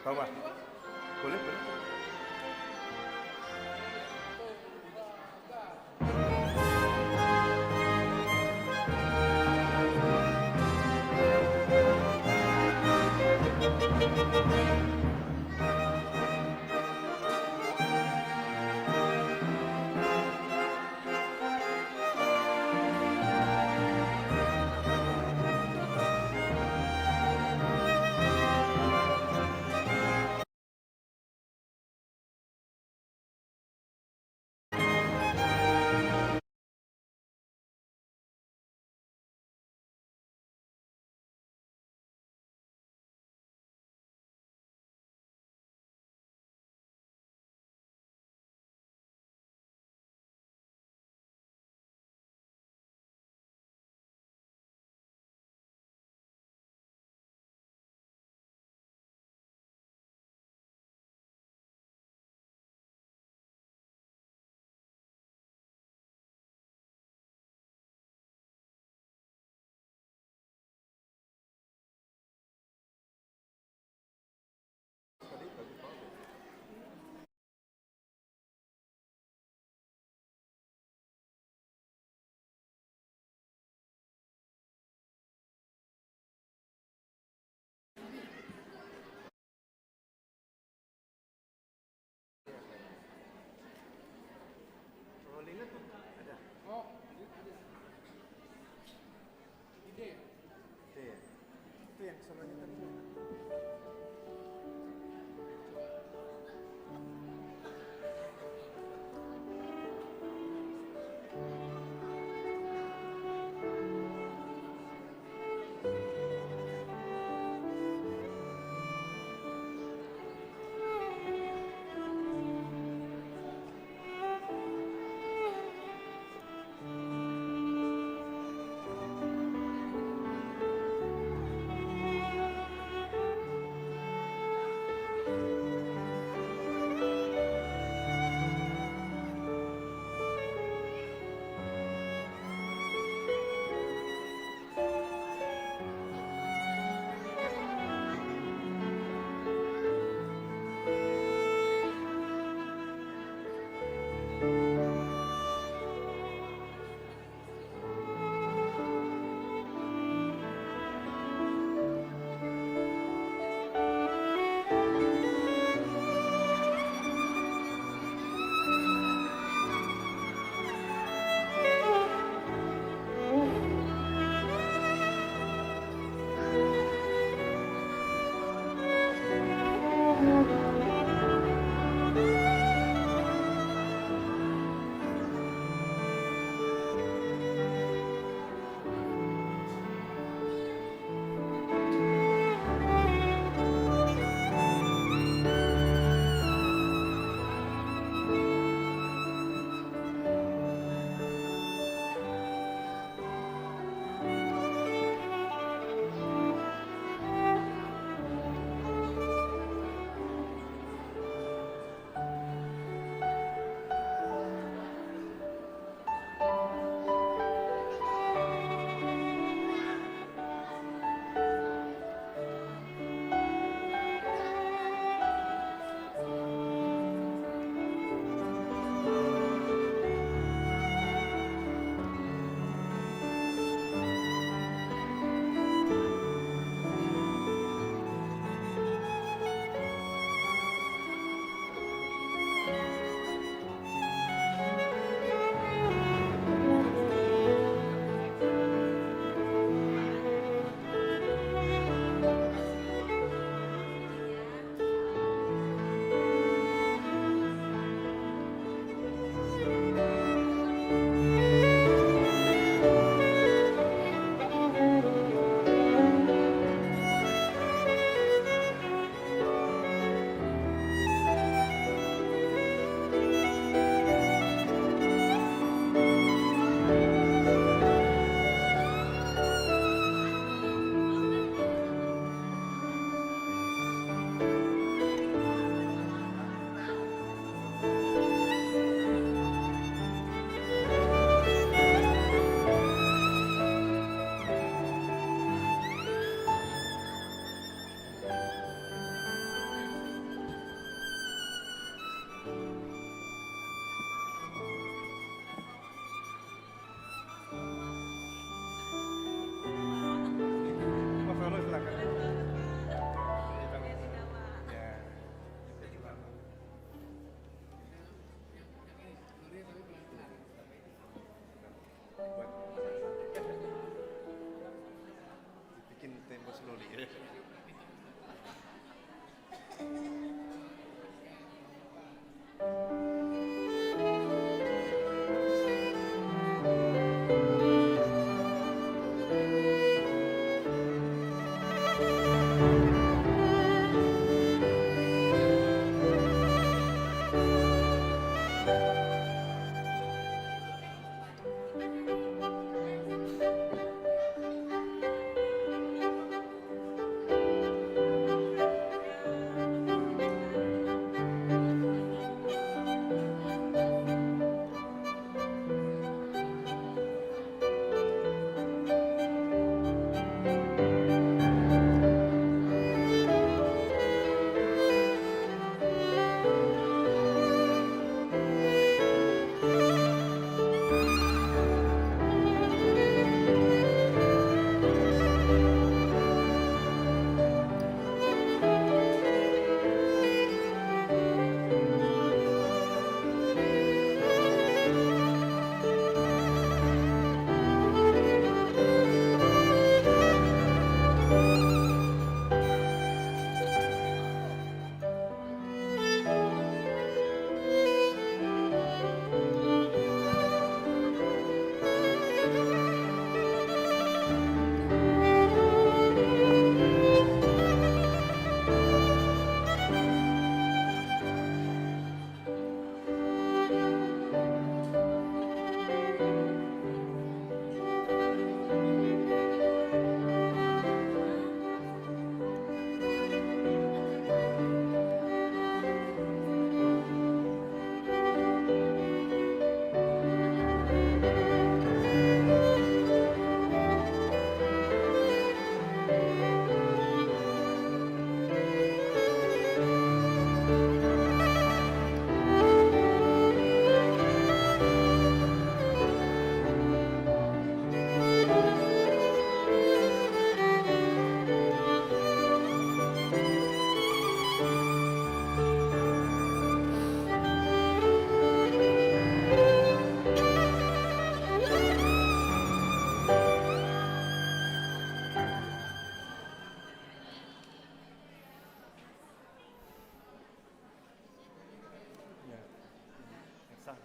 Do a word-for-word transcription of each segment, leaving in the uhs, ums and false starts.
Vamos lá. Colê, colê.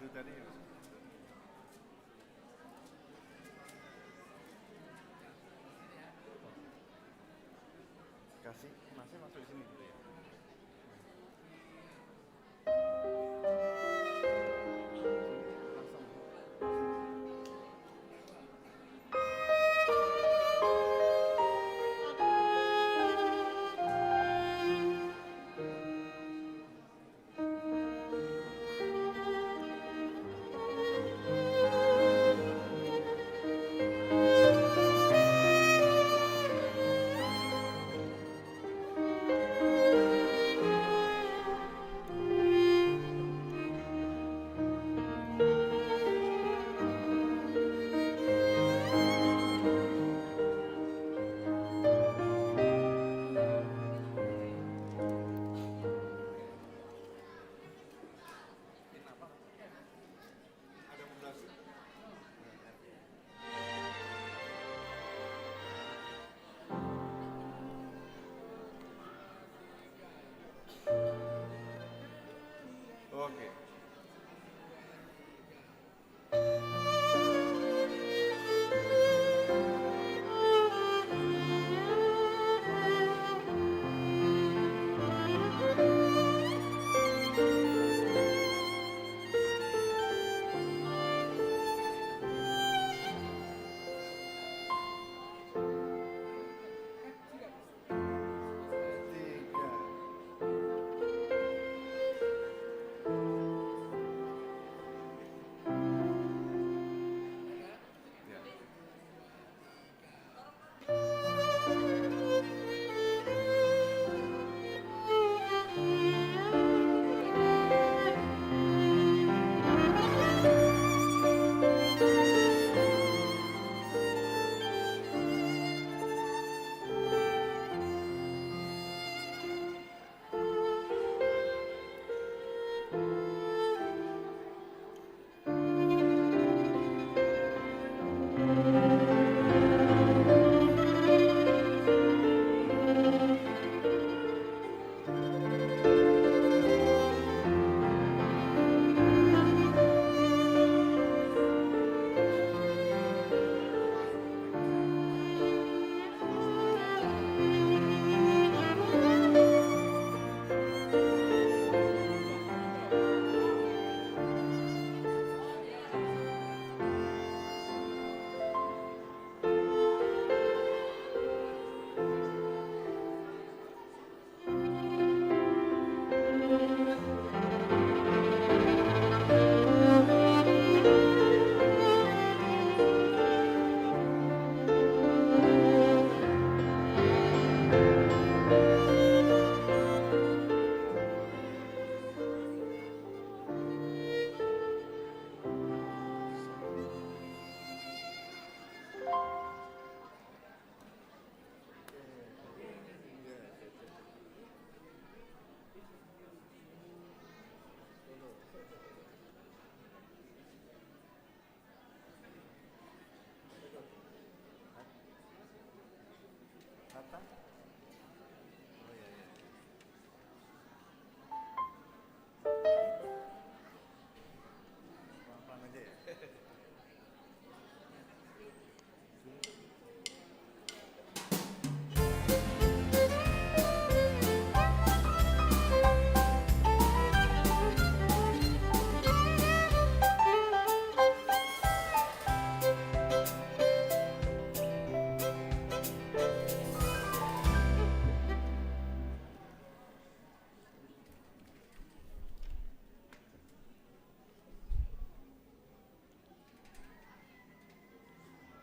Itu tadi. Kasih, masih masuk sini dulu ya. Oke.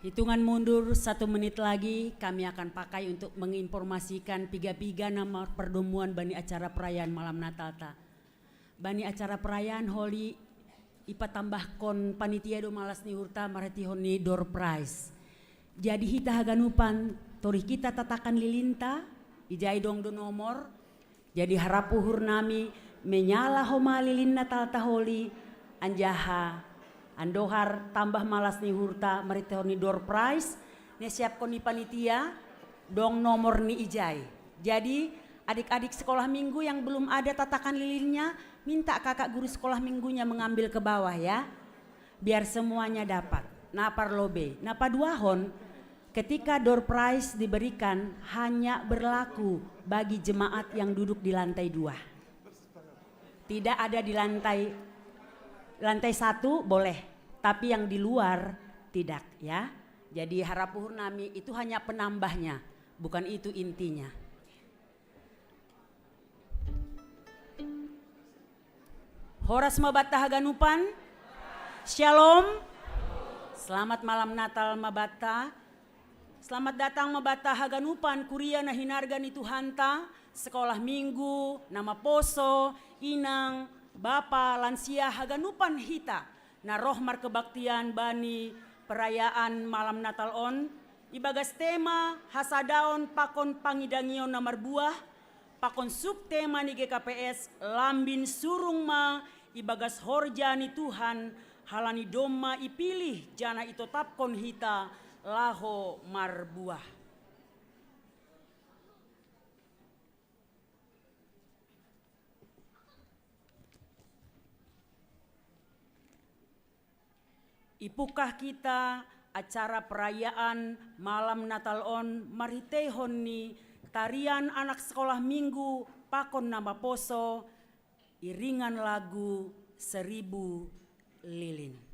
Hitungan mundur satu menit lagi kami akan pakai untuk menginformasikan piga-piga nama perdomuan bani acara perayaan malam Natal ta. Bani acara perayaan holi ipatambahkon panitia do malas ni hurta marhitehon ni door prize. Jadi hita haganupan torih hita tatakan lilinta, ijai dong do nomor, jadi harap uhur nami menyala homa lilin Natal ta holi, anjaha andohar tambah malas ni hurta marhitehon ni door prize, nisiapkon ni panitia, dong nomor ni ijai. Jadi Adik-adik sekolah minggu yang belum ada tatakan lilinnya, minta kakak guru sekolah minggunya mengambil ke bawah ya. Biar semuanya dapat. Na parlobei, na paduahon, ketika door prize diberikan hanya berlaku bagi jemaat yang duduk di lantai dua. Tidak ada di lantai, lantai satu boleh, tapi yang di luar tidak ya. Jadi harapuhur nami itu hanya penambahnya, bukan itu intinya. Horas ma banta haganupan. Shalom. Selamat malam Natal ma banta. Selamat datang ma banta haganupan kuria na hinarga ni Tuhanta, sekolah minggu, na maposo, inang, bapa, lansia, haganupan hita na roh markebaktian bani perayaan malam Natal on, ibagas tema hasadaon pakon pangidangion na marbuah, pakon subtema ni G K P S, lambin surung ma ibagas horja ni Tuhan, halani domma ipilih janah itotapkon hita laho marbuah. Ipungkah kita acara perayaan malam Natal on marhiteihon ni tarian anak sekolah minggu pakon na maposo, iringan lagu Seribu Lilin.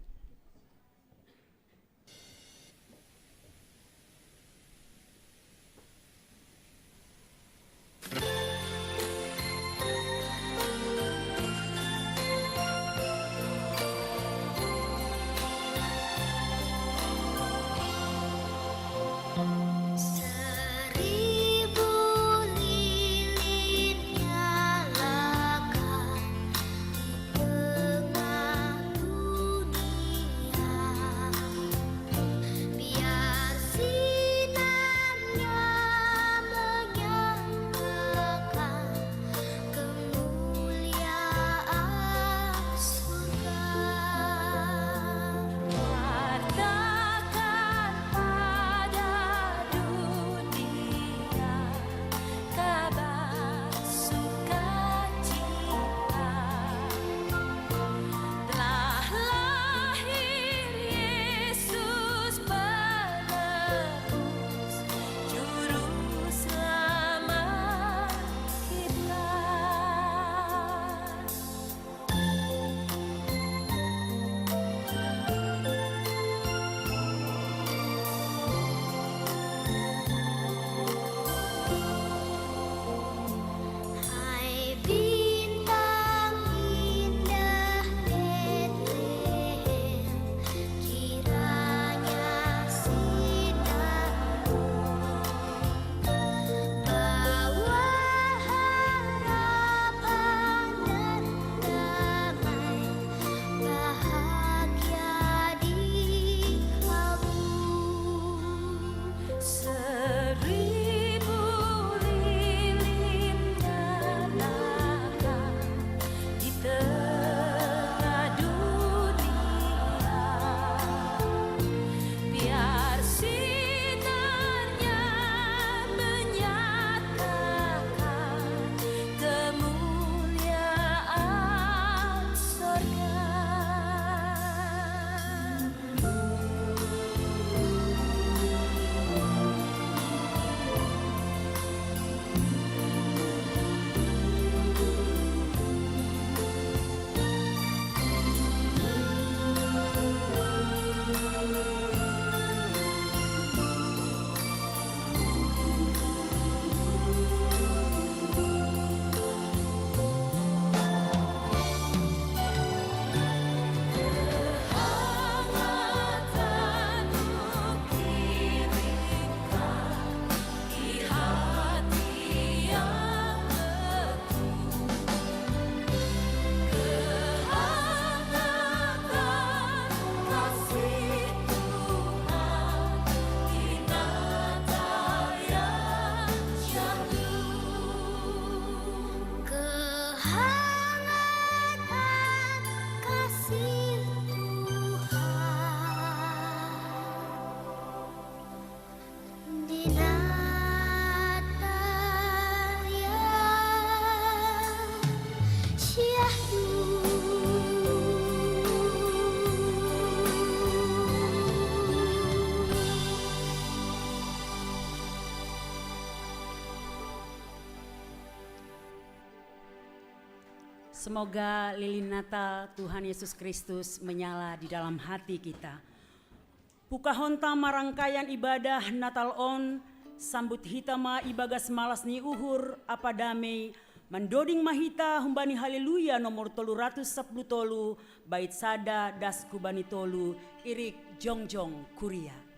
Semoga lilin Natal Tuhan Yesus Kristus menyala di dalam hati kita. Pukahonta ma rangkaian ibadah Natal on, sambut hita ma ibagas malas ni uhur ampa damei, mandoding ma hita humbani Haleluya nomor tolu ratus sapuluh tolu, bait sada das hubani tolu, irik jongjong kuria.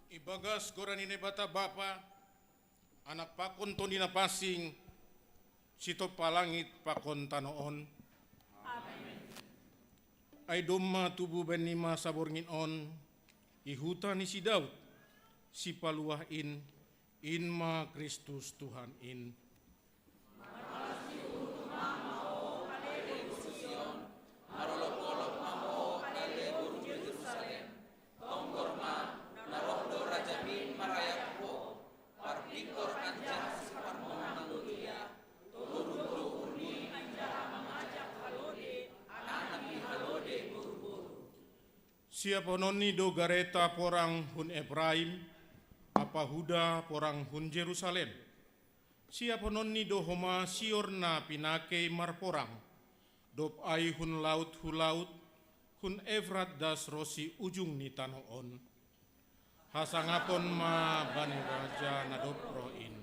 Ibagas goran ni Naibata Bapa, Anak pakon Tondi Napasing, sitop palangit pakon tano on. Amen. Ai domma tubu baen ni masa borngin on, i huta ni si Daud, sipaluah in, in ma Kristus Tuhan in. Siapahononni do gareta porang hun Epraim, ampa huda porang hun Jerusalem. Siapahononni do homa sior na pinakei marporang, dob ai hun laut hu laut, hun Efrat das ronsi ujung ni tano on. Hasangapon ma bani raja na dob roh in.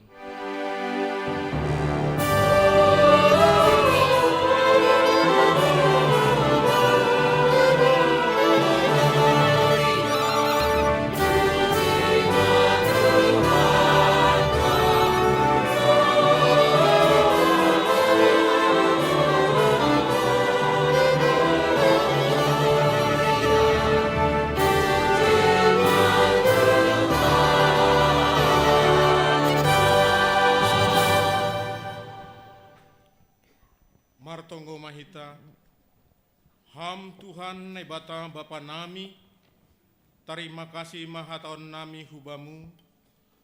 Martonggo ma hita. Ham Tuhan Naibata Bapa nami, tarima kasih ma hataon nami hu Bamu,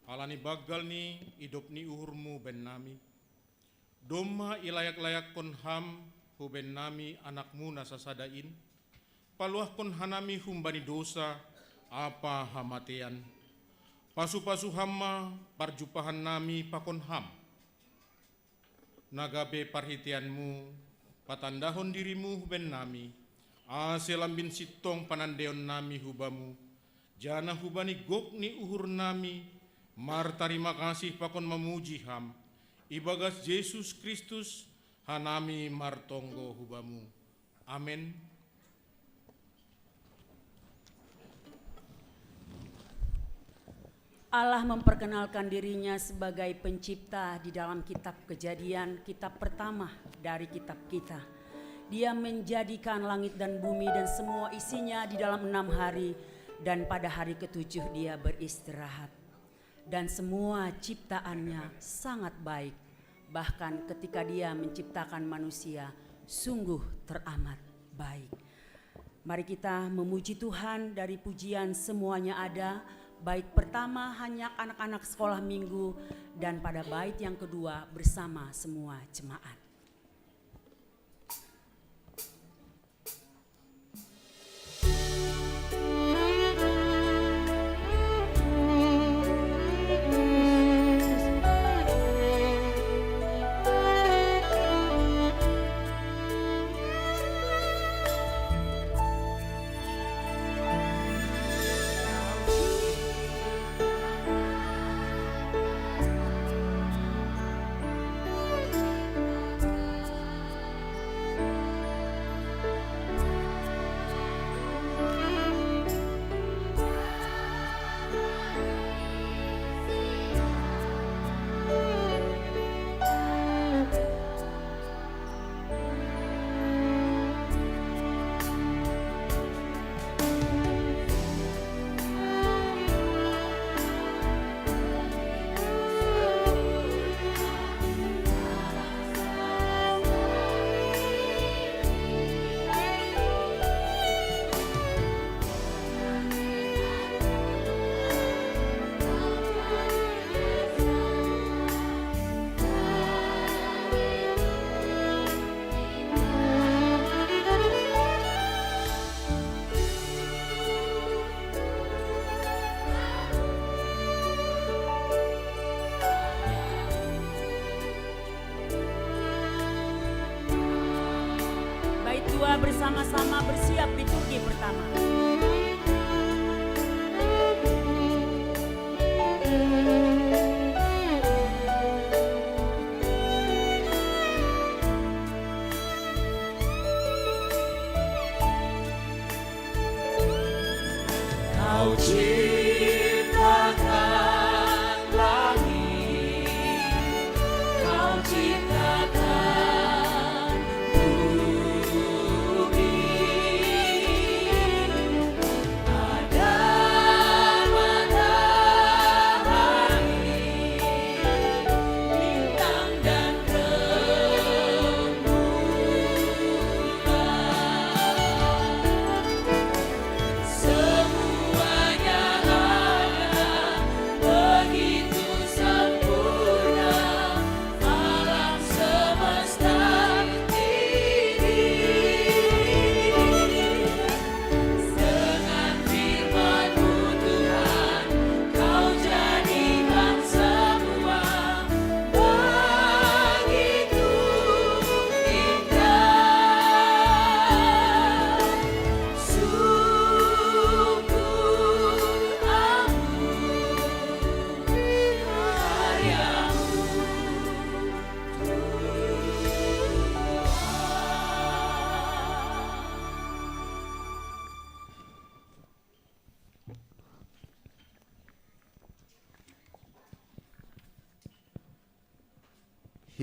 halani banggal ni idop ni uhur-Mu baen nami. Domma ilayak-layakkon Ham hubaen nami Anak-Mu na sasada in, paluahkon hanami humbani dousa ampa hamatean. Pasu-pasu Ham ma parjumpahan nami pakon Ham, na gabe parhitean-Mu patandahon diri-Mu hubaen nami, ase lambin sintong panandeon nami hu Bamu, janah hubani gok ni uhur nami martarima kasih pakon mamuji Ham, ibagas Jesus Kristus, hanami martonggo hu Bamu. Amen. Allah memperkenalkan dirinya sebagai pencipta di dalam kitab Kejadian, kitab pertama dari kitab kita. Dia menjadikan langit dan bumi dan semua isinya di dalam enam hari, dan pada hari ketujuh dia beristirahat. Dan semua ciptaannya sangat baik. Bahkan ketika dia menciptakan manusia, sungguh teramat baik. Mari kita memuji Tuhan dari pujian semuanya ada, bait pertama hanya anak-anak sekolah minggu, dan pada bait yang kedua bersama semua jemaat. Bait dua bersama-sama, bersiap liturgi pertama. Kau cipta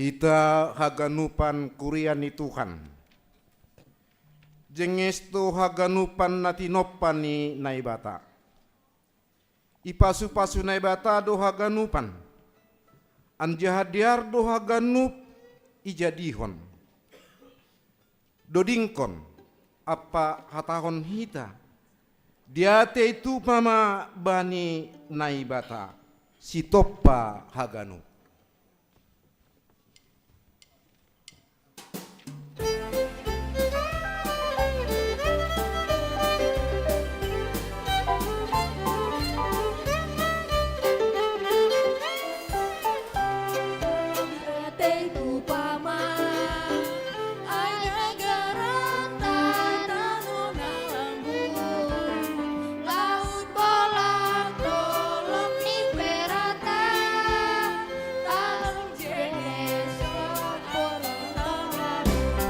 Hita haganupan kuria ni Tuhan. Jenges do haganupan na tinompa ni Naibata. Ipasu-pasu Naibata do haganupan. Anjaha dear do haganup ijadihon. Dodingkon, ampa hatahon hita, diatei tupa ma bani Naibata, sitompa haganup.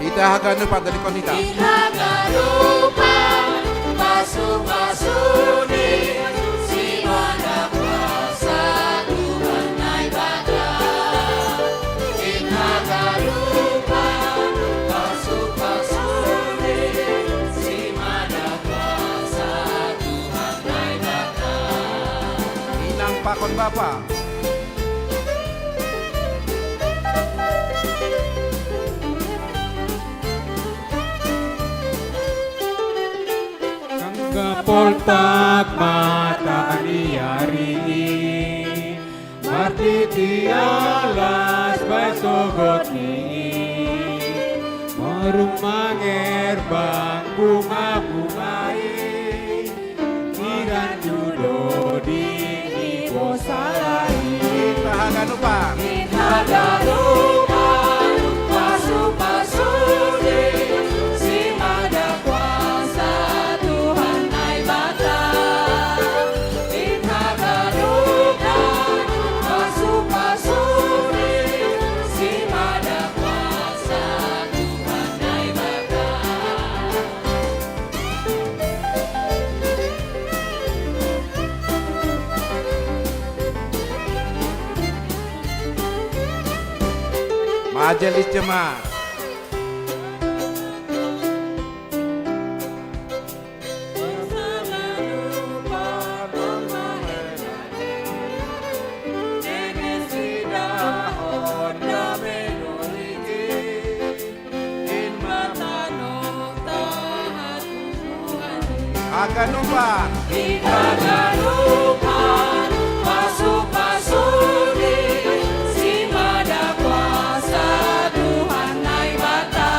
Hita haganupan, dodingkon hita. Hita haganupan, pasu-pasu ni si Mada Kuasa Tuhan Naibata. Hita haganupan, pasu-pasu ni si Mada Kuasa Tuhan Naibata. Inang pakon bapa. Anggo poltak mataniari, martiti alas bahen sogot ni i, marumang erbang bunga-bunga i, iran judo di ni bosala i. Hita haganupan. Hita haganupan, pasu-pasu ni si Mada Kuasa Tuhan Naibata. Hita haganupan, pasu-pasu ni si Mada Kuasa Tuhan Naibata. Majelis jemaat. Haganupan. Hita haganupan, pasu-pasu ni si Mada Kuasa Tuhan Naibata.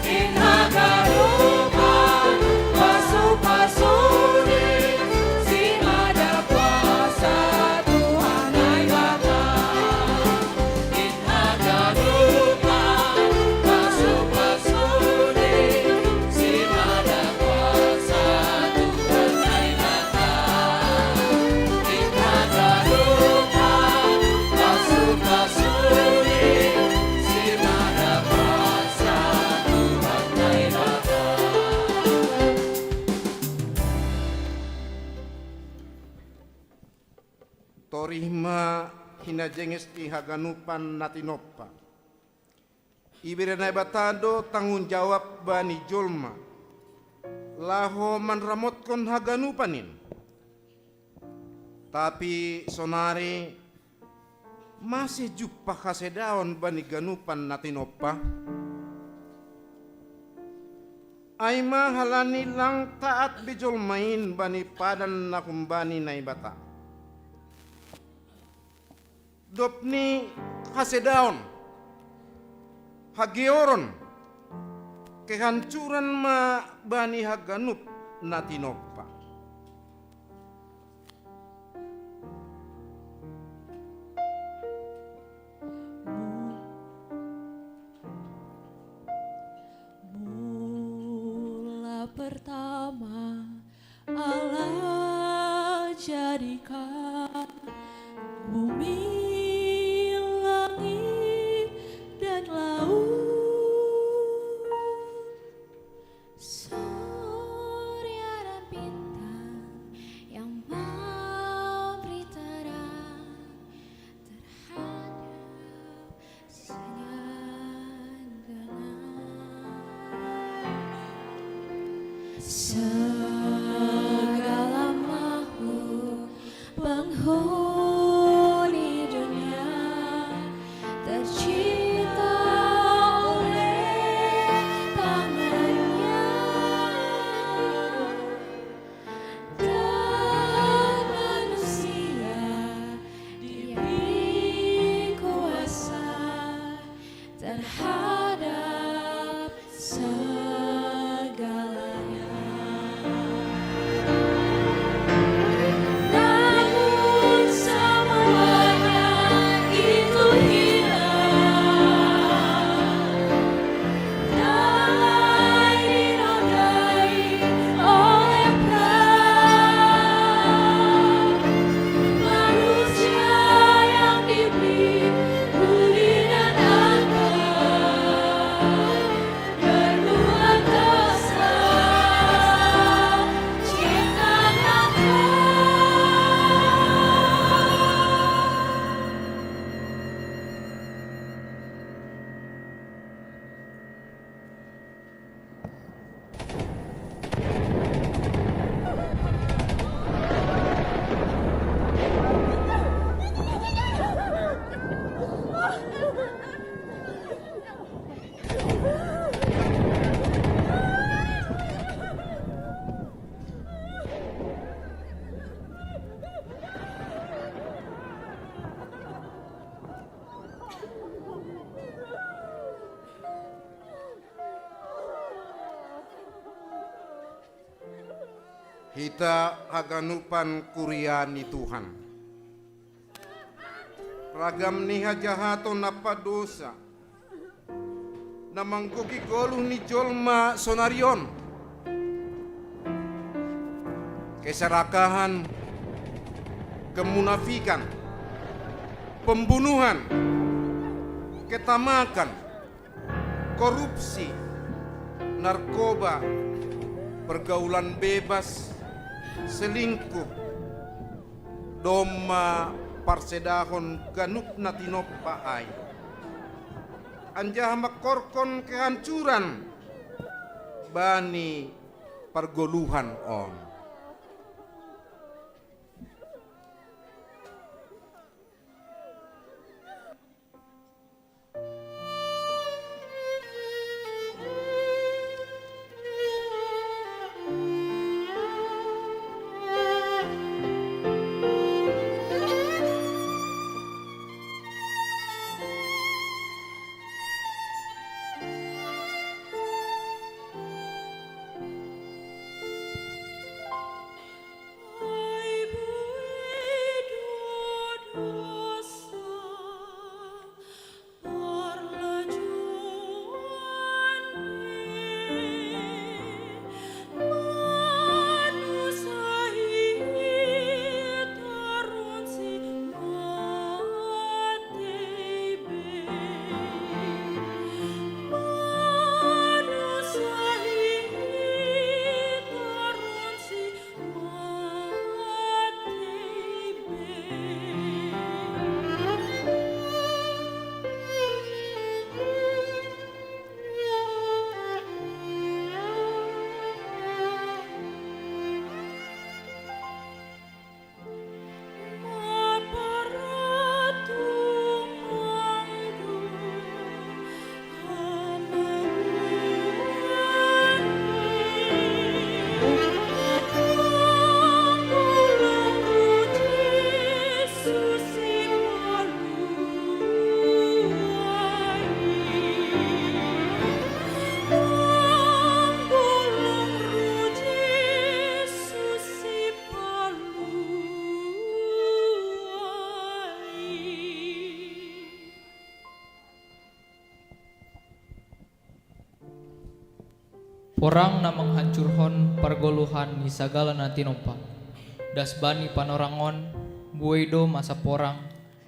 Hita haganupan, pasu-pasu ni si Mada Kuasa Tuhan Naibata. Torih ma hinajenges ni haganupan na tinompa. Ibere Naibata do tanggung jawab bani jolma, laho manramotkon haganupan in. Tapi sonari mase jumpah hasedaon bani ganupan na tinompa? Ai ma halani lang taat be jolma in bani padan na humbani Naibata. Dob ni hasedaon, hageoron, kehancuran ma bani haganup na tinompa. Mula pertama Allah jadikan bumi, langit, dan laut. Surya dan bintang yang memberi terang terhadap Segala makhluk penghuni dunia tercipta oleh tangannya, dan manusia diberi kuasa terhadap segalanya. Namun semuanya itu hilang dan dinodai oleh perang. Manusia yang diberi budi dan akal berbuat dosa, ciptaan akal. Hita haganupan kuria ni Tuhan. Ragam ni hajahaton na padosa na manggohi goluh ni jolma sonari on. Keserakahan, kemunafikan, pembunuhan, ketamakan, korupsi, narkoba, pergaulan bebas, selingkuh, domma parsedahon ganup na tinompa ai, anjaha mangkorhon kehancuran bani pargoluhan on. Porang na manghancurhon pargoluhan ni sagala na tinompa. Das bani panorang on, buei do masa porang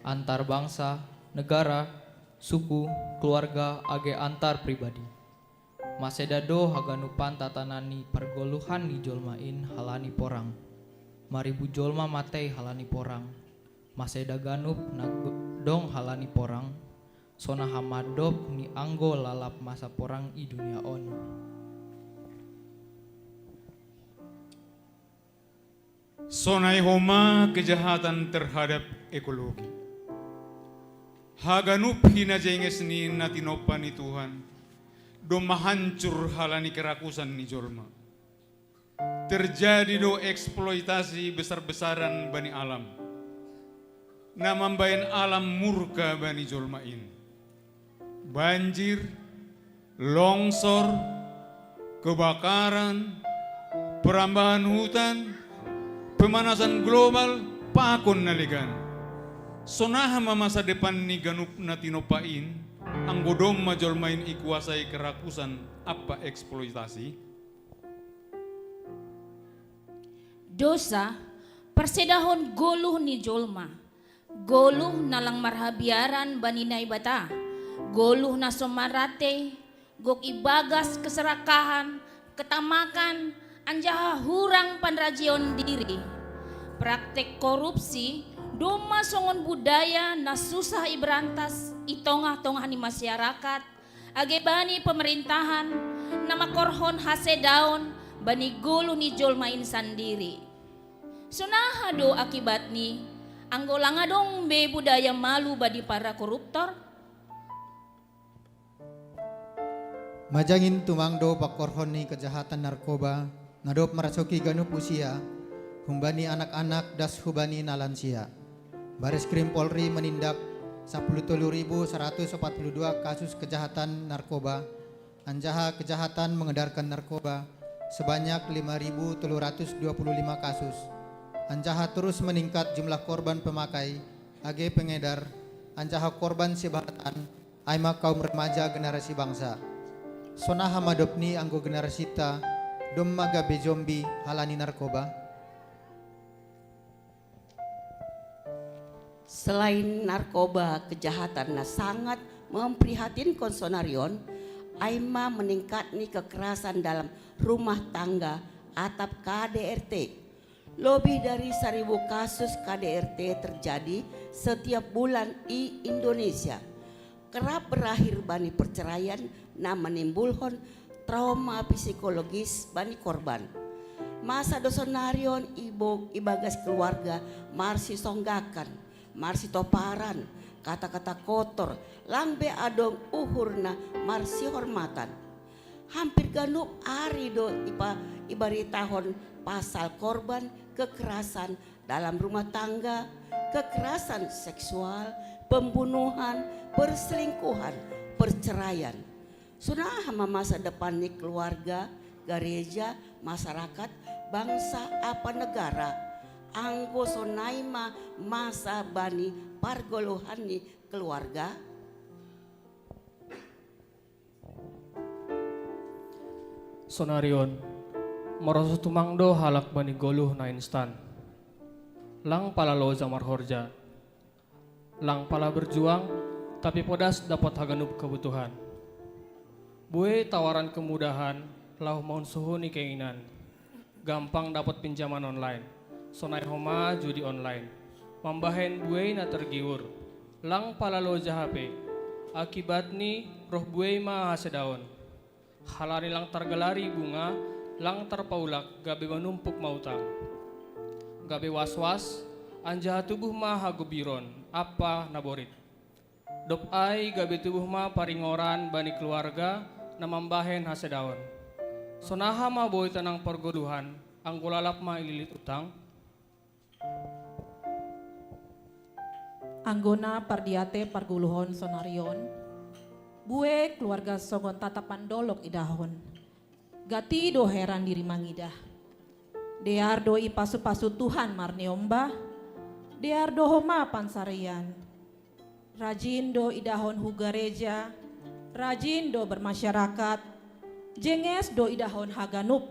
antar bangsa, negara, suku, keluarga, age antar pribadi. Maseda do haganupan tatanan ni pargoluhan ni jolma in halani porang. Maribu jolma matei halani porang. Maseda ganup na go-, dong halani porang, sonaha mandop ni anggo lalap masa porang i dunia on. Sonai homa kejahatan terhadap ekologi. Haganup hinajenges ni na tinompa ni Tuhan, domma hancur halani kerakusan ni jolma. Terjadi do eksploitasi besar-besaran bani alam, na mambaen alam murka bani jolma in. Banjir, longsor, kebakaran, perambahan hutan, pemanasan global, pakon na legan. Sonaha ma masa depan ni ganup na tinompa in, anggo domma jolma in ikuasai kerakusan ampa eksploitasi? Dosa, parsedahon goluh ni jolma, goluh na lang marhabiaran bani Naibata, goluh na so marate, gok ibagas keserakahan, ketamakan, anjaha hurang panrajeon diri. Praktek korupsi domma songon budaya na susah iberantas i tongah-tongah ni masyarakat, age bani pemerintahan na mangkorhon hasedaon bani goluh ni jolma in sandiri. Sonaha do akibatni, anggo lang adong be budaya malu bani para koruptor? Majangin tumang do pangkorhon ni kejahatan narkoba, na dob marsoki ganup usia, humbani anak-anak das hubani na lansia. Baris Krim Polri menindak sapuluh tolu ribu seratus opat puluh dua kasus kejahatan narkoba, anjaha kejahatan mengedarkan narkoba sebanyak lima ribu tolu ratus dua puluh lima kasus. Anjaha terus meningkat jumlah korban pemakai, age pengedar, anjaha korban sibahatan, ai ma kaum remaja generasi bangsa. Sonaha ma dobni anggo generasinta, domma gabe jombi halani narkoba? Selain narkoba, kejahatan na sangat memprihatinkan sonarion, ai ma meningkatni kekerasan dalam rumah tangga atap K D R T. Lebih dari seribu kasus K D R T terjadi setiap bulan i Indonesia. Kerap berakhir bani perceraian na menimbulkan trauma psikologis bani korban. Masa do sonarion ibo ibagas keluarga marsisonggakan, marsitoparan, kata-kata kotor, lang be adong uhur na marsihormatan. Hampir ganup ari do ipa, ibaritahon pasal korban kekerasan dalam rumah tangga, kekerasan seksual, pembunuhan, perselingkuhan, perceraian. Sonaha ma masa depan ni keluarga, gareja, masyarakat, bangsa apa negara, anggo sonai ma masa bani pargoluhan ni keluarga? Sonarion, marosuh tumang do halak bani goluh na instan. Lang pala loja marhorja, lang pala berjuang, tapi podas dapot haganup kebutuhan. Buei tawaran kemudahan laho mansuhuni keinginan. Gampang dapot pinjaman online, sonai homa judi online. Mambahen buei na tergiur, lang pala loja hape. Akibatni roh buei ma hasedaon. Halani lang targalari bunga, lang tarpaulak gabe manumpuk ma utang. Gabe waswas, anjaha tubuh ma hagobiron ampa naborit. Dob ai gabe tubuh ma paringoran bani keluarga na mambahen hasedaon. Sonaha ma boi tanang pargoluhan, anggo lalap ma ililit utang? Anggona pardiate pargoluhon sonarion, buei keluarga songon tatapan dolok idahon. Gati do heran diri mangidah. Dear do ipasu-pasu Tuhan marneomba, dear do homa pansarian. Rajin do idahon hu gareja, rajin do bermasyarakat, jenges do idahon haganup.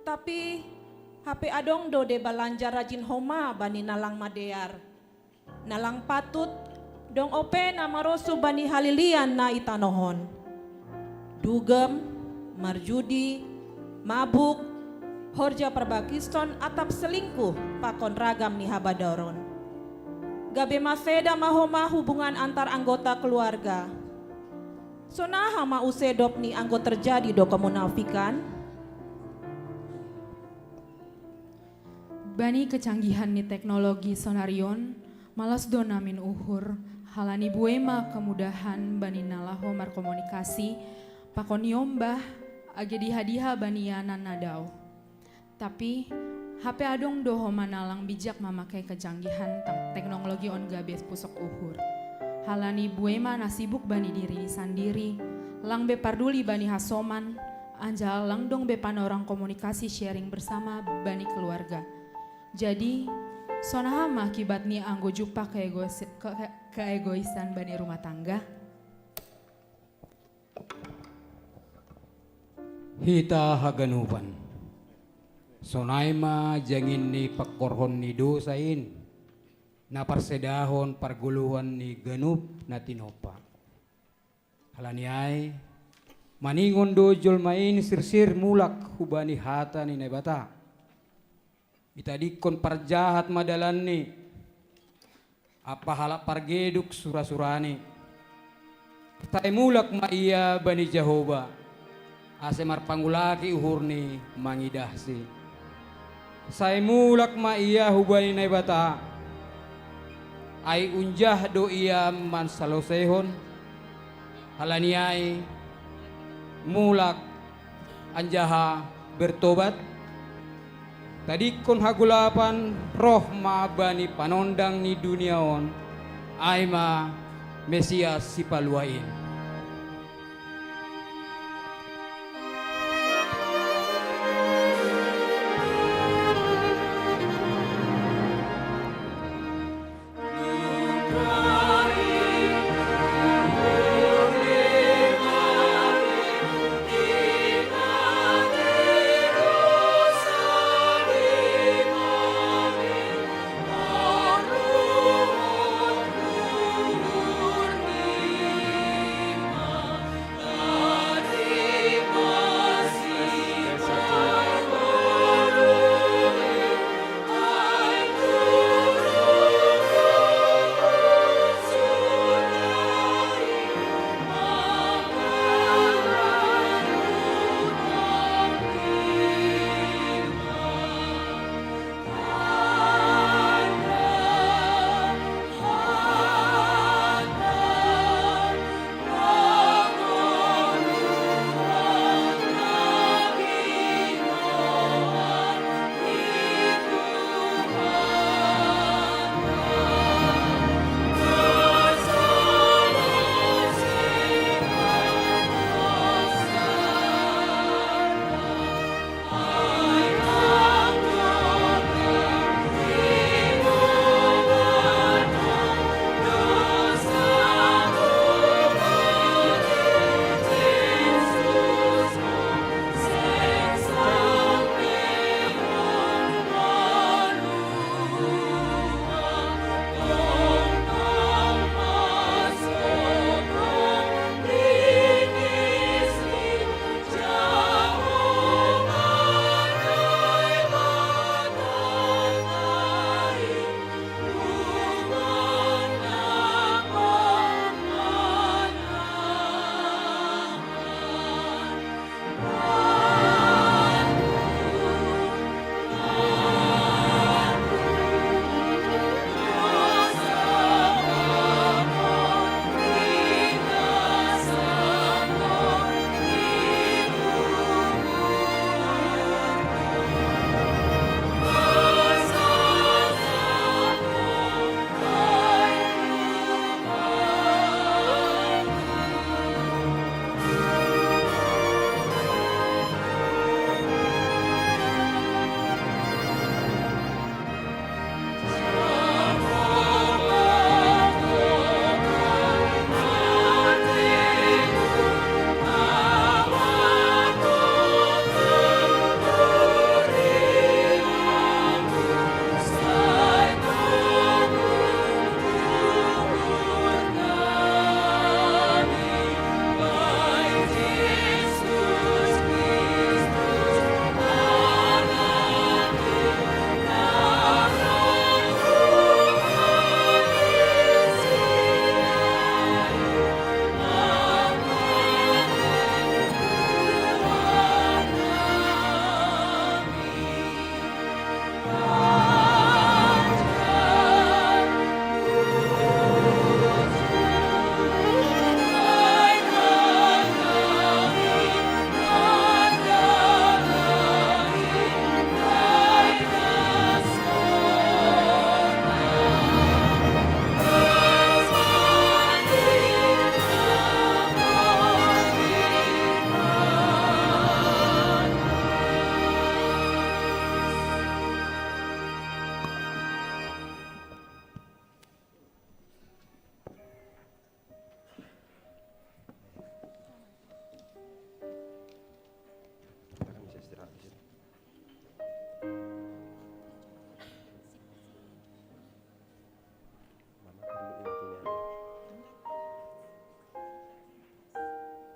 Tapi, hape adong do deba lanja rajin homa bani na lang madear. Na lang patut, dong ope na marosuh bani halilian na i tanoh on. Dugem, marjudi, mabuk, horja parbakison atap selingkuh pakon ragam ni habadoron. Gabe maseda ma homa hubungan antar anggota keluarga. Sonaha ma use dob ni anggo terjadi do kemunafikan? Bani kecanggihan ni teknologi sonarion, malas do namin uhur, halani buei ma kemudahan bani na laho markomunikasi, pakon niombah, age diha-diha bani ianan na dao. Tapi, hape adong do homa na lang bijak mamakai kecanggihan teknologi on gabe pusok uhur. Halani buei ma na sibuk bani dirini sandiri, lang be parduli bani hasoman, anjaha lang dong be panorang komunikasi sharing bersama bani keluarga. Jadi, sonaha ma akibat ni anggo jumpah keegoisan bani rumah tangga? Hita haganupan. Sonai ma jangin ni pangkorhon ni dousa in, na parsedahon pargoluhan ni ganup na tinompa. Halani ai, maningon do jolma in sirsir mulak hubani hata ni Naibata. Itadingkon parjahat ma dalanni, ampa halak pargeduk sura-surani. Sai mulak ma ia bani Jahowa, ase marpangulaki uhurni mangidahsi. Sai mulak ma ia hubani Naibata, ai unjah do ia mansaloseihon. Halani ai, mulak anjaha bertobat, tadingkon hagolapan roh ma bani panondang ni dunia on, ai ma Mesias Sipalua in.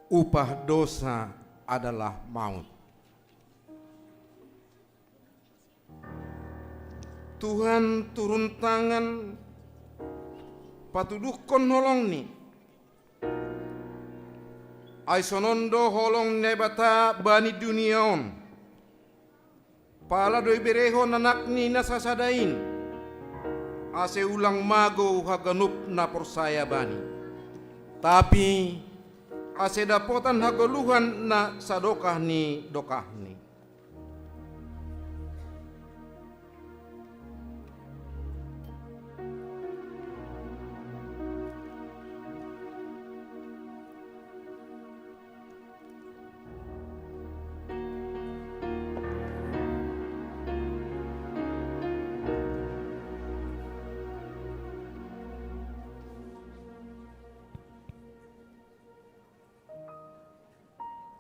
Upah dosa adalah maut. Tuhan turun tangan, patuduhkon holongni. Ai sonon do holong ni Naibata bani dunia on. Pala do iberehon Anakni na sasada in, ase ulang magou haganup na porsaya Bani, tapi ase dapotan hagoluhan na sadokah ni dokahni.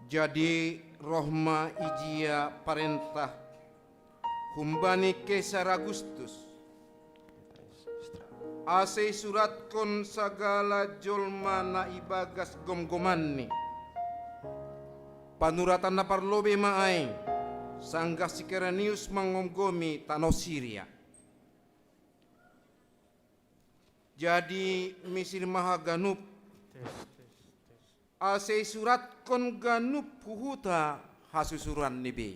Jadi roh ma ijia parentah humbani Kesar Agustus, ase isuratkon sagala jolma na ibagas gomgomanni. Panuratan na parlobei ma ai, sanggah si Kirenius manggomgomi tano Siria. Jadi misir ma haganup, ase isuratkon ganup huhuta hasusuranni bei.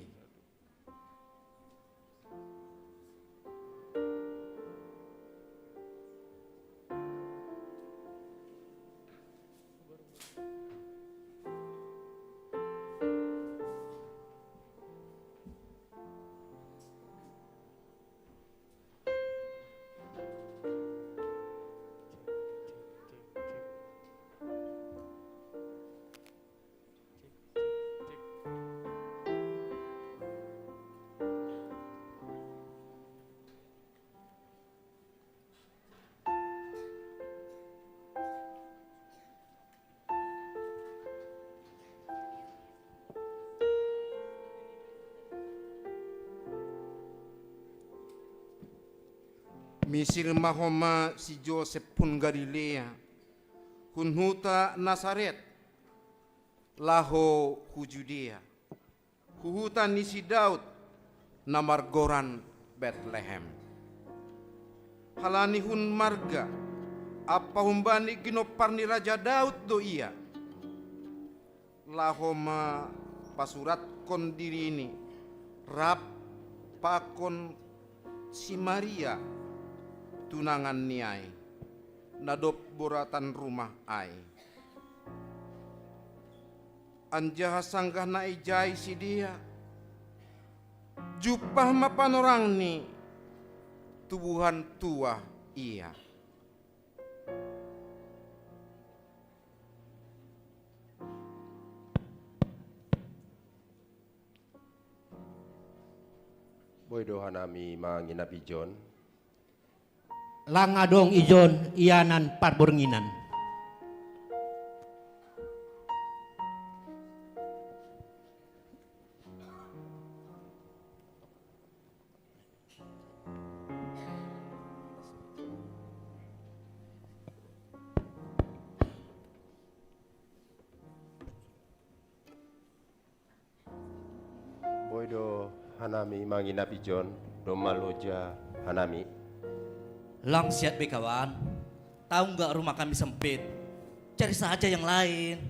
Misir ma homa si Josep hun Galilea, hun huta Nasaret, laho hu Judea, hu huta ni si Daud, na margoran Betlehem. Halani hun marga, ampa humbani ginompar ni Raja Daud do ia. Laho ma pasuratkon dirini, rap pakon si Maria, tunanganni ai, na dob boratan rumah ai. Anjaha sanggah na ijai sidea, jumpah ma panorangni, tubuhan tuah ia. Boi do hanami manginap ijon? Lang adong ijon ianan parbornginan. Boi do hanami manginap ijon, domma loja hanami. Lang siat be kawan, tahu nggak rumah kami sempit? Cari saja yang lain.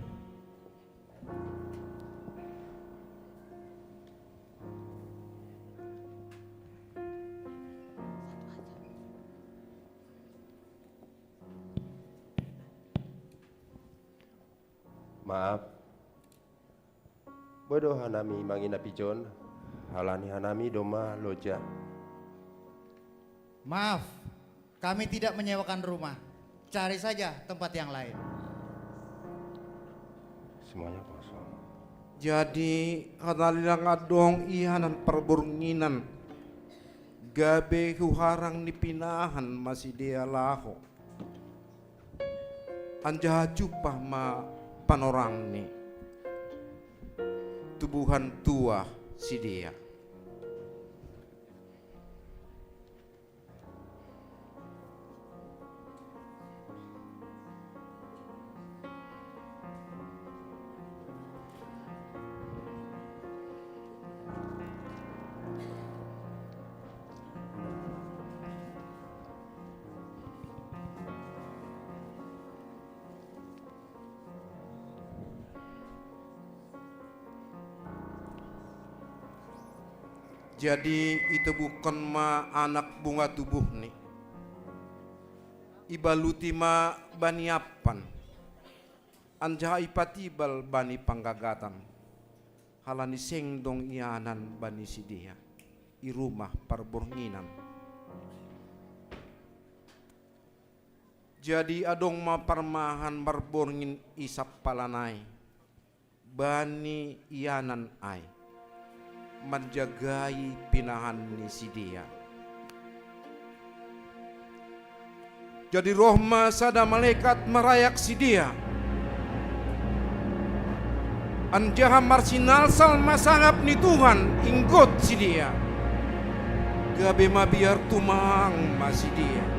Maaf. Boi do hanami manginap ijon, halani hanami domma loja. Maaf, kami tidak menyewakan rumah. Cari saja tempat yang lain. Semuanya kosong. Jadi, halani lang adong ianan parbornginan, gabe huharang ni pinahan ma sidea laho. Anjaha jumpah ma panorangni, tubuhan tuah sidea. Jadi itobuhkon ma anak bunga tubuhni, ibaluti ma bani ampan, anjaha ipatibal bani panggagatan, halani seng dong ianan bani sidea i rumah parbornginan. Jadi adong ma parmahan marborngin i sampalan ai bani ianan ai, manjagai pinahan ni sidea. Jadi roh ma sada malekat marayak sidea, anjaha marsinalsal ma sangap ni Tuhan inggot sidea, gabe mabiar tumang ma sidea.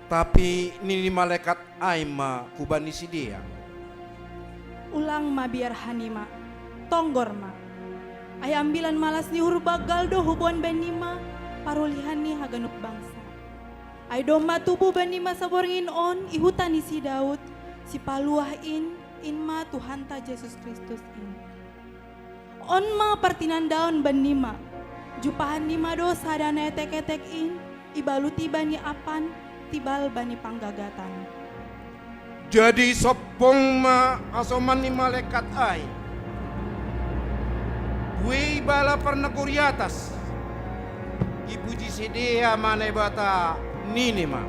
Tapi nini malekat ai ma hubani sidea: Ulang mabiar hanima, tonggor ma. Ai ambilan malas ni uhur banggal do huboan bannima parulihan ni haganup bangsa. Ai domma tubu bannima saborngin on i huta ni si Daud, Sipaluah in, in ma Tuhanta Jesus Kristus in. On ma partinandaon bannima: Jumpahannima do sada na etek-etek in, ibaluti bani ampan, tibal bani panggagatan. Jadi sompong ma hasoman ni malekat ai, buei bala parnagori atas, ipuji sidea ma Naibata, nini ma: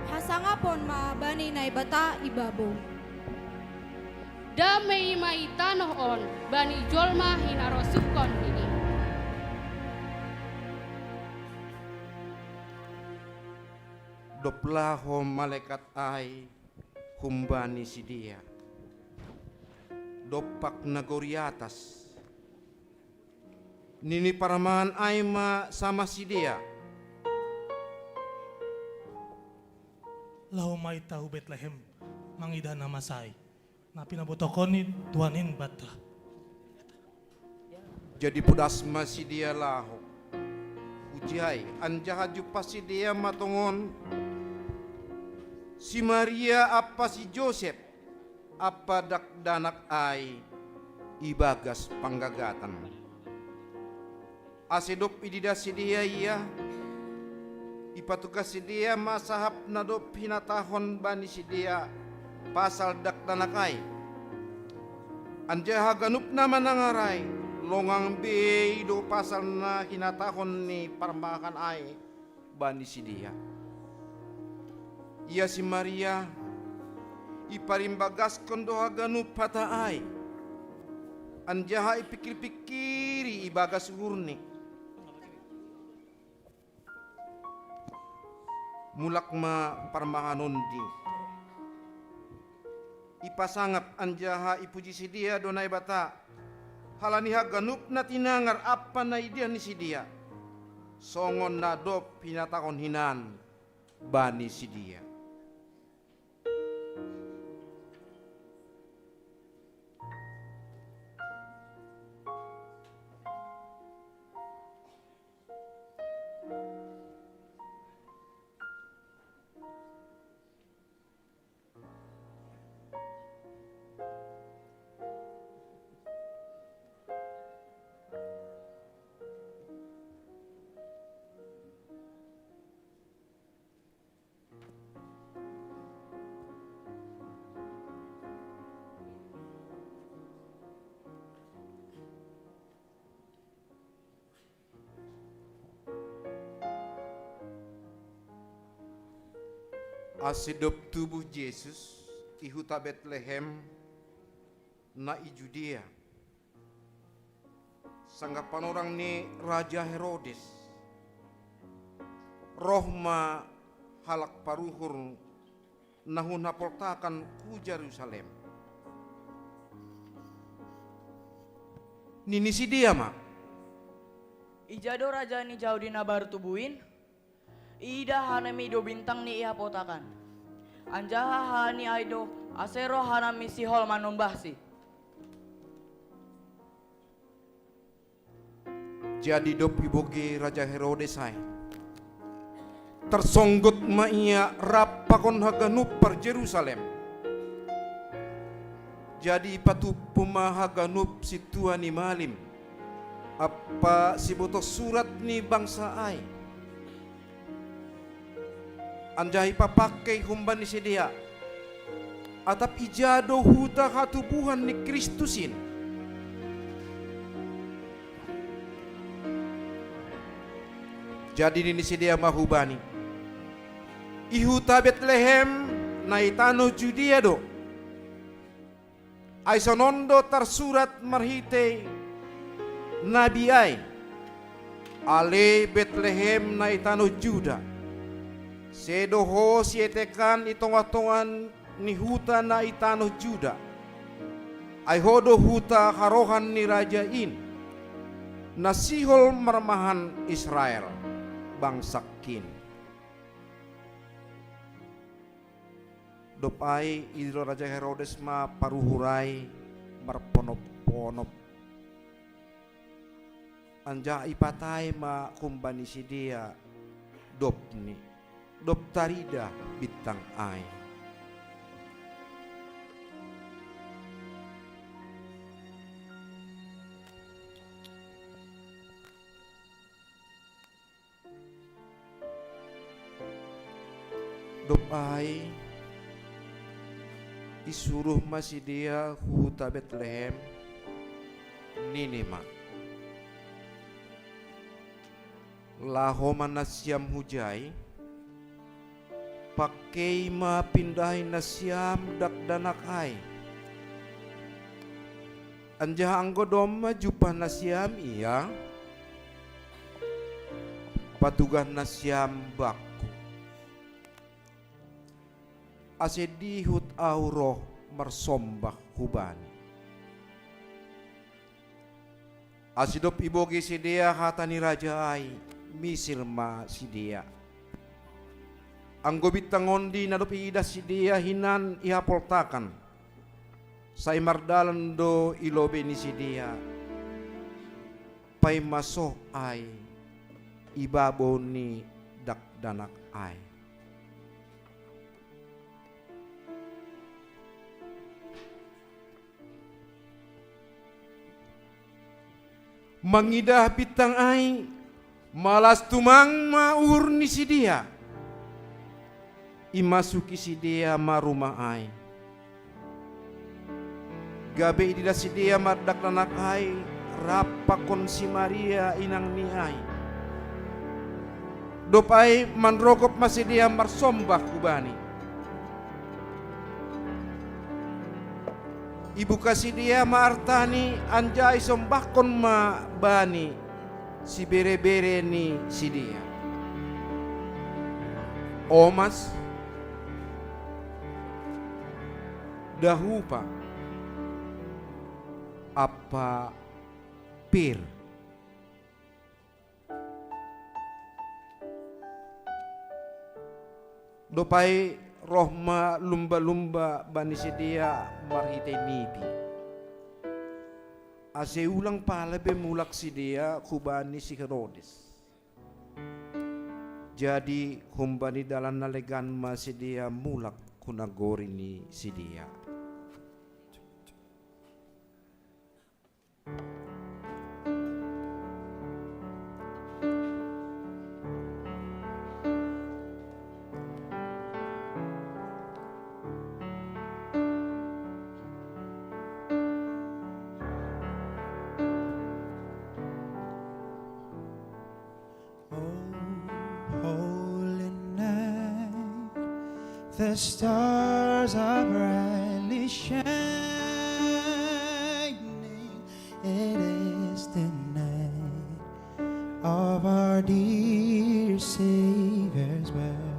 Hasangapon ma bani Naibata i babou. Dame i ma i tanoh on bani jolma hinarosuhkon ni i. Dob laho malekat ai humbani sidea, dompak nagori atas, nini parmahan ai ma samah sidea: Laho ma hita hu Betlehem mangidah na masa i, na pinabotohkon ni Tuhan in banta. Jadi podas ma sidea laho hujai, anjaha jumpah sidea ma tongon si Maria ampa si Josep ampa dakdanak ai i bagas panggagatan. Ase dob ididah sidea ia, ipatugah sidea ma sahap na dob hinatahon bani sidea pasal dakdanak ai. Anjaha ganup na manangar ai, longang bei do pasal na hinatahon ni parmahan ai bani sidea. Ia si Maria iparimbagaskon do haganup hata ai, anjaha ipingkir-pingkiri i bagas uhurni. Mulak ma parmahan ondi, ipasangap anjaha ipuji sidea do Naibata, halani haganup na tinangar ampa na ididah ni sidea, songon na dob hinatahon hinan bani sidea. Ase dob tubuh Jesus i huta Betlehem na i Judea, sanggah panorang ni Raja Herodes, roh ma halak paruhur na hun hapoltakan hu Jerusalem. Nini sidea ma: Ija do raja ni Jahudi na baru tubu in? Iidah hanami do bintangni i hapoltakan, anjaha halani ai do ase roh hanami sihol manombahsi. Jadi dob ibogei Raja Herodes ai, tarsonggot ma ia rap pakon haganup par Jerusalem. Jadi ipatumpu ma haganup sintua ni malim ampa sibotoh surat ni bangsa ai. Anjaha ipapangkei humbani sidea, atap ija do huta hatubuhan ni Kristus in. Jadi nini sidea ma hubani, i huta Betlehem, na i tanoh Judea do. Ai sonon do tarsurat marhitei nabi ai, ale Betlehem na i tanoh Juda, sedo ho sietekan i tongah-tongah ni huta na i tanoh Juda, ai ho do huta harohan ni raja in, na sihol marmahan Israel, bangsangkin. Dob ai idilo raja Herodes ma paruhur ai marponop-ponop, anjaha ipatai ma humbani sidea dobni, dob taridah bintang ai. Dob ai isuruh ma sidea hu huta Betlehem, nini ma, laho ma nasiam hujai, pangkei ma pindahi nasiam dakdanak ai. Anjaha anggo domma jumpah nasiam ia, patugah nasiam bakku, ase dihut ahu roh marsombah hubani. Asi dob ibogei sidea hata ni raja ai, misir ma sidea. Anggo bintang ondi na dob iidah sidea hinan i hapoltakan, sai mardalan do i lobei ni sidea, paima soh ai i babou ni dakdanak ai. Mangidah bintang ai, malas tumang ma uhur ni sidea. Imasuki sidea ma rumah ai. Gabe ididah sidea ma dakdanak ai rap pakon si Maria inangni ai. Dob ai manrogop ma sidea marsombah hubani. Ibuka sidea ma artani anjaha isombahkon ma bani sibere-bere ni sidea. Omas, dahupa, ampa pir. Dob ai roh ma lumba-lumba bani sidea marhitei nipi, ase ulang pala be mulak sidea hubani si Herodes. Jadi humbani dalan na legan ma sidea mulak hu nagori ni sidea. Oh, holy night, the stars are brightly shining. It is the night of our dear Savior's birth.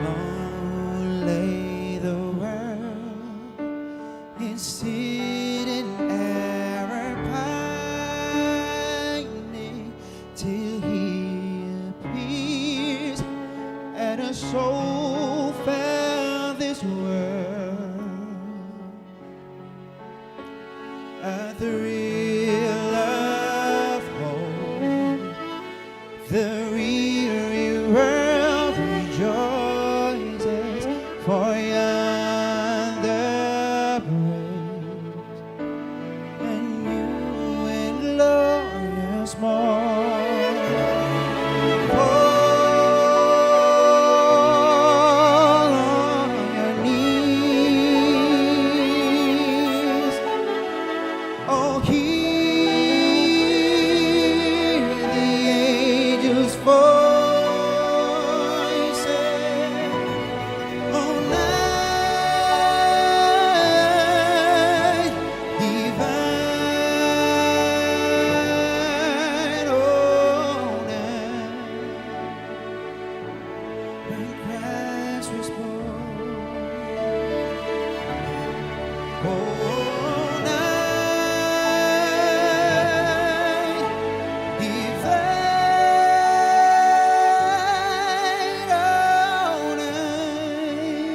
Long lay the world in sin and error pining, till he appears, and a soul found this world. A thrill of hope, the weary world rejoices, for Christ was born. Oh, night divine, oh, night,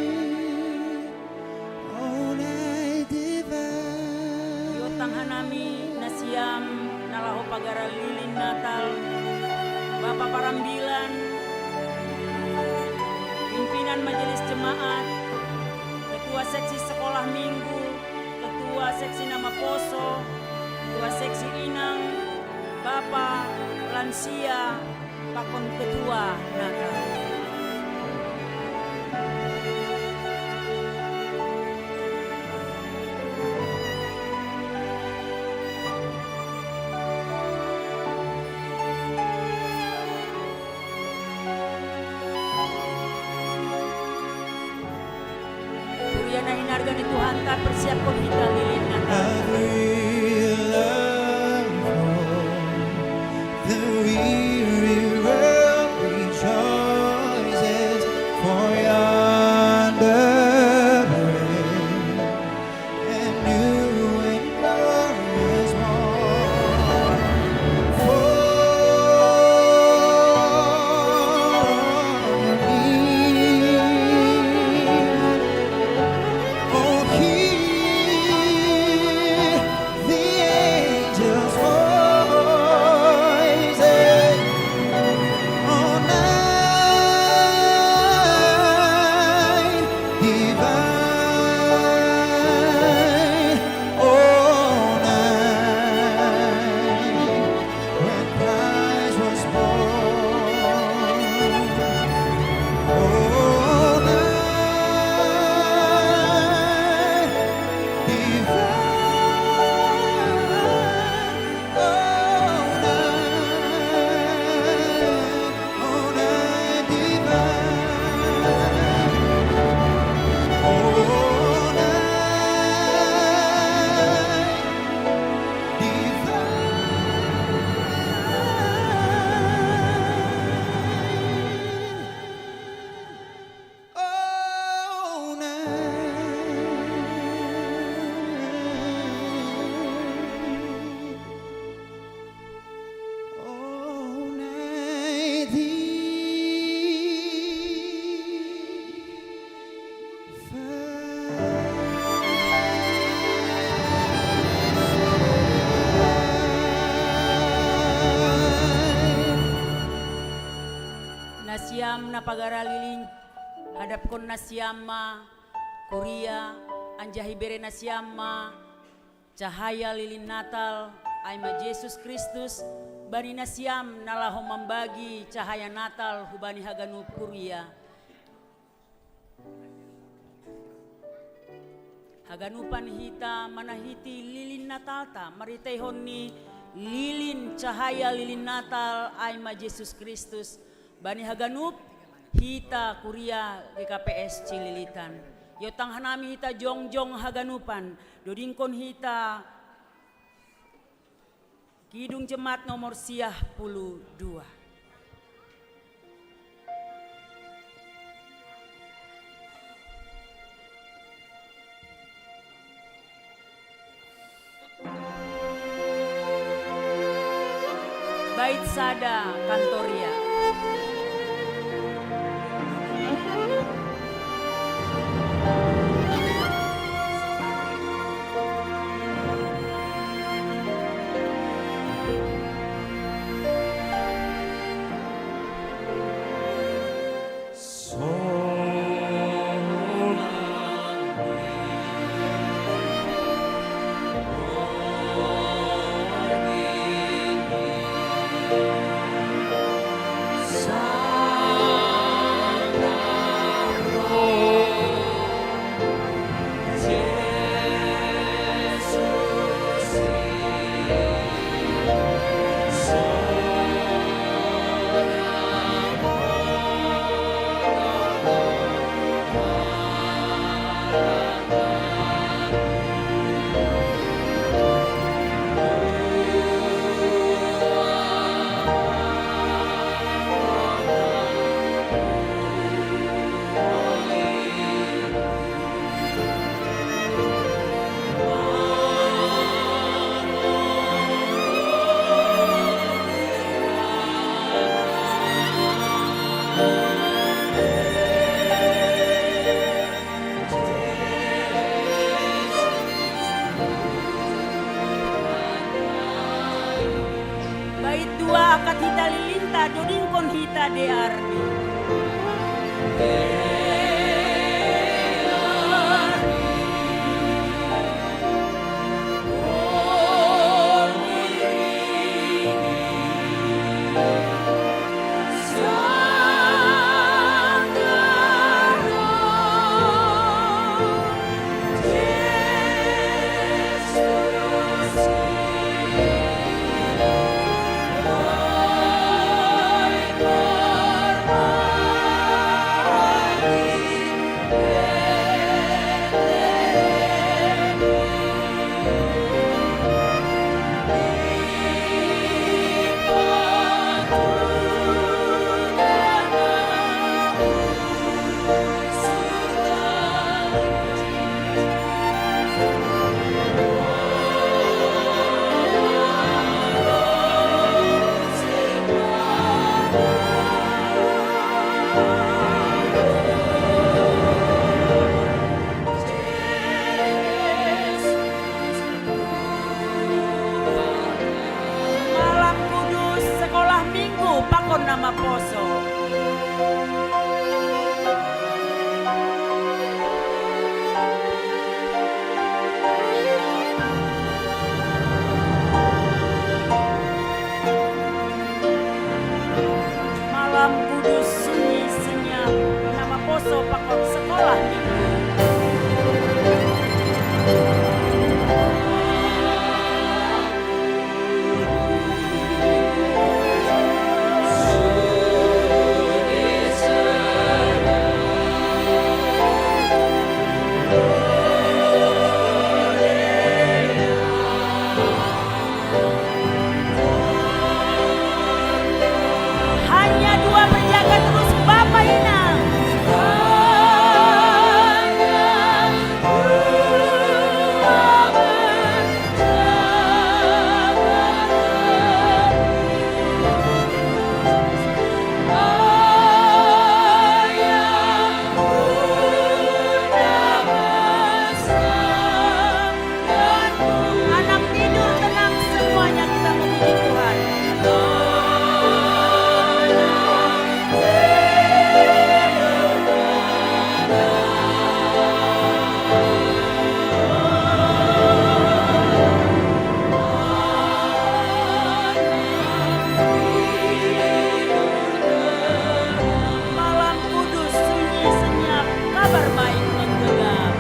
oh, night divine. Iotang hanami na siam na laho pagara lilin Natal, Bapa Parambilan, pimpinan Majelis Jemaat, ketua seksi sekolah minggu, ketua seksi na maposo, ketua seksi inang, bapa, lansia, pakon ketua Natal. Kuria na hinarga ni Tuhanta, persiapkon hita lilin Natal. Every love, the weary world rejoices, for yonder break and new and glorious morn. For me, oh, hear the angels' voices. Oh, night divine, oh, night when Christ was born. Oh, night divine, oh, night, oh, night divine, oh, night divine. Oh, night. Oh, night divine. Na siam na pagara lilin, hadapkon na siam ma kuria, anjaha ibere na siam ma cahaya lilin Natal, ai ma Jesus Kristus, bani na siam na laho mambagi cahaya Natal hubani haganup kuria. Haganupan hita manahiti lilin Natalta, marhiteihon ni lilin cahaya lilin Natal, ai ma Jesus Kristus, bani haganup hita kuria G K P S Cililitan. Iotang hanami hita jongjong haganupan, dodingkon hita Kidung Jemaat nomor sia puluh dua. Bait sada, kantoria. Tadi Ardi. Malam Kudus, sekolah minggu pakon nama poso. Malam Kudus sunyi senyap, nama poso pakon sekolah minggu. Hanya dua berjaga terus, Bapak Inang. Anak tidur tenang, semuanya kita memuji Tuhan. Malam Kudus sunyi senyap, kabar baik menggenggam.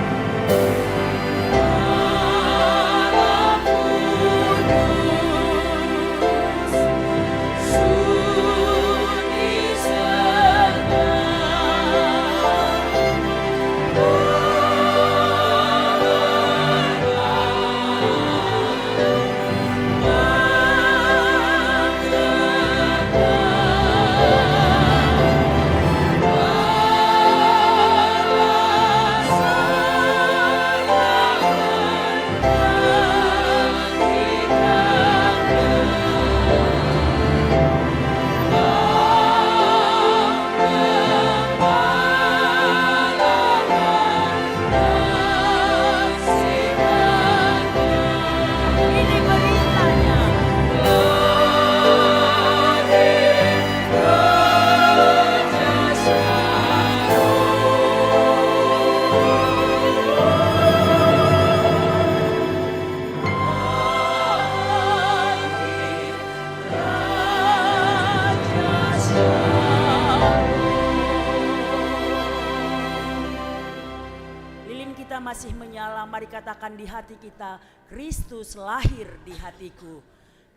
Lilin kita masih menyala, mari katakan di hati kita, Kristus lahir di hatiku.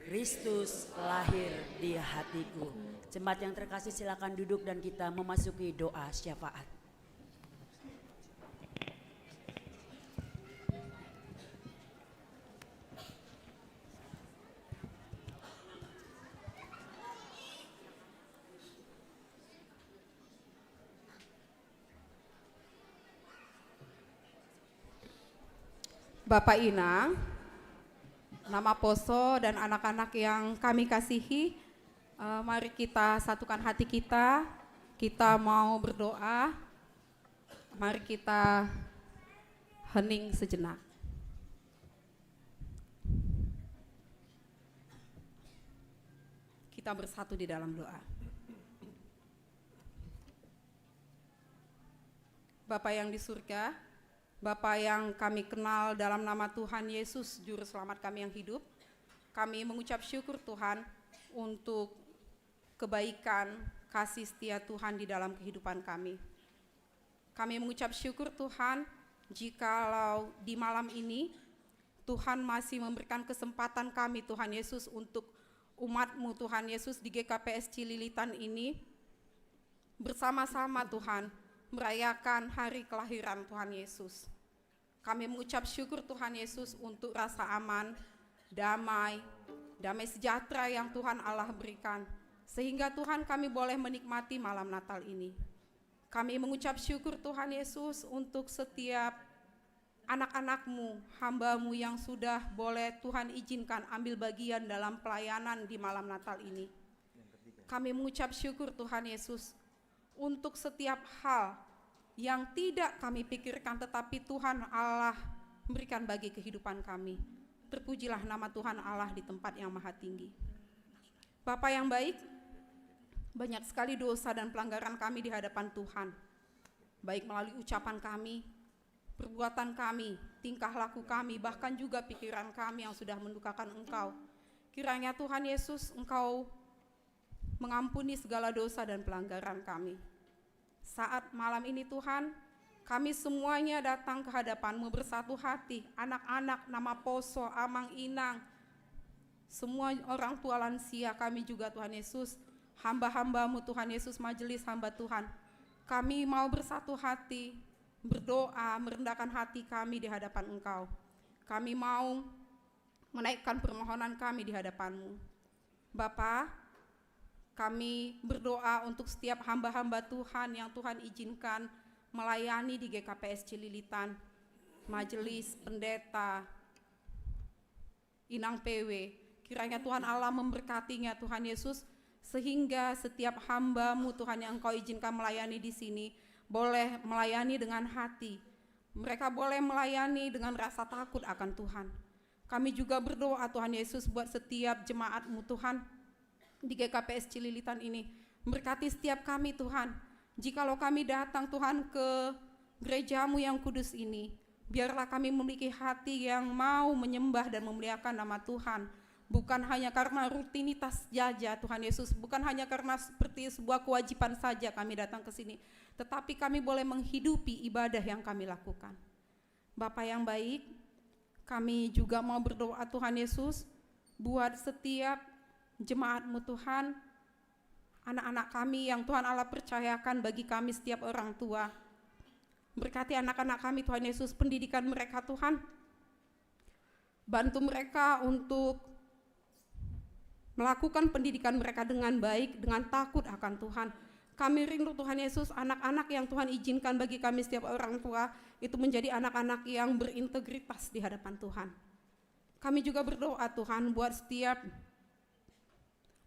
Kristus lahir di hatiku. Jemaat yang terkasih, silakan duduk dan kita memasuki doa syafaat. Bapak Inang, nama poso dan anak-anak yang kami kasihi, eh, mari kita satukan hati kita, kita mau berdoa, mari kita hening sejenak. Kita bersatu di dalam doa. Bapa yang di surga, Bapa yang kami kenal dalam nama Tuhan Yesus, Juru Selamat kami yang hidup, kami mengucap syukur, Tuhan, untuk kebaikan, kasih setia Tuhan di dalam kehidupan kami. Kami mengucap syukur, Tuhan, jikalau di malam ini Tuhan masih memberikan kesempatan kami, Tuhan Yesus, untuk umat-Mu, Tuhan Yesus, di G K P S Cililitan ini bersama-sama, Tuhan, merayakan hari kelahiran Tuhan Yesus. Kami mengucap syukur, Tuhan Yesus, untuk rasa aman, damai, damai sejahtera yang Tuhan Allah berikan, sehingga, Tuhan, kami boleh menikmati malam Natal ini. Kami mengucap syukur, Tuhan Yesus, untuk setiap anak-anak-Mu, hamba-Mu yang sudah boleh Tuhan izinkan ambil bagian dalam pelayanan di malam Natal ini. Kami mengucap syukur, Tuhan Yesus, untuk setiap hal yang tidak kami pikirkan, tetapi Tuhan Allah berikan bagi kehidupan kami. Terpujilah nama Tuhan Allah di tempat yang maha tinggi. Bapa yang baik, banyak sekali dosa dan pelanggaran kami di hadapan Tuhan, baik melalui ucapan kami, perbuatan kami, tingkah laku kami, bahkan juga pikiran kami yang sudah mendukakan Engkau. Kiranya, Tuhan Yesus, Engkau mengampuni segala dosa dan pelanggaran kami. Saat malam ini, Tuhan, kami semuanya datang ke hadapan-Mu bersatu hati, anak-anak, namaposo, amang inang, semua orang tua lansia, kami juga, Tuhan Yesus, hamba-hamba-Mu, Tuhan Yesus, majelis hamba Tuhan. Kami mau bersatu hati, berdoa, merendahkan hati kami di hadapan Engkau. Kami mau menaikkan permohonan kami di hadapan-Mu. Bapa, kami berdoa untuk setiap hamba-hamba Tuhan yang Tuhan izinkan melayani di G K P S Cililitan, majelis, pendeta, inang P W. Kiranya Tuhan Allah memberkatinya, Tuhan Yesus, sehingga setiap hamba-Mu, Tuhan, yang Engkau izinkan melayani di sini, boleh melayani dengan hati. Mereka boleh melayani dengan rasa takut akan Tuhan. Kami juga berdoa, Tuhan Yesus, buat setiap jemaat-Mu, Tuhan, di G K P S Cililitan ini. Berkati setiap kami, Tuhan. Jikalau kami datang, Tuhan, ke gereja-Mu yang kudus ini, biarlah kami memiliki hati yang mau menyembah dan memuliakan nama Tuhan. Bukan hanya karena rutinitas saja, Tuhan Yesus, bukan hanya karena seperti sebuah kewajiban saja kami datang ke sini, tetapi kami boleh menghidupi ibadah yang kami lakukan. Bapa yang baik, kami juga mau berdoa, Tuhan Yesus, buat setiap jemaat-Mu, Tuhan, anak-anak kami yang Tuhan Allah percayakan bagi kami setiap orang tua. Berkati anak-anak kami, Tuhan Yesus, pendidikan mereka, Tuhan. Bantu mereka untuk melakukan pendidikan mereka dengan baik, dengan takut akan Tuhan. Kami rindu, Tuhan Yesus, anak-anak yang Tuhan izinkan bagi kami setiap orang tua itu menjadi anak-anak yang berintegritas di hadapan Tuhan. Kami juga berdoa, Tuhan, buat setiap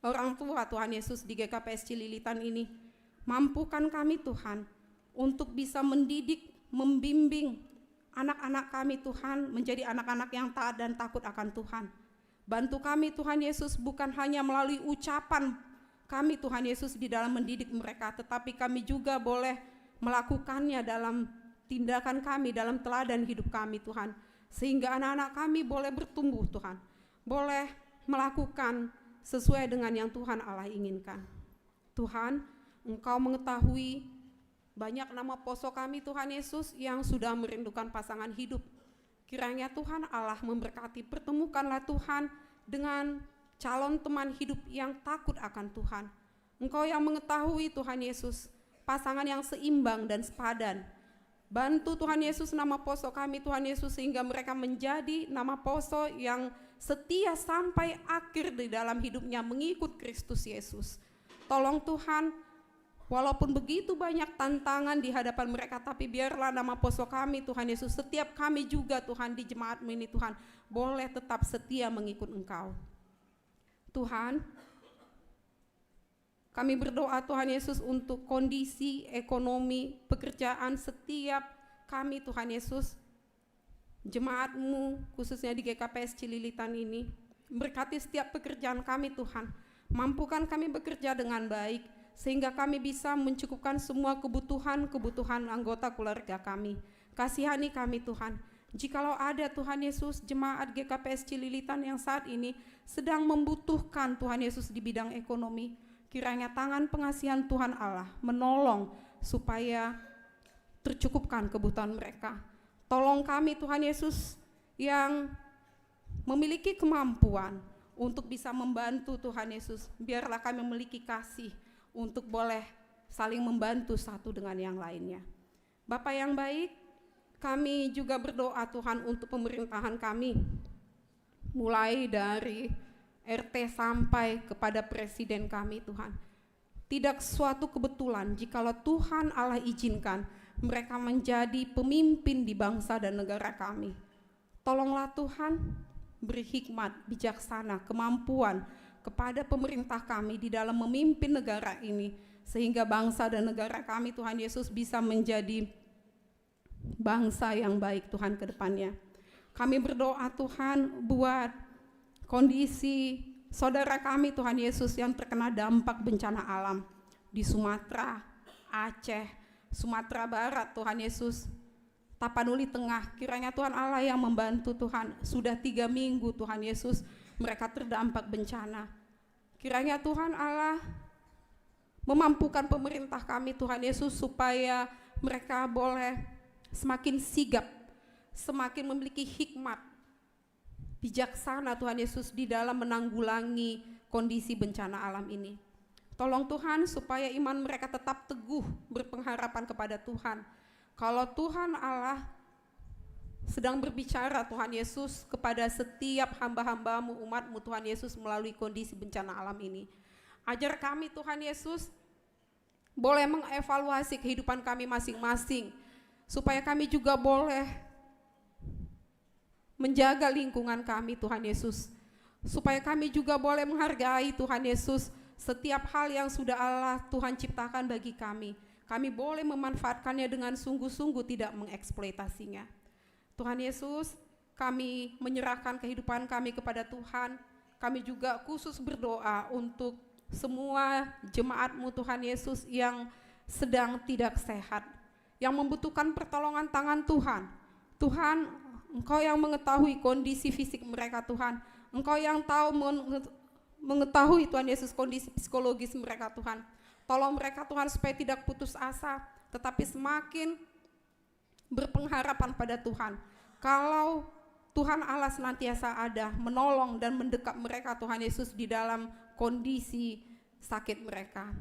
orang tua, Tuhan Yesus, di G K P S Cililitan ini. Mampukan kami, Tuhan, untuk bisa mendidik, membimbing anak-anak kami, Tuhan, menjadi anak-anak yang taat dan takut akan Tuhan. Bantu kami, Tuhan Yesus, bukan hanya melalui ucapan kami, Tuhan Yesus, di dalam mendidik mereka, tetapi kami juga boleh melakukannya dalam tindakan kami, dalam teladan hidup kami, Tuhan. Sehingga anak-anak kami boleh bertumbuh, Tuhan. Boleh melakukan sesuai dengan yang Tuhan Allah inginkan. Tuhan, Engkau mengetahui banyak namaposo kami, Tuhan Yesus, yang sudah merindukan pasangan hidup. Kiranya Tuhan Allah memberkati, pertemukanlah, Tuhan, dengan calon teman hidup yang takut akan Tuhan. Engkau yang mengetahui, Tuhan Yesus, pasangan yang seimbang dan sepadan. Bantu, Tuhan Yesus, namaposo kami, Tuhan Yesus, sehingga mereka menjadi namaposo yang setia sampai akhir di dalam hidupnya mengikut Kristus Yesus. Tolong, Tuhan, walaupun begitu banyak tantangan di hadapan mereka, tapi biarlah namaposo kami, Tuhan Yesus, setiap kami juga, Tuhan, di jemaat-Mu ini, Tuhan, boleh tetap setia mengikut Engkau. Tuhan, kami berdoa, Tuhan Yesus, untuk kondisi ekonomi pekerjaan setiap kami, Tuhan Yesus, jemaat-Mu, khususnya di G K P S Cililitan ini. Berkati setiap pekerjaan kami, Tuhan. Mampukan kami bekerja dengan baik, sehingga kami bisa mencukupkan semua kebutuhan-kebutuhan anggota keluarga kami. Kasihani kami, Tuhan. Jikalau ada, Tuhan Yesus, jemaat G K P S Cililitan yang saat ini sedang membutuhkan, Tuhan Yesus, di bidang ekonomi, kiranya tangan pengasihan Tuhan Allah menolong supaya tercukupkan kebutuhan mereka. Tolong kami, Tuhan Yesus, yang memiliki kemampuan untuk bisa membantu, Tuhan Yesus. Biarlah kami memiliki kasih untuk boleh saling membantu satu dengan yang lainnya. Bapa yang baik, kami juga berdoa, Tuhan, untuk pemerintahan kami, mulai dari R T sampai kepada presiden kami, Tuhan. Tidak suatu kebetulan jikalau Tuhan Allah izinkan mereka menjadi pemimpin di bangsa dan negara kami. Tolonglah, Tuhan, beri hikmat, bijaksana, kemampuan kepada pemerintah kami di dalam memimpin negara ini, sehingga bangsa dan negara kami, Tuhan Yesus, bisa menjadi bangsa yang baik, Tuhan, ke depannya. Kami berdoa, Tuhan, buat kondisi saudara kami, Tuhan Yesus, yang terkena dampak bencana alam di Sumatera, Aceh, Sumatera Barat, Tuhan Yesus, Tapanuli Tengah. Kiranya Tuhan Allah yang membantu, Tuhan. Sudah tiga minggu, Tuhan Yesus, mereka terdampak bencana. Kiranya Tuhan Allah memampukan pemerintah kami, Tuhan Yesus, supaya mereka boleh semakin sigap, semakin memiliki hikmat, bijaksana, Tuhan Yesus, di dalam menanggulangi kondisi bencana alam ini. Tolong, Tuhan, supaya iman mereka tetap teguh berpengharapan kepada Tuhan. Kalau Tuhan Allah sedang berbicara, Tuhan Yesus, kepada setiap hamba-hambamu, umatmu, Tuhan Yesus, melalui kondisi bencana alam ini. Ajar kami, Tuhan Yesus, boleh mengevaluasi kehidupan kami masing-masing, supaya kami juga boleh menjaga lingkungan kami, Tuhan Yesus, supaya kami juga boleh menghargai, Tuhan Yesus, setiap hal yang sudah Allah, Tuhan, ciptakan bagi kami. Kami boleh memanfaatkannya dengan sungguh-sungguh, tidak mengeksploitasinya. Tuhan Yesus, kami menyerahkan kehidupan kami kepada Tuhan. Kami juga khusus berdoa untuk semua jemaat-Mu, Tuhan Yesus, yang sedang tidak sehat, yang membutuhkan pertolongan tangan Tuhan. Tuhan, Engkau yang mengetahui kondisi fisik mereka, Tuhan. Engkau yang tahu, menge-, mengetahui, Tuhan Yesus, kondisi psikologis mereka, Tuhan. Tolong mereka, Tuhan, supaya tidak putus asa, tetapi semakin berpengharapan pada Tuhan. Kalau Tuhan Allah senantiasa ada, menolong dan mendekap mereka, Tuhan Yesus, di dalam kondisi sakit mereka.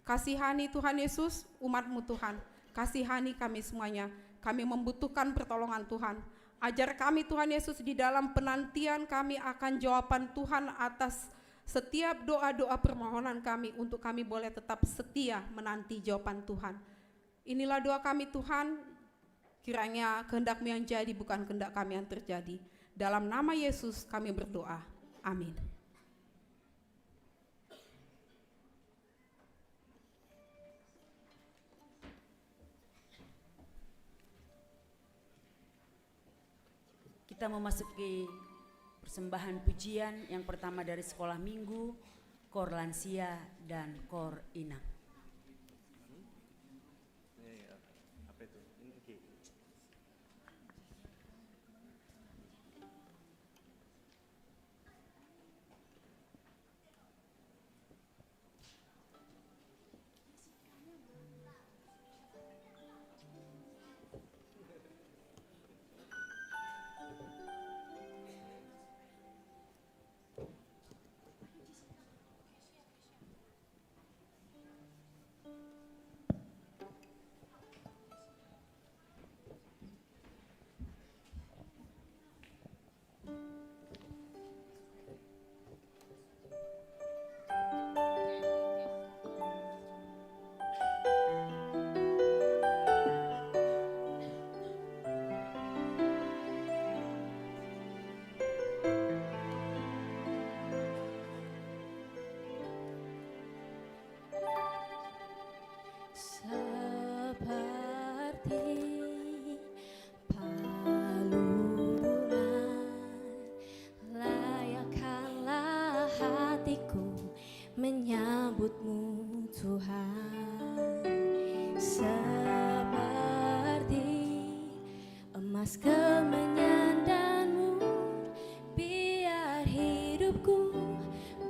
Kasihani, Tuhan Yesus, umat-Mu, Tuhan. Kasihani kami semuanya. Kami membutuhkan pertolongan, Tuhan. Ajar kami, Tuhan Yesus, di dalam penantian kami akan jawaban Tuhan atas setiap doa-doa permohonan kami, untuk kami boleh tetap setia menanti jawaban Tuhan. Inilah doa kami, Tuhan. Kiranya kehendak-Mu yang jadi, bukan kehendak kami yang terjadi. Dalam nama Yesus kami berdoa. Amin. Kita memasuki persembahan pujian yang pertama dari sekolah minggu, kor lansia dan kor inang.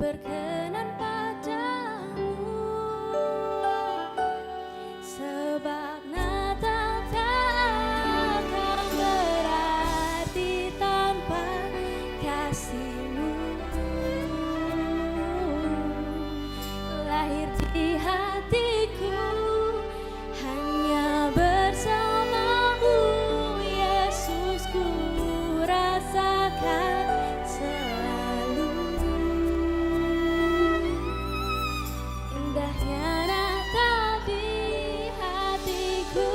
berkenan padamu, sebab Natal tak akan berarti tanpa kasihmu. Lahir di hatiku hanya bersamamu, Yesus, ku rasakan selalu. Indahnya Natal di hatiku.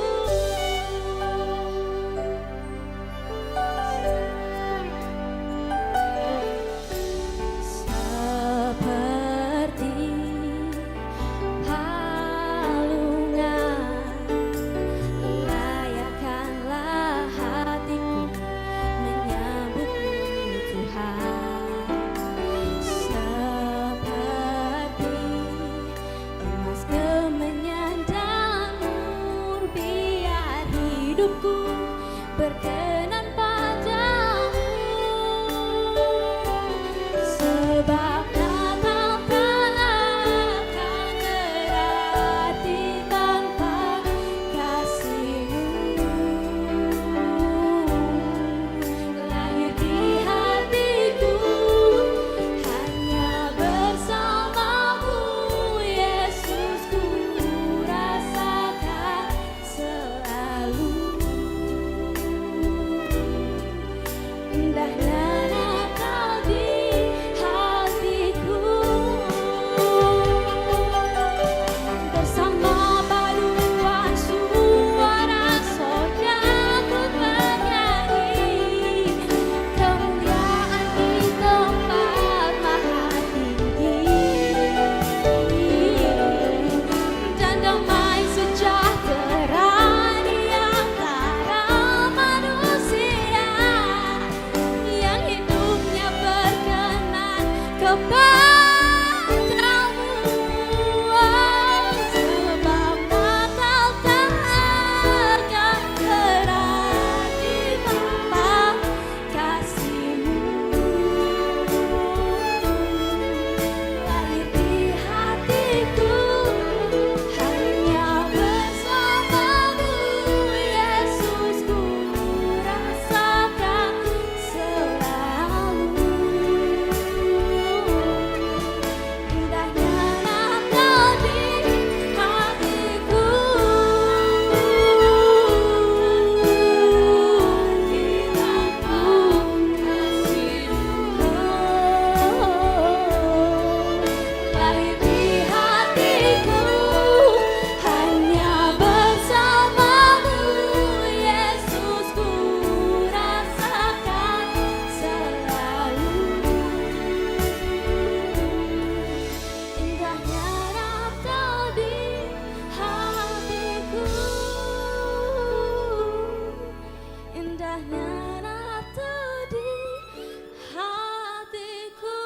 Seperti palungan, layakkanlah hatiku menyambutmu, Tuhan. Seperti emas kemenyan dan mur, biar hidupku berkenan padamu. Sebab Natal tak akan berarti tanpa kasihmu. Lahir di hatiku hanya bersamamu, Yesus, ku rasakan selalu. Indahnya Natal di hatiku. Bersama paduan suara, saudaraku bernyanyi kemuliaan di tempat maha tinggi, dan damai sejahtera di antara manusia yang hidupnya berkenan kepadamu. Sebab Natal tak akan berarti tanpa kasihmu. Lahir di hatiku hanya bersamamu, Yesus, ku rasakan selalu. Indahnya Natal di hatiku. Lahir di hatiku hanya bersamamu, Yesus, ku rasakan selalu. Indahnya Natal di hatiku. Indahnya Natal di hatiku.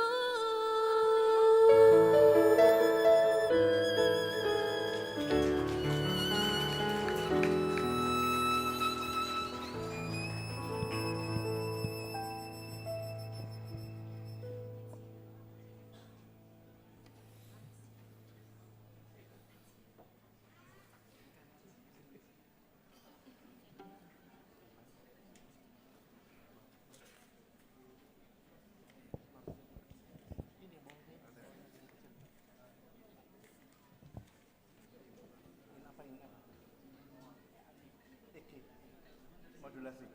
Modulasi.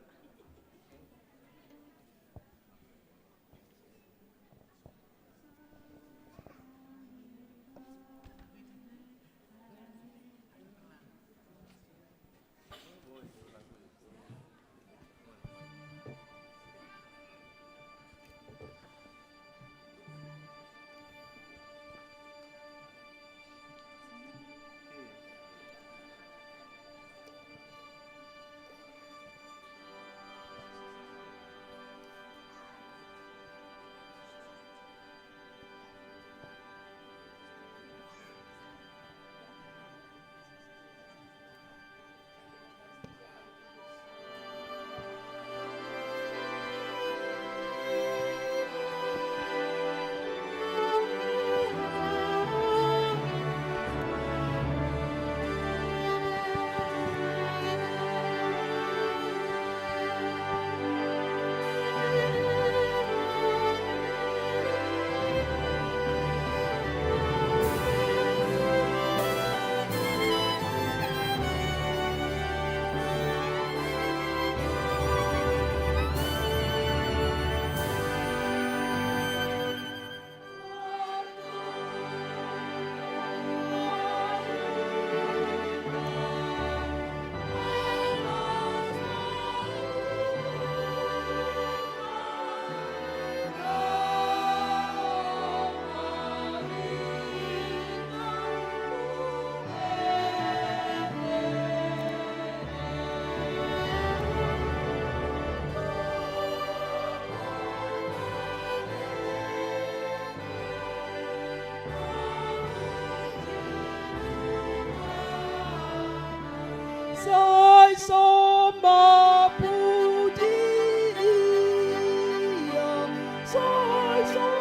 Sama puji Ia, saya sama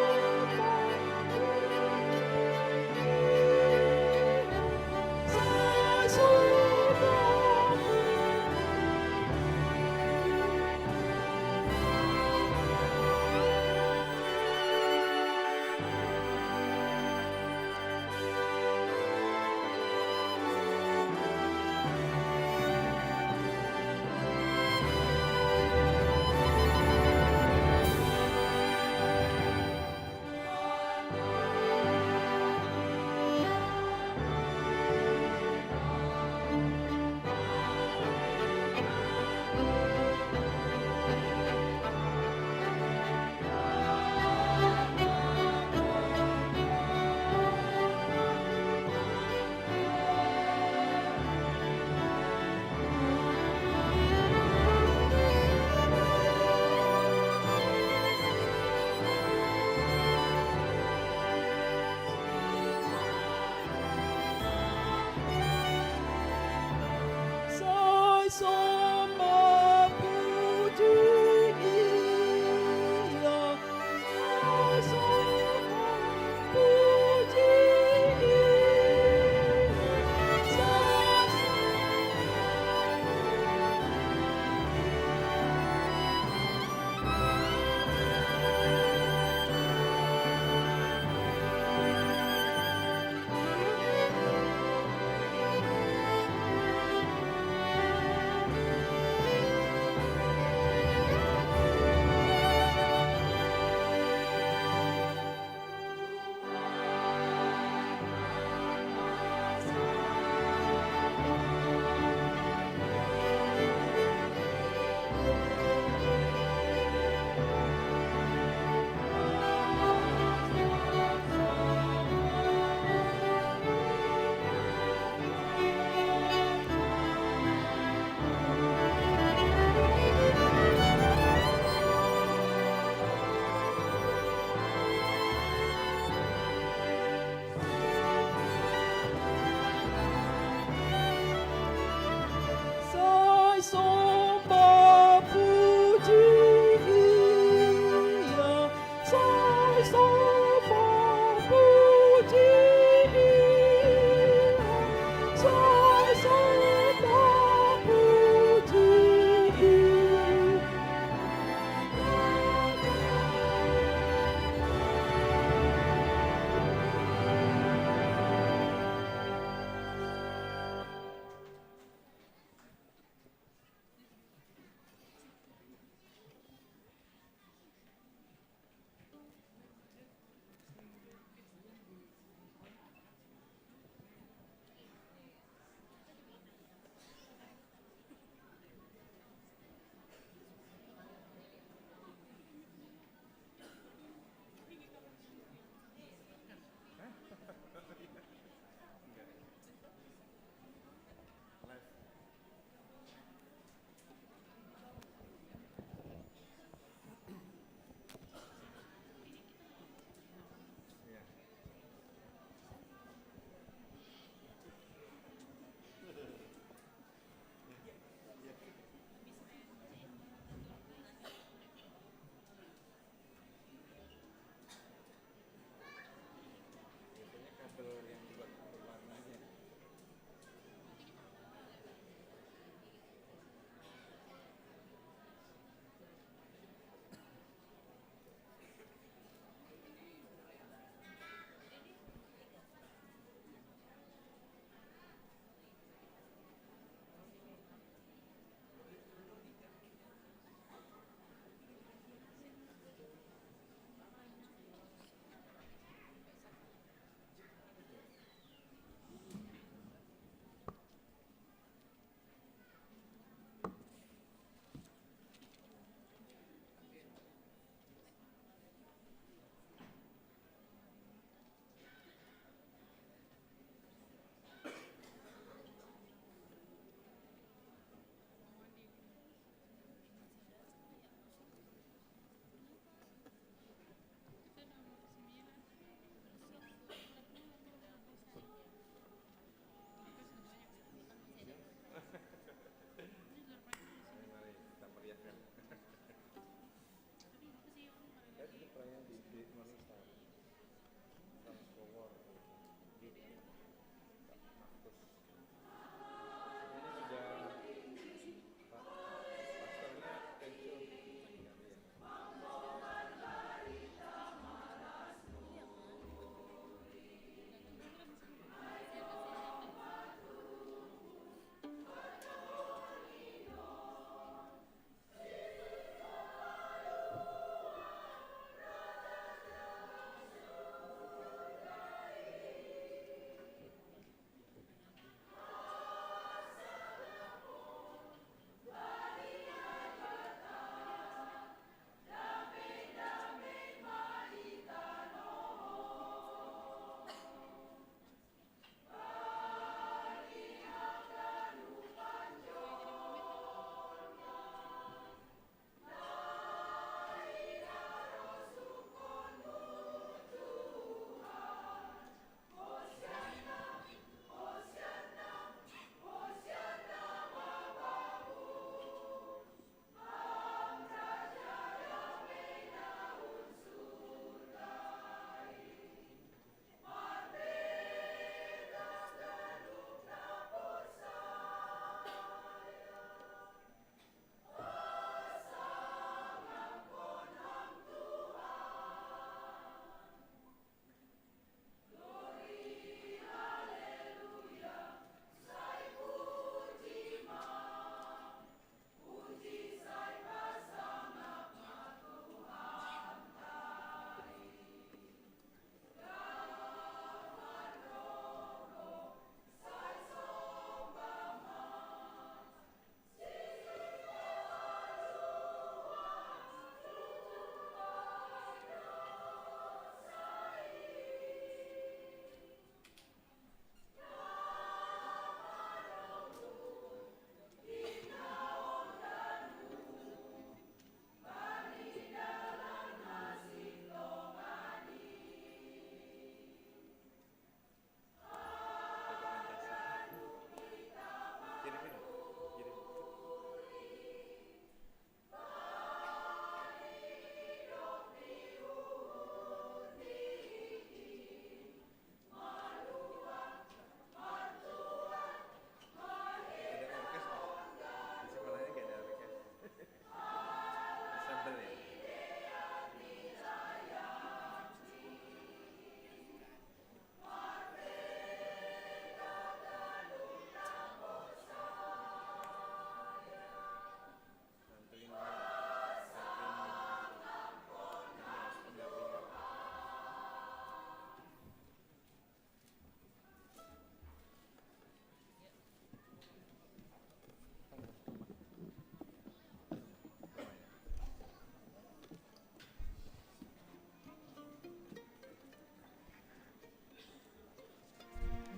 Di, di Morningstar. Sama Squawor. Di Markus. Ini juga Pak Pastornya pensiun.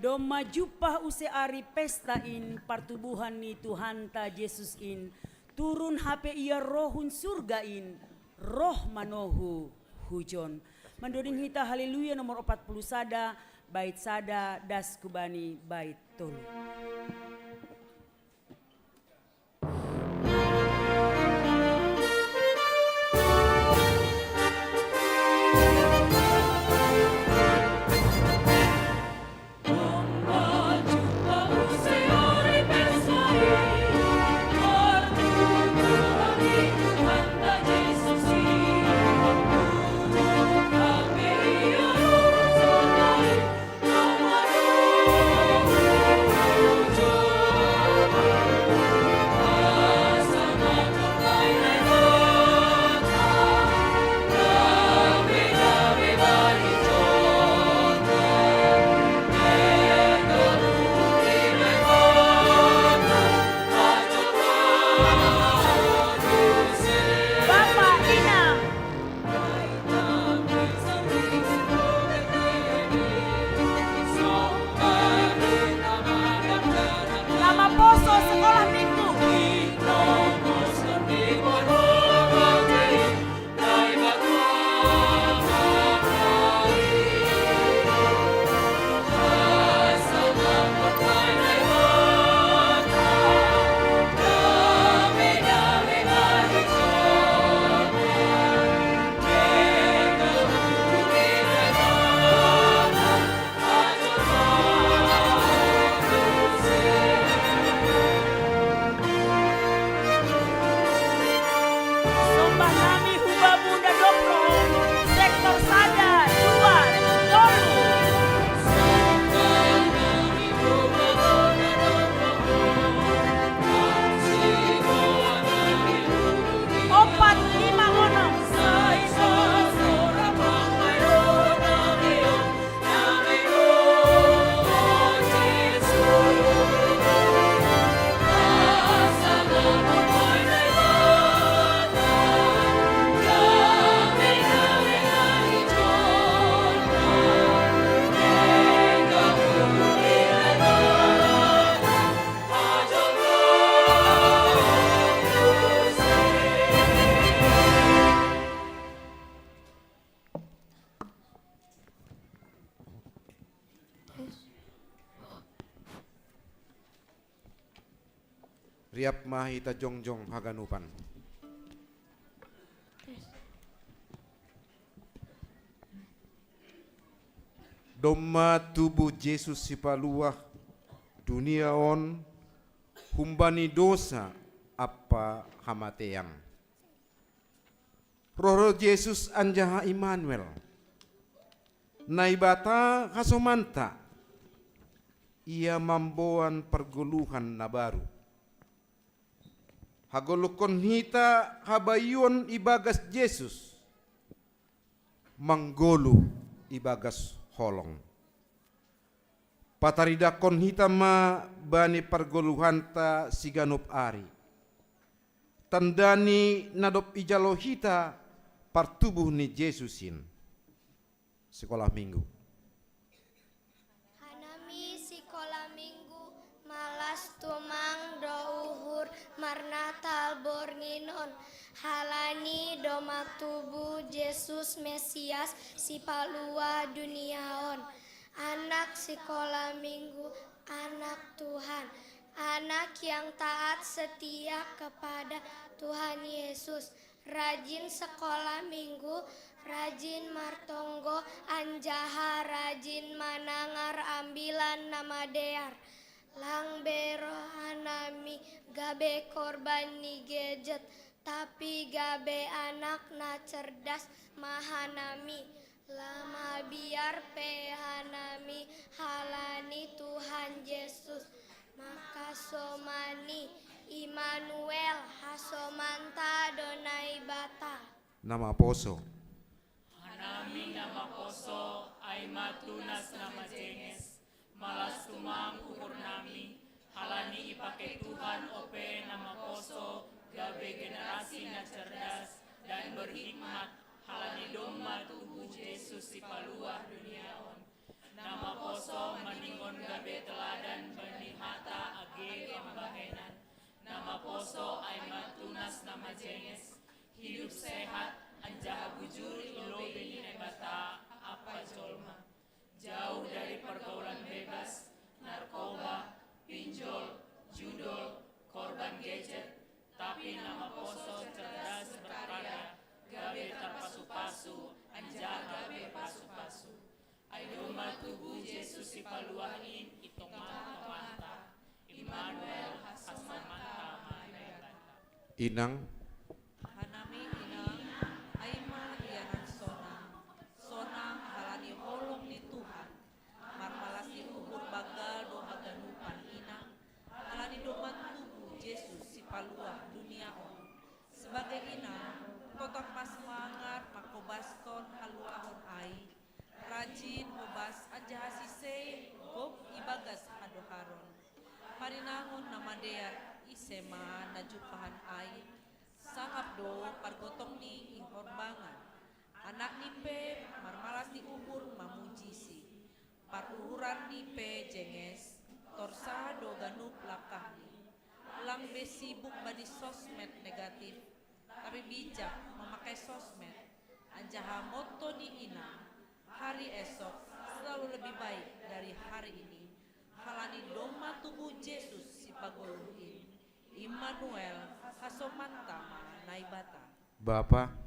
Domma juppah use ari pesta in partubuhan ni Tuhanta Jesus in, turun hape ia rohun surga in, roh manohu hujon. Mandoding hita Haleluya nomor opat puluh sada, bait sada das kubani bait tolu. Siap ma hita jongjong haganupan. Domma tubu Jesus sipaluah dunia on humbani dosa ampa hamatean. Roh-roh Jesus anjaha Immanuel, Naibata hasomanta, Ia mamboan pargoluhan na baru. Hagoluhkon hita habayuon ibagas Jesus, manggoluh ibagas holong. Pataridahkon hita ma bani pargoluhanta siganup ari. Tandani na dob ijalo hita partubuh ni Jesus in. Sikolah Minggu. Hanami sikolah Minggu, malas tumang do uhur marnatal borngin on, halani domma tubu Jesus Mesias sipaluah dunia on. Anak sikolah Minggu, anak Tuhan, anak yang taat setia kepada Tuhan Yesus, rajin sikolah Minggu, rajin martonggo, anjaha rajin manangar Ambilan Namadear. Lang be rohanami gabe korban ni gadget, tapi gabe anak na cerdas ma hanami. Lang mabiar pe hanami halani Tuhan Jesus. Mangkasomani, Immanuel, hasomanta do Naibata. Na maposo. Hanami na maposo, ai ma tunas na majenges. Malas tumang uhurnami, halani ipake Tuhan ope na maposo gabe generasi na cerdas dan berhikmat, halani domma tubu Jesus sipaluah dunia on. Na maposo maningon gabe teladan bani hata age pambahenan. Na maposo ai ma tunas na majenges, hidup sehat, anjaha bujur i lobei ni Naibata ampa jolma. Jauh dari pergaulan bebas, narkoba, pinjol, judol, korban gadget, tapi na maposo cerdas berkarya, gabe tarpasu-pasu, anjaha gabe pasu-pasu. Ai domma tubu Jesus sipaluah in i tonga-tonganta. Immanuel, hasomanta ma Naibata. Inang. Hanami inang, ai ma ianan sonang, sonang halani holong ni Tuhan. Marmalas ni uhur banggal do haganupan inang, halani domma tubu Jesus sipaluah dunia on. Sebagai inang, totap ma semangat mangkobaskon haluahon ai, rajin hobas anjaha sisei gok ibagas hadoharon. Parinangon na madear ise ma na jumpahan ai, sangap do pargotong ni ihorbangan. Anakni pe marmalas ni uhur mamujisi. Paruhuranni pe jenges, torsa do ganup langkahni. Lang be sibuk bani sosmed negatif, tapi bijak memakai sosmed. Anjaha motto ni inang, hari esok selalu lebih baik dari hari ini. Halani domma tubu Jesus sipagoluh in. Immanuel, hasomanta ma Naibata. Bapa.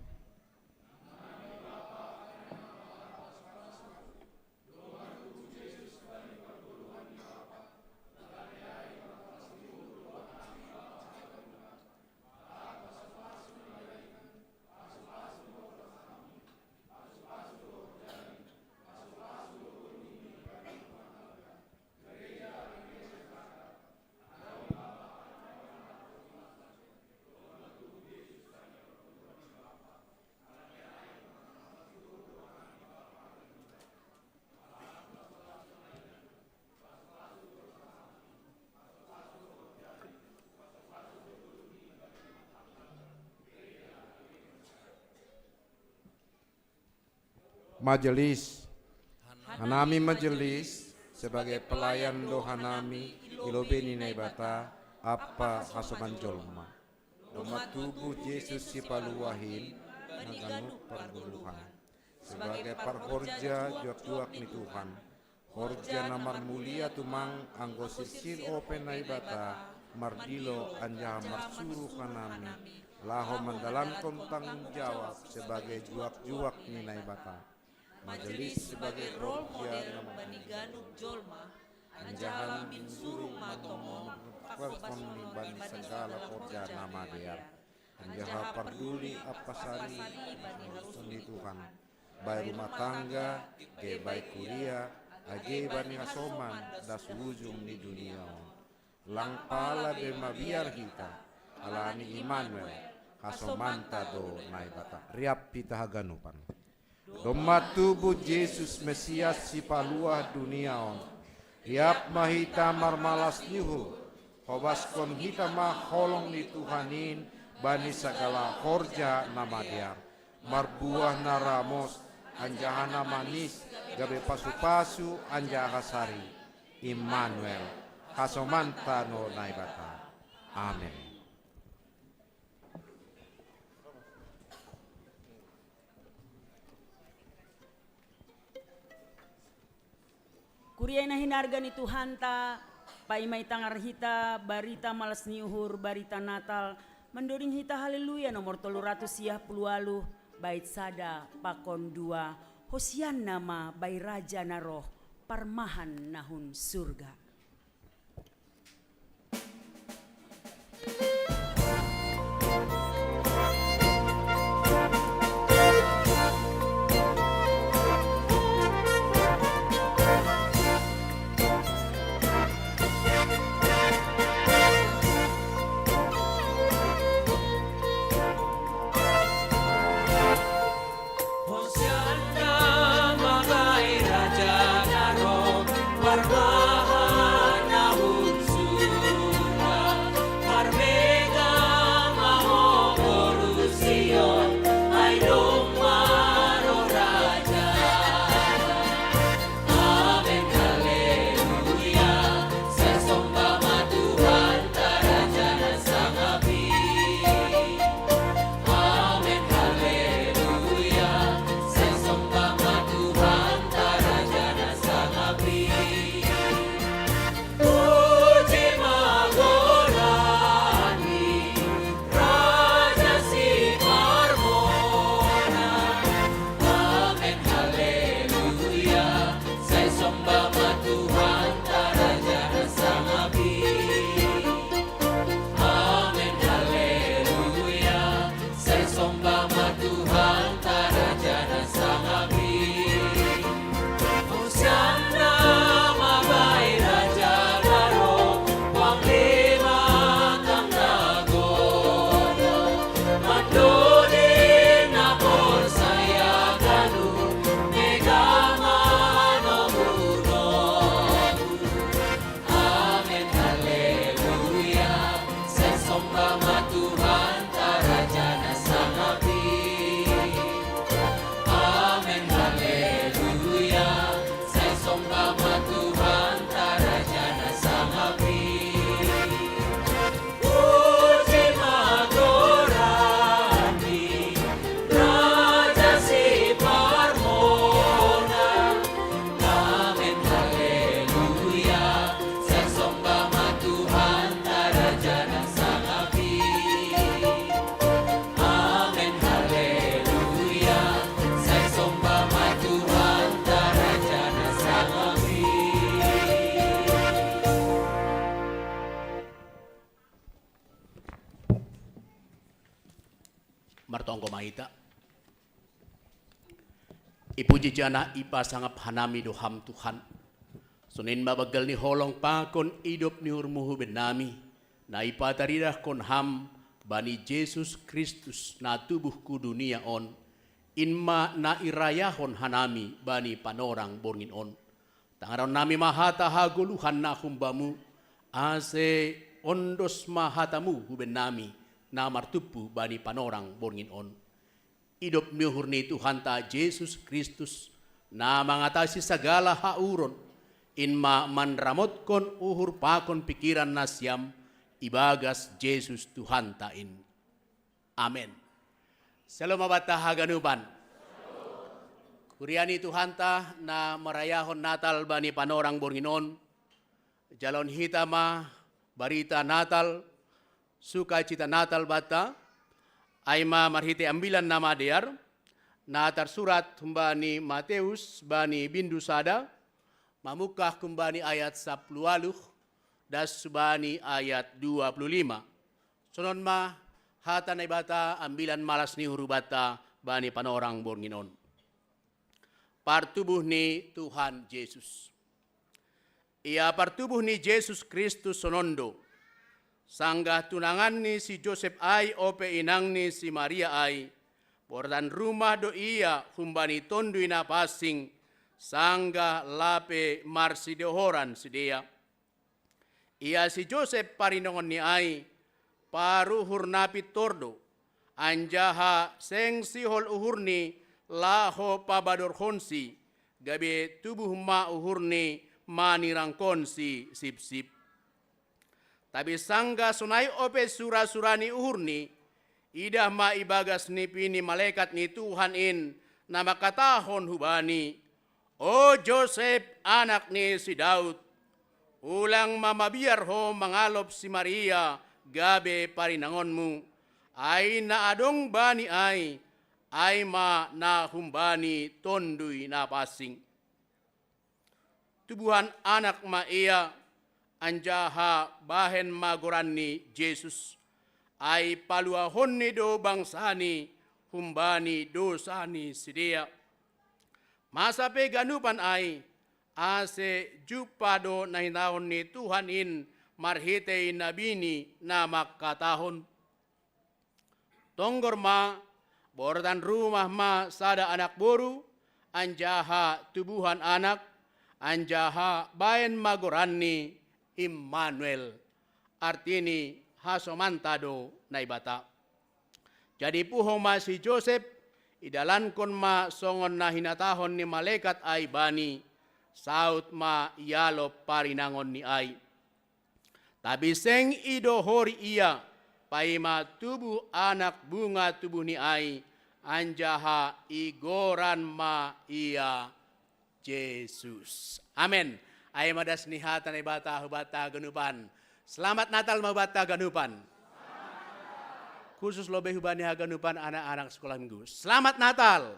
Majelis. Hanami majelis, sebagai pelayan do hanami i lobei ni Naibata ampa hasoman jolma. Domma tubu Jesus sipaluah in, na ganup pargoluhan. Sebagai parhorja juak-juak ni Tuhan, horja na marmulia tumang anggo sirsir ope Naibata, mardilo anjaha marsuruh hanami, laho mandalanhon tanggung jawab sebagai juak-juak ni Naibata. Majelis sebagai roh je na mambani ganup jolma, anjaha na minsurung ma tongon, pakkobashononni bani sagala horja na madear. Anjaha parduli ampa sari bani harusun ni Tuhan, baik rumah tangga, gabe baik kuria, age bani hasoman das ujung ni dunia on. Lang pala be mabiar hita, ala ni Immanuel, hasomanta do Naibata. Riap hita haganupan. Domma tubu Jesus Mesias sipaluah dunia on, riap ma hita marmalas ni uhur, hobaskon hita ma holong ni Tuhan in bani sagala horja na madear, marbuah na ramos, anjaha na manis, gabe pasu-pasu anjaha sari. Immanuel, hasomanta do Naibata. Amen. Kuria na hinarga ni Tuhanta, paima itangar hita barita malas ni uhur, barita Natal, mandoding hita Haleluya nomor tolu ratus sia puluh waluh, bait sada pakon dua. Hosianna ma bai Raja na roh, parmahan na hun surga. Hosianna ma bai Raja na roh, parmahan na hun surga, marmegah ma ho boru Sion, ai domma roh Raja. Amen, haleluya, sai somba ma Tuhanta Raja na sangap i. Amen, haleluya, sai somba ma Tuhanta Raja na sangap i. Puji ma goranni, Raja si parmona. Amen, haleluya, sai somba ma Tuhanta Raja na sangap i. Amen, haleluya, sai somba ma Tuhanta Raja na sangap i. Hosianna ma bai Raja na roh, Panglima tangga golo, mandoding na porsaya ganup, mega manogu-nogu. Amen, haleluya, sai somba ma Tuhanta Raja na sangap i. Amen, haleluya, sai somba ma Tuhanta Raja na sangap i. Puji ma goranni, Raja si parmona. Amen, haleluya, sai somba ma Tuhanta Raja na sangap i. Amen, haleluya, sai somba ma Tuhanta Raja na sangap i. Martonggo ma hita. Ipuji janah ipasangap hanami do Ham, Tuhan. Sonin ma banggal ni holong pakon idop ni uhurmu hu bennami, na ipataridahkon Ham bani Jesus Kristus na tubuh hu dunia on, in ma na irayahon hanami bani panorang borngin on. Tangaronnami ma hata hagoluhan na humbamu, ase ondos ma hatamu hu bennami, na martumpu bani panorang borngin on. Idop ni uhur ni Tuhanta Jesus Kristus, na mangatasi sagala hauron, in ma manramotkon uhur pakon pingkiran nasiam, ibagas Jesus Tuhanta in. Amen. Syalom ma banta haganupan. Kuria ni Tuhanta na marayahon Natal bani panorang borngin on, jaloon hita ma Barita Natal, sukacita Natal banta, ai ma marhitei Ambilan Namadear, na tarsurat humbani Mateus bani bindu sada, mamungkah humbani ayat sapuluh ualuh, das hubani ayat dua puluh lima. Sonon ma hata Naibata, ambilan malas ni uhur banta bani panorang borngin on. Partubuh ni Tuhan Jesus. Ia partubuh ni Jesus Kristus sonon do. Sanggah tunangan ni si Josep ai ope inang ni si Maria ai, boratan rumah do ia humbani Tonduy Napansing, sanggah lape marsidohoran sidea. Ia si Josep parinangonni ai, paruhur na pintor do, anjaha seng sihol uhurni laho pabadorhonsi, gabe tubuh ma uhurni manirangkonsi sipsip. Tapi sanggah sonai ope sura-sura ni uhurni, idah ma ibagas nipi ni malekat ni Tuhan in na mangkatahon hubani, "O Josep, anak ni si Daud, ulang ma mabiar ho mangalop si Maria gabe parinangonmu, ai na adong bani ai, ai ma na humbani Tonduy Napansing. Tubuhan anak ma ia, anjaha bahen ma goranni Jesus, ai paluahonni do bangsani humbani dosa ni sidea. Masa pe ganupan ai, ase jumpah do na hinatahon ni Tuhan in marhitei nabini na mangkatahon." Tonggor ma, boratan rumah ma sada anak boru, anjaha tubuhan anak, anjaha bahen ma goranni Immanuel, artini hasomanta do Naibata. Jadi puho ma si Josep, idalankon ma songon na hinatahon ni malekat ai bani, saut ma ialop parinangonni ai. Tapi seng idohori ia, paima tubuh anak bunga tubuhni ai, anjaha igoran ma ia Jesus. Amen. Ai ma das ni hata Naibata hubanta haganupan. Selamat Natal ma hubanta haganupan. Khusus lobe hubani haganupan anak-anak sekolah minggu. Selamat Natal.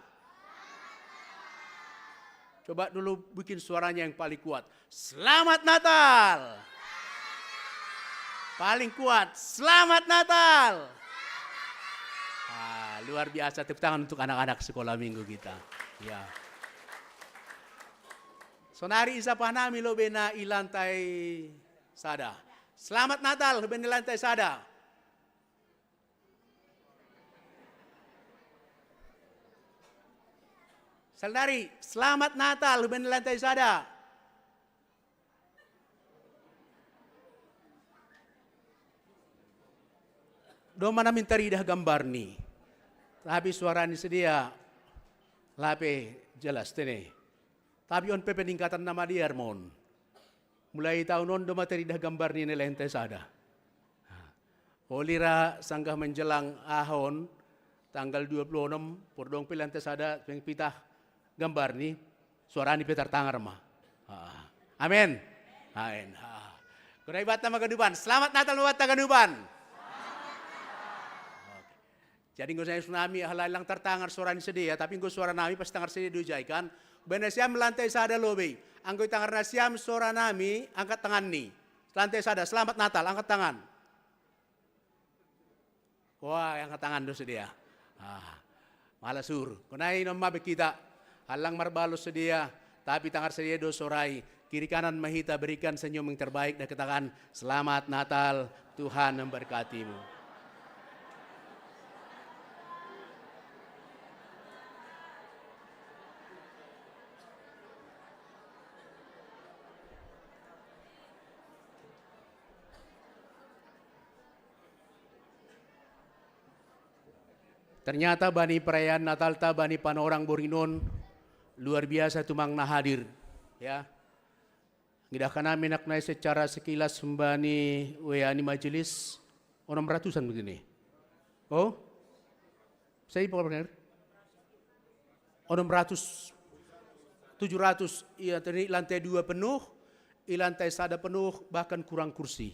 Coba dulu bikin suaranya yang paling kuat. Selamat Natal. Paling kuat. Selamat Natal. Ah, luar biasa, tepuk tangan untuk anak-anak sekolah minggu kita. Ya. Sonari isap hanami lobe na i lantai sada. Selamat Natal, lobe na i lantai sada. Sonari, selamat Natal, lobe na i lantai sada. Domma namin taridah gambarni. Tapi suarani sidea lape jelas tene. Tapi on pe peningkatan na madear mon. Mulai tahun on domma taridah gambarni na i lantai sada. Oli ra sanggah menjelang aha on, tanggal dua puluh enam, pordong pe lantai sada, peng pitah gambarni, suarani pe tartangar ma. Ah. Amen. Amen. Ah. Kudai banta ma haganupan. Selamat Natal ma banta haganupan. Jadi anggo sonai sonami halai lang tartangar suarani sidea, tapi anggo suaranami pasti tangar sidea do ijai kan. Baen nasiam lantai sada lobe. Anggo itangar nasiam suaranami, angkat tanganni. Lantai sada, selamat Natal, angkat tangan. Wah, angkat tangan do sidea. Ah, malas uhur. Sonai non ma be hita. Hallang marbalos sidea, tapi tangar sidea do suara i. Kiri kanan ma hita, berikan senyum yang terbaik dan katakan, "Selamat Natal, Tuhan memberkatimu." Ternyata bani perayaan Natalta bani panorang borngin on luar biasa tumang na hadir, ya. Ngidah hanami nang nai secara sekilas humbani W A ni majelis, onom ratusan begini. Oh? Saya apa benar? Onom ratus, tujuh ratus, iya, tadi lantai dua penuh, i lantai sada penuh, bahkan kurang kursi.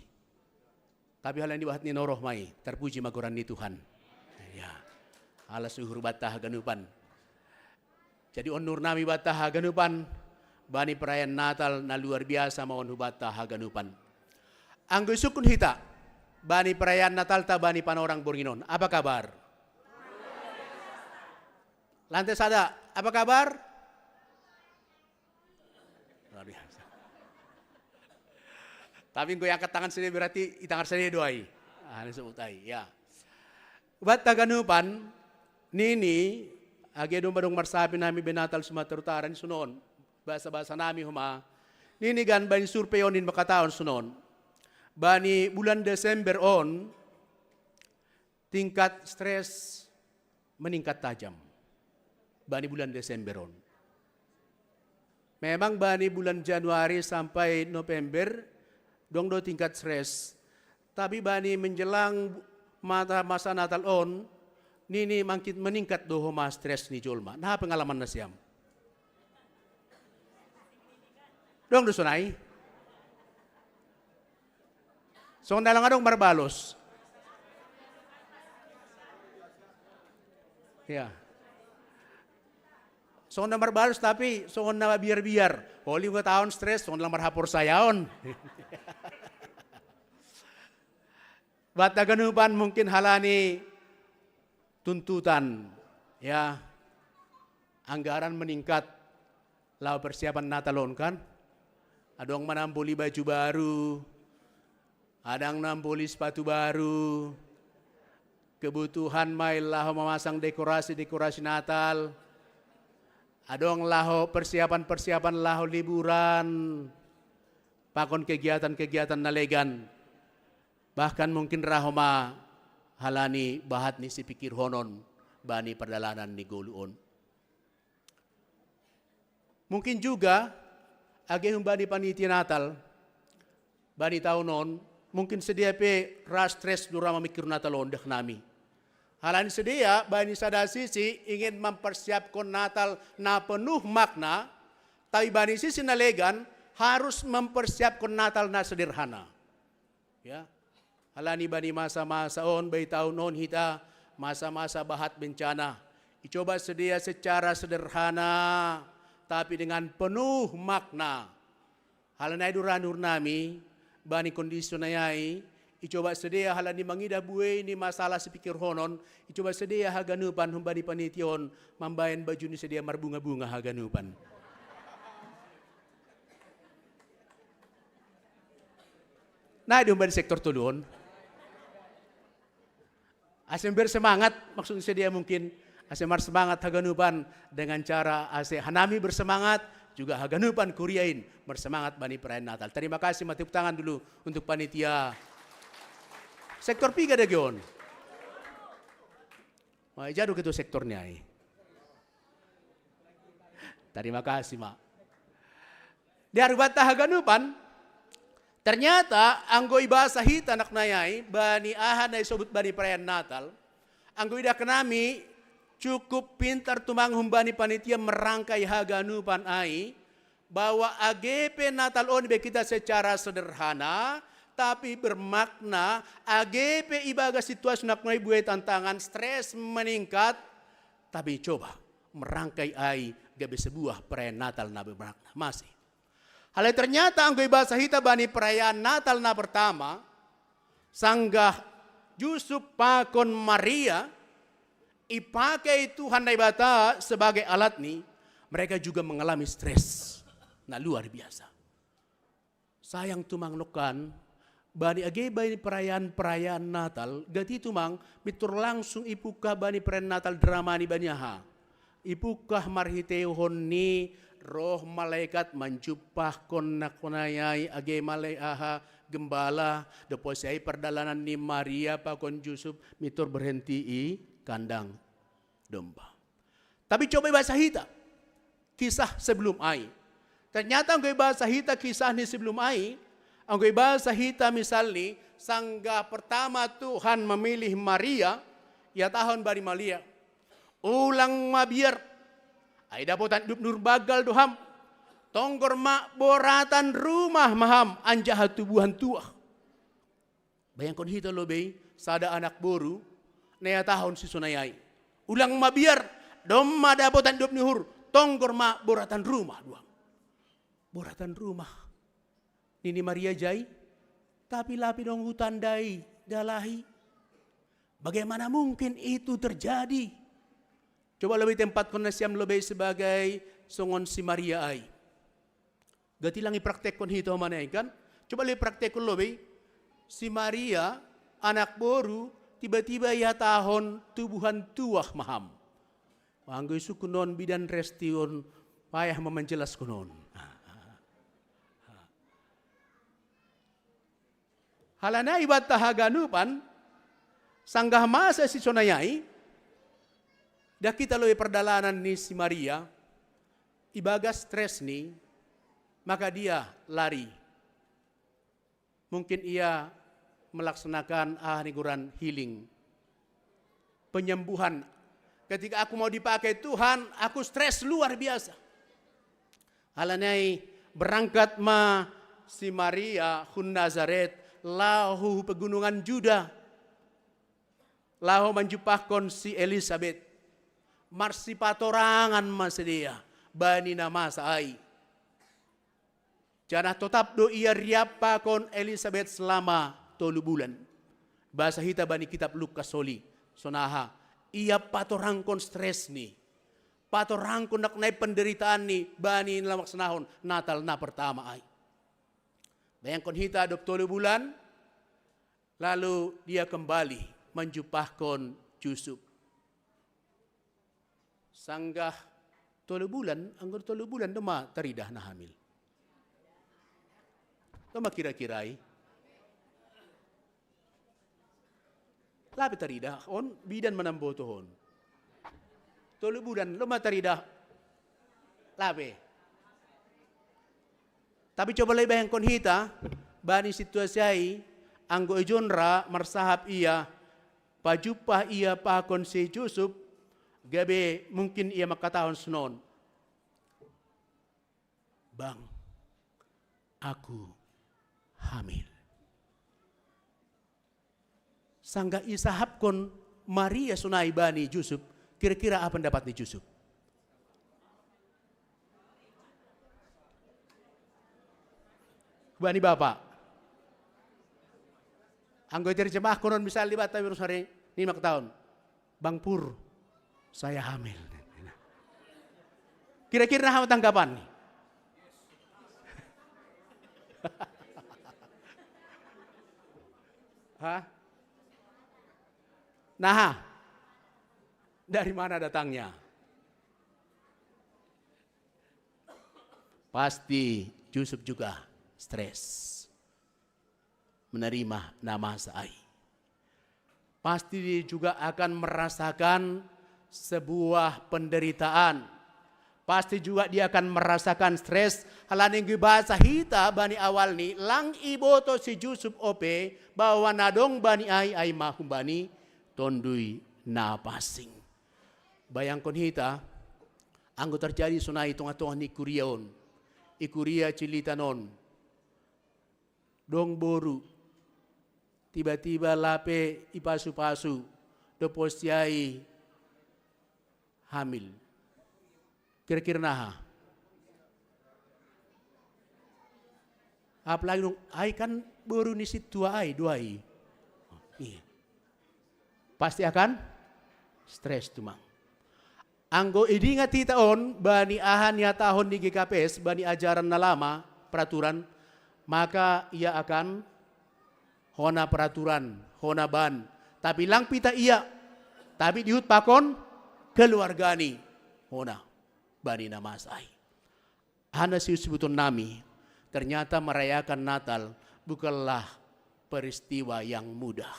Tapi halani bahat ni noroh mai, terpuji ma goran ni Tuhan. Ya. Ala suhur banta haganupan. Jadi onur nami banta haganupan, bani perayaan Natal na luar biasa ma on hubanta haganupan. Anggo isungkun hita, bani perayaan Natalta bani panorang borngin on. Apa kabar? Lantai sada, apa kabar? Luar biasa. Tapi engkau angkat tangan sendiri berarti itangar sendiri doai. Ah, ini sebut ai, ya. Banta haganupan, nini, age domba dong marsapi nami be Natal Sumatera Utara ni sonon. Bahasa-bahasa nami homa. Nini gan bani survei on in makataon sonon. Bani bulan Desember on, tingkat stres meningkat tajam. Bani bulan Desember on. Memang bani bulan Januari sampai November, dong do tingkat stres. Tapi bani menjelang mata masa Natal on, nini mangkin meningkat do homa stres ni jolma. Nah, pengalaman nasiam. Dong do sonai. Songon dalan adong marbalos. Ya. Songon na marbalos tapi songon na biar-biar. Oli nggak taon stres, songon dalan marhaporsayaon. Banta haganupan mungkin halani tuntutan, ya, anggaran meningkat laho persiapan Natal on kan. Adong ma na mamboli baju baru, adong na mamboli sepatu baru, kebutuhan ma i laho mamasang dekorasi-dekorasi Natal, adong laho persiapan-persiapan laho liburan, pakon kegiatan-kegiatan na legan. Bahkan mungkin ra homa halani bahat ni sipikirhonon bani pardalanan ni golu on. Mungkin juga age humbani panitia Natal bani taon on, mungkin sidea pe ra stres do ra mamikir Natal on, dah nami. Halani sidea bani sada sisi ingin mempersiapkan Natal na penuh makna, tapi bani sisi na legan harus mempersiapkan Natal na sederhana. Ya. Halani bani masa-masa on, bani taon on hita masa-masa bahat bencana. Icoba sidea secara sederhana, tapi dengan penuh makna. Halani ai do ra nurung nami, bani kondisi na ai, icoba sidea halani mangidah buei ni masalah sipikirhonon, icoba sidea haganupan humbani panitia on, mambaen baju ni sidea marbunga-bunga haganupan. Nah, di humbani sektor tolu on. Ase bersemangat, maksud sidea mungkin, ase marsemangat haganupan dengan cara ase hanami bersemangat, juga haganupan kuria in bersemangat bani perayaan Natal. Terima kasih, ma tepuk tangan dulu untuk panitia. Sektor piga dage on? Wah, jadu ketua sektor ni ai. Terima kasih, ma. Di ari banta haganupan, ternyata anggo ibasa hita anak nai ai, bani aha na isobut bani perayaan Natal, anggo idah nami cukup pintar tumang humbani panitia merangkai haganupan ai, bahwa age pe Natal on be kita secara sederhana, tapi bermakna, age pe ibagas situasi anak nai buei tantangan, stres meningkat, tapi coba merangkai ai gabe sebuah perayaan Natal na bermakna. Masih. Halai ternyata anggo ibasa hita bani perayaan Natal na pertama, sanggah Jusup pakon Maria, ipake Tuhan Naibata sebagai alat ni, mereka juga mengalami stres na luar biasa. Sayang tumang nongkan, bani age bani perayaan-perayaan Natal, gati tumang, pintor langsung ipungka bani perayaan Natal drama ni bani aha. Ipungka marhiteihon ni roh malaikat manjumpahkon anak nai ai age malai aha gembala, dope sai pardalanan ni Maria pakon Jusup pintor berhenti i kandang domba. Tapi coba ibasa hita kisah sebelum ai. Ternyata anggo ibasa hita kisah ni sebelum ai, anggo ibasa hita misalni, sanggah pertama Tuhan memilih Maria, ihatahon bani Maria, ulang mabiar, ai dapotan idup ni urbanggal do ham, tonggor ma boratan rumah ma ham anjaha tubuhan tuah. Bayangkon hita lobei, sada anak boru, na ihatahon si sonai ai. Ulang mabiar, domma dapotan idop ni uhur, tonggor ma boratan rumah, dua. Boratan rumah. Nini Maria jai, tapi lape dong hutandai dalahi. Bagaimana mungkin itu terjadi? Coba lobei tempatkon nasiam lobei sebagai songon si Maria ai. Gati lang ipraktekkon hita manai kan? Coba lobei praktekkon lobei. Si Maria, anak boru, tiba-tiba ihatahon tubuhan tuah maham. Anggo isungkun on bidan Resti on, payah ma manjelaskon on. Halani ai banta haganupan, sanggah masa si sonai ai, dah kita lobei pardalanan ni si Maria, ibagas stres ni, maka dia lari. Mungkin ia melaksanakan ah, niguran healing. Penyembuhan. Ketika aku mau dipakai Tuhan, aku stres luar biasa. Halani ai berangkat ma si Maria hun Nazaret, laho hu pegunungan Juda. Laho manjumpahkon si Elisabet. Marsipatorangan ma sidea, bani na masa ai. Janah totap do ia riap pakon Elisabet selama tolu bulan. Bahasa hita bani kitab Lukas soli, sonaha, ia patorangkon stres ni. Patorangkon naknai penderitaan ni bani na laksnahon Natal na pertama ai. Bayangkon hita dob tolu bulan, lalu dia kembali manjumpahkon Jusup. Sanggah tolu bulan, anggo tolu bulan do ma taridah na hamil. Do ma kira-kira i. Lape taridah on, bidan manamboto on. Tolu bulan, do ma taridah. Lape. Tapi coba lobei bayangkon hita, bani situasi ai, anggo ijon ra marsahap ia, pajumpah ia pakon si Jusup, gabe mungkin ia mangkatahon sonon. Bang, aku hamil. Sanggah isahapkon Maria sonai bani Jusup, kira-kira apa pendapat ni Jusup? Bani bapa. Anggo iterjemahkon on misal di bata virus hari ini maka tahun. Bang Pur, saya hamil. Kira-kira nah tanggapan nih. Hah? Nah, dari mana datangnya? Pasti Yusuf juga stres menerima nama sai. Pasti dia juga akan merasakan sebuah penderitaan. Pasti juga dia akan merasakan stres. Halani bahasa hita bani awal ni lang iboto si Yusuf ope bahwa nadong bani ai ai mahum bani tondui na pasing. Bayangkon hita, anggo terjadi sonai tongah-tongah ni kuria on, i kuria cilita non, dong boru, tiba-tiba lape ipasu-pasu, dopo siai hamil. Kira-kira naha. Apalagi dong, ai kan boru ni sintua ai, dua i. Iya. Pasti akan stres tumang. Anggo idingat hita on, bani aha ni hatahon ni G K P S, bani ajaran na lama, peraturan, maka ia akan hona peraturan, hona ban. Tapi lang pita ia, tapi dihut pakon keluargani, hona bani na masai. Hana siusibuton nami, ternyata merayakan Natal bukanlah peristiwa yang mudah.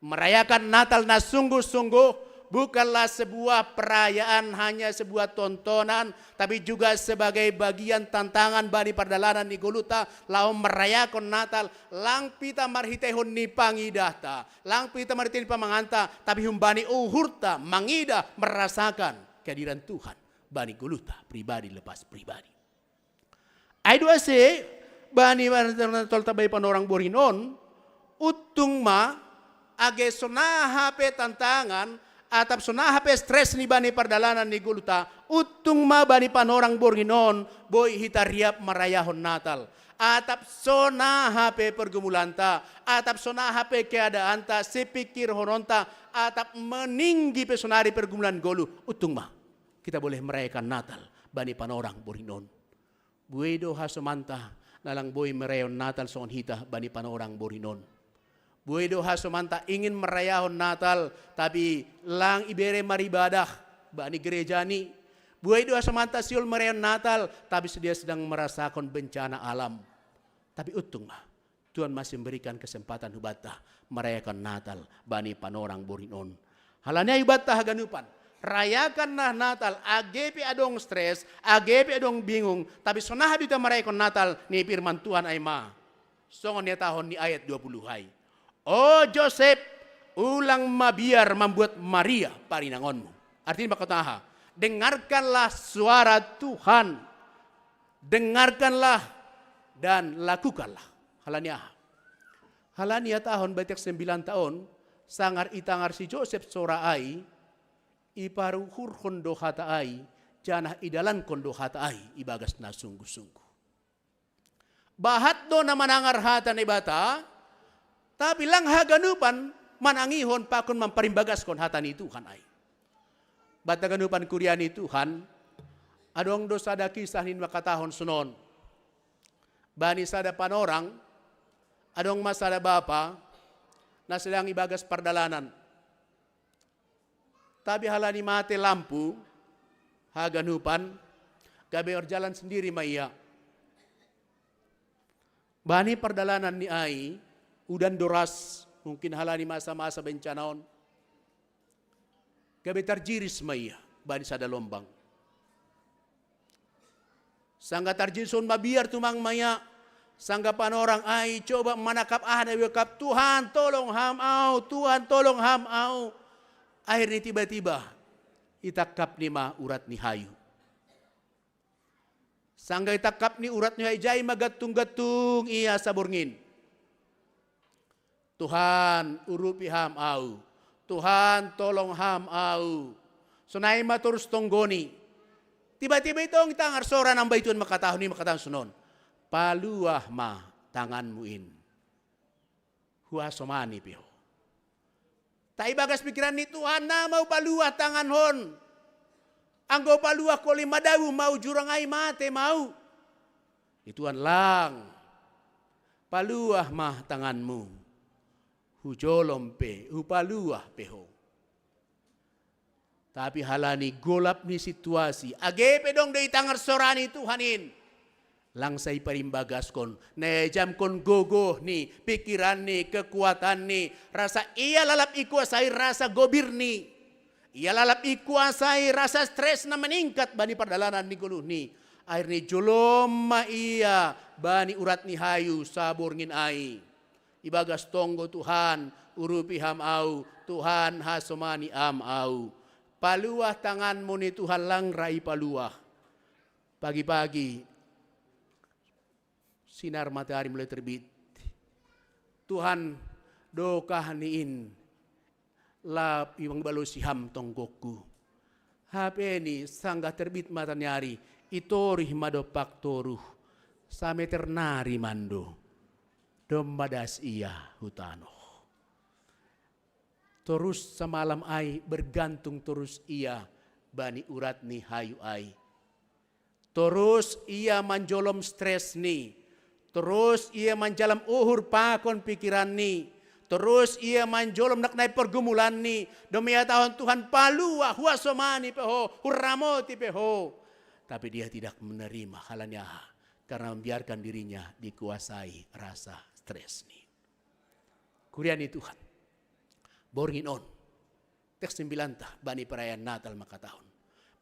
Merayakan Natal na sungguh-sungguh bukanlah sebuah perayaan, hanya sebuah tontonan, tapi juga sebagai bagian tantangan bani pardalanan ni goluta laho merayakan Natal, lang pita marhitehon ni pangidahta, lang pita marhitehon ni pamanganta, tapi humbani uhurta mangidah merasakan kehadiran Tuhan bani goluta pribadi lepas pribadi. Ai dua se bani tolta bai panorang borin on, Uttung ma, age sonaha pe tantangan, atap sonaha pe stres ni bani pardalanan ni goluhta, uttung ma bani panorang borngin on, boi hita riap marayahon Natal. Atap sonaha pe pergumulanta, atap sonaha pe keadaanta, sipikirhononta, atap meninggi pe sonari pergumulan goluh, uttung ma. Kita boleh merayakan Natal bani panorang borngin on. Buei do hasomanta na lang boi marayahon Natal songon hita bani panorang borngin on. Buei do hasomanta ingin marayahon Natal, tapi lang ibere maribadah bani gereja ni. Buei do hasomanta sihol marayahon Natal, tapi dia sedang merasakan bencana alam. Tapi uttung ma, Tuhan masih memberikan kesempatan hubanta merayakan Natal bani panorang borngin on. Halani ai hubanta haganupan, rayakan nah Natal, age pe adong stres, age pe adong bingung, tapi sonaha do hita merayakan Natal ni firman Tuhan ai ma. Songon nihatahon ni ayat dua puluh ai. O Josep, ulang mabiar mambuat Maria parinangonmu. Artinya maka taha, dengarkanlah suara Tuhan. Dengarkanlah dan lakukanlah. Halani aha? Halani nihatahon bait sembilan tahun, sanga itangar si Josep sora ai, iparuhurhon do hata ai, janah idalankon do hata ai ibagas na sungguh-sungguh. Bahat do na manangar hata Naibata, tapi lang haganupan manangihon pakon mamparimbagaskon hata ni Tuhan ai. Banta haganupan kuria ni Tuhan, adong do sada kisah ni mangkatahon sonon. Bani sada panorang, adong ma sada bapa na sedang ibagas pardalanan. Tapi halani mate lampu, haganupan, gabe marjalan sendiri ma ia. Bani pardalanan ni ai, udan doras, mungkin halani masa-masa bencana on. Gabe tarjiris ma ia bani sada lombang. Sanga tarjiris on mabiar tumang ma ia, sanga panorang ai coba manangkap aha na iungkap, Tuhan tolong ham au, Tuhan tolong ham au. Akhirnya tiba-tiba itangkap ni ma urat ni hayu. Sanga itangkap ni urat ni hayu, ijai ma gantung-gantung ia saborngin. Tuhan, urupi ham au. Tuhan, tolong ham au. Sonai ma torus tonggoni. Tiba-tiba itong itangar sora na mambahen Tuhan mangkatahon i mangkatahon sonon. Paluah ma tanganmu in. Huhasomani pe ho. Tapi ibagas pikiran ni Tuhan, na mau paluah tanganhon. Anggo paluah koli madabu mau jurang ai mate mau. Ni Tuhan lang. Paluah ma tanganmu. Hujolom pe, hupaluah pe ho. Tapi halani golap ni situasi, age pe dong do itangar sora ni Tuhan in. Lang sai parimbagaskon, na iajamkon gogoh ni, pikiran ni, kekuatan ni, rasa ia lalap ikuasai rasa gobir ni. Ia lalap ikuasai rasa stres na meningkat bani pardalanan ni goluh ni. Akhirnya jolom ma ia bani urat ni hayu saborngin ai. Ibagas tonggo Tuhan, urupi ham au, Tuhan hasomani am au. Paluah tanganmu ni Tuhan lang ra ipaluah. Pagi-pagi, sinar matahari mulai terbit. Tuhan, dokah ni in, la imbalosi ham tonggokku. Hape ni sanggah terbit mataniari, itorih ma dompak toruh, sameter nari mando. Domma das ia hu tanoh. Torus samalam ai bergantung torus ia bani urat ni hayu ai. Torus ia manjolom stres ni. Torus ia manjolom uhur pakon pikiran ni. Torus ia manjolom naknai pergumulan ni. Dome ihatahon Tuhan paluah, huhasomani pe ho, huramoti pe ho. Tapi dia tidak menerima, halani aha? Karena membiarkan dirinya dikuasai rasa stres ni. Kuria ni Tuhan. Borngin on. Teks sembilanta bani perayaan Natal mangkatahon.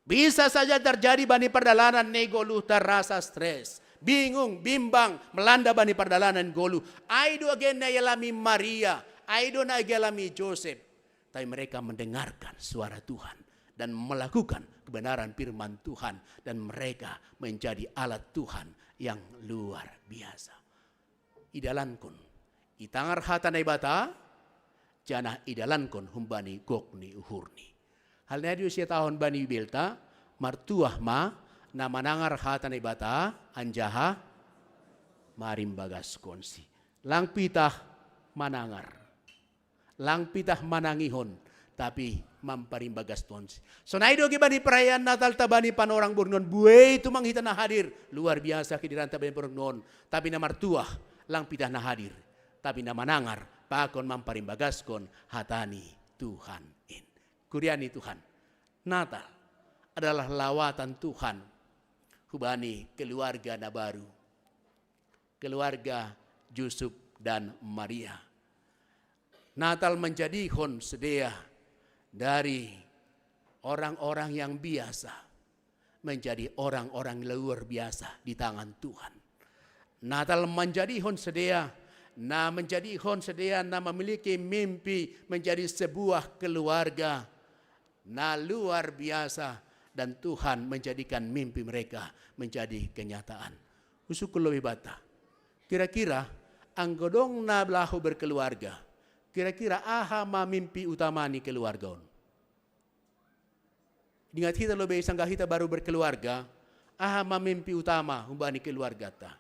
Bisa saja terjadi bani pardalanan ni goluhta rasa stres, bingung, bimbang, melanda bani pardalanan goluh. Ai do age na ialami Maria, ai do na age ialami Josep. Tapi mereka mendengarkan suara Tuhan dan melakukan kebenaran firman Tuhan, dan mereka menjadi alat Tuhan yang luar biasa. Idalankon, Itangar hata Naibata, janah idalankon humbani gok ni uhurni. Hal nai do sia tahon bani Bibelta, martuah ma na manangar hata Naibata, anjaha marimbagaskonsi. Lang pitah manangar. Lang pitah manangihon, tapi mamparimbagaskonsi. Sonai do age bani perayaan Natalta bani panorang borngin on, buei tumang hita na hadir. Luar biasa kehadiran ta bani panorang borngin on. Tapi na martuah, lang pitah na hadir, tapi na manangar pakon mamparimbagaskon hata ni Tuhan in. Kuria ni Tuhan, Natal adalah lawatan Tuhan hubani keluarga na baru, keluarga Jusup dan Maria. Natal manjadihon sidea dari orang-orang yang biasa menjadi orang-orang luar biasa di tangan Tuhan. Natal manjadihon sidea, na manjadihon sidea na memiliki mimpi menjadi sebuah keluarga na luar biasa, dan Tuhan menjadikan mimpi mereka menjadi kenyataan. Husungkun lobei banta, kira-kira anggo dong na laho berkeluarga, kira-kira aha ma mimpi utama ni keluarga on? Ingat hita lobei, sanggah hita baru berkeluarga, aha ma mimpi utama humbani keluargata?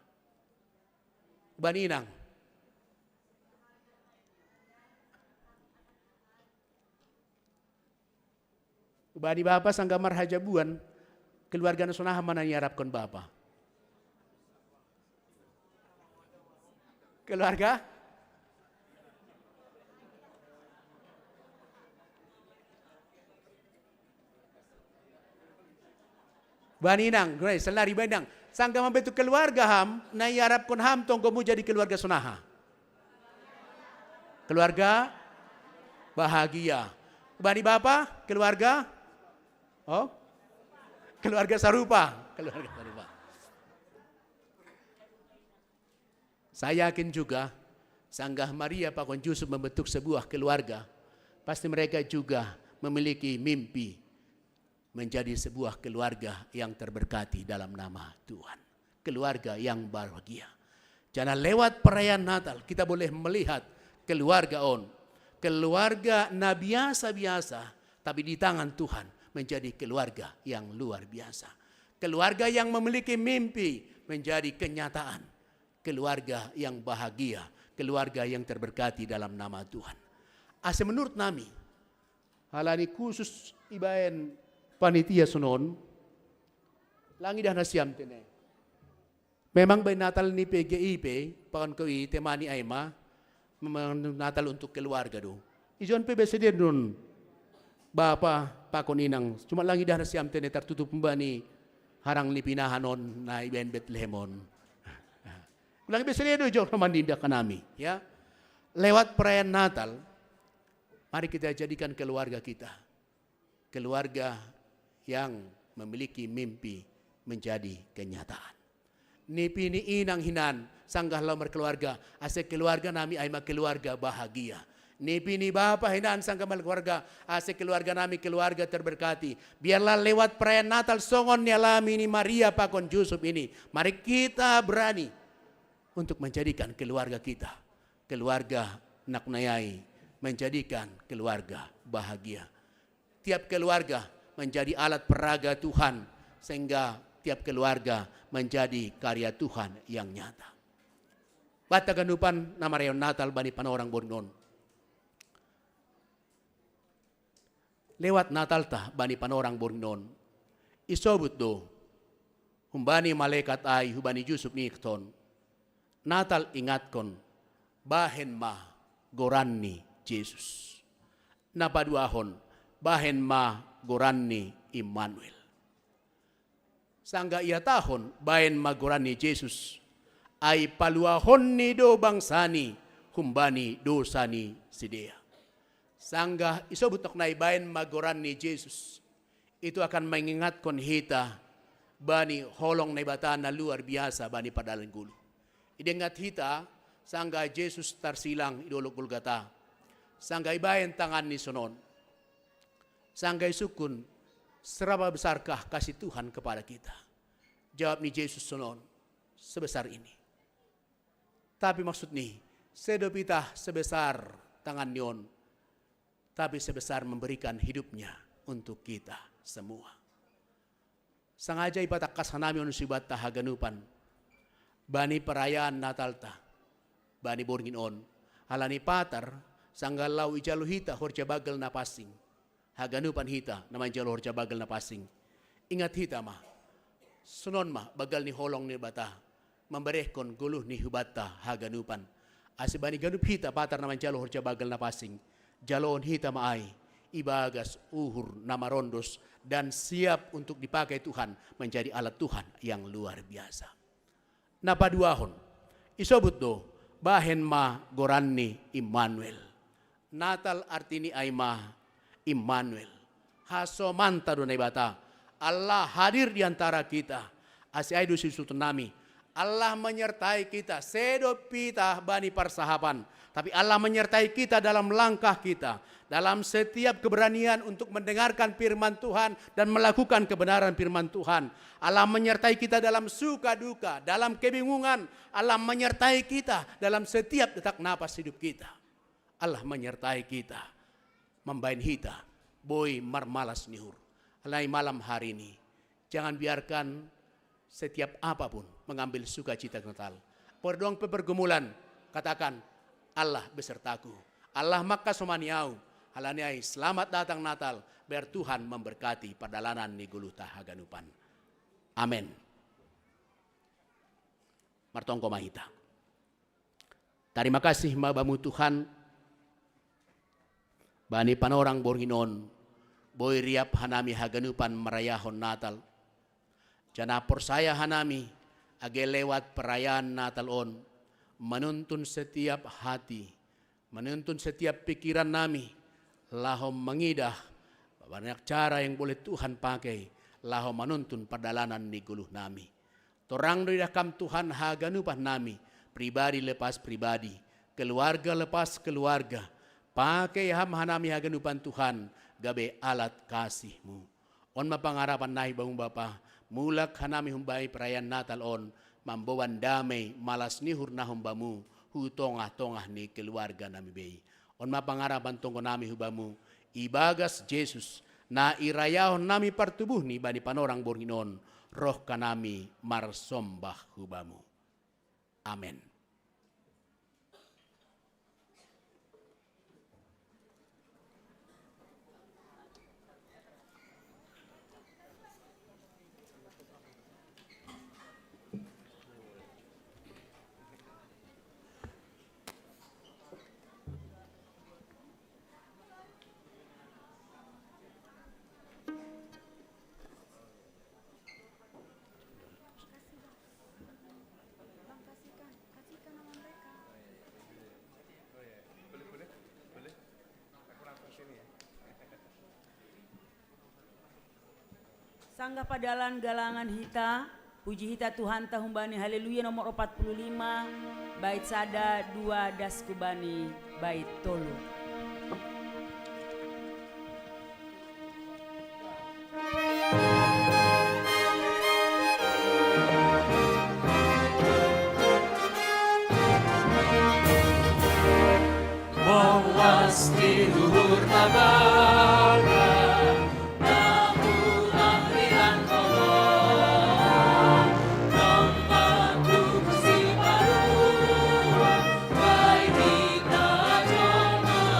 Humbani inang. Humbani bapa, sanggah marhajabuan, keluarga na sonaha ma na iarapkon bapa? Keluarga? Humbani inang, guys, selari humbani inang. Sanggah mambentuk keluarga ham, na iarapkon ham tonggomu jadi keluarga sonaha? Keluarga bahagia. Humbani bapa, keluarga? Oh? Keluarga sarupa. Keluarga sarupa. Saya yakin juga, sanggah Maria pakon Jusup membentuk sebuah keluarga, pasti mereka juga memiliki mimpi menjadi sebuah keluarga yang terberkati dalam nama Tuhan. Keluarga yang bahagia. Janah lewat perayaan Natal, kita boleh melihat keluarga on. Keluarga na biasa-biasa, tapi di tangan Tuhan menjadi keluarga yang luar biasa. Keluarga yang memiliki mimpi menjadi kenyataan. Keluarga yang bahagia, keluarga yang terberkati dalam nama Tuhan. Ase menurut nami, halani khusus ibaen panitia sonon, lang idah nasiam tene. Memang baen Natal ni P G I P, pakon K U I, temani ai ma, memang Natal untuk keluarga do. Ijon pe bese dia nun bapa pakon inang, cuma lang idah nasiam tene tartutup humbani harang ni pinahan on na ibaen Betlehem on. Ulang bese dia do jok na mandindak hanami, ya. Lewat perayaan Natal, mari kita jadikan keluarga kita keluarga yang memiliki mimpi menjadi kenyataan. Nipi ni inang hinan, sanggah laho markeluarga, ase keluarga nami ai ma keluarga bahagia. Nipi ni bapa hinan, sanggah markeluarga, ase keluarga nami keluarga terberkati. Biarlah lewat perayaan Natal songon nialami ni Maria pakon Jusup ini, mari kita berani untuk menjadikan keluarga kita keluarga na kunaeai, menjadikan keluarga bahagia. Tiap keluarga menjadi alat peraga Tuhan, sehingga tiap keluarga menjadi karya Tuhan yang nyata. Banta ganupan na marayahon Natal bani panorang borngin on. Lewat Natalta bani panorang borngin on, isobut do humbani malekat ai hubani Jusup, ningikhon: Natal ingatkon, bahen ma goran ni Jesus. Na paduahon, bahen ma goran ni Immanuel. Sanggah ihatahon, bahen ma goran ni Jesus, ai paluahonni do bangsani humbani dosa ni sidea. Sanggah isobut nai, bahen ma goran ni Jesus, itu akan mengingatkon hita bani holong Naibata na luar biasa bani pardalan ngolu. Idengat hita sanggah Jesus tarsilang i dolok Golgata, sanggah ibahen tanganni sonon, sanggah isungkun: Seberapa besarkah kasih Tuhan kepada kita? Jawab ni Jesus sonon: Sebesar ini. Tapi maksudni, Sedo pitah sebesar tangan ni on, tapi sebesar memberikan hidupnya untuk kita semua. Sangaja ipatakkas hanami on sibatta haganupan bani perayaan Natalta bani borngin on, halani Patar, sanggah lao ijalo hita horja bagel na pansing. Haganupan hita na manjalo horja bagel na pansing. Ingat hita ma, sonon ma bagel ni holong ni Debata, mamberehkon goluh ni hubanta haganupan. Ase bani ganup hita Patar na manjalo horja bagel na pansing, jaloon hita ma ai ibagas uhur na marondos dan siap untuk dipakai Tuhan menjadi alat Tuhan yang luar biasa. Na paduahon, isobut do, bahen ma goranni Immanuel. Natal artini ai ma Immanuel. Hasomanta do Naibata. Allah hadir di antara kita. Ase ai do sisuton nami. Allah menyertai kita, sedo pitah bani parsahapan, tapi Allah menyertai kita dalam langkah kita, dalam setiap keberanian untuk mendengarkan firman Tuhan dan melakukan kebenaran firman Tuhan. Allah menyertai kita dalam suka duka, dalam kebingungan. Allah menyertai kita dalam setiap detak napas hidup kita. Allah menyertai kita, mambahen hita boi marmalas ni uhur. Alai malam hari ini, jangan biarkan setiap apapun mengambil sukacita Natal. Pordong pe pergumulan, katakan, "Allah besertaku. Allah mangkasomani ahu." Halani ai, selamat datang Natal. Biar Tuhan memberkati pardalanan ni goluhta haganupan. Amen. Martonggo ma hita. Tarima kasih ma Bamu Tuhan, bani panorang borngin on, boi riap hanami haganupan marayahon Natal. Janah porsaya hanami, age lewat perayaan Natal on, manuntun setiap hati, manuntun setiap pikiran nami, laho mangidah banyak cara yang boleh Tuhan pakai, laho manuntun pardalanan ni goluh nami. Torang do idah Kam Tuhan haganupan nami, pribadi lepas pribadi, keluarga lepas keluarga. Pakai Ham hanami haganupan Tuhan, gabe alat kasih-Mu. On ma pangarapan nami Bamu Bapa, mulak hanami humbani perayaan Natal on, mamboan damei malas ni uhur na humbamu, hu tongah-tongah ni keluarga nami bei. On ma pangarapan tonggo nami hu Bamu, ibagas Jesus, na irayahon nami partubuhni bani panorang borngin on, roh hanami marsombah hu Bamu. Amen. Sanggah padalan galangan hita, puji hita Tuhanta humbani Haleluya nomor opat puluh lima, bait sada, dua, das kubani bait tolu. Molas ni uhur na bagas, na huambilan holong, domma tung sipaluah, bahen hita jolma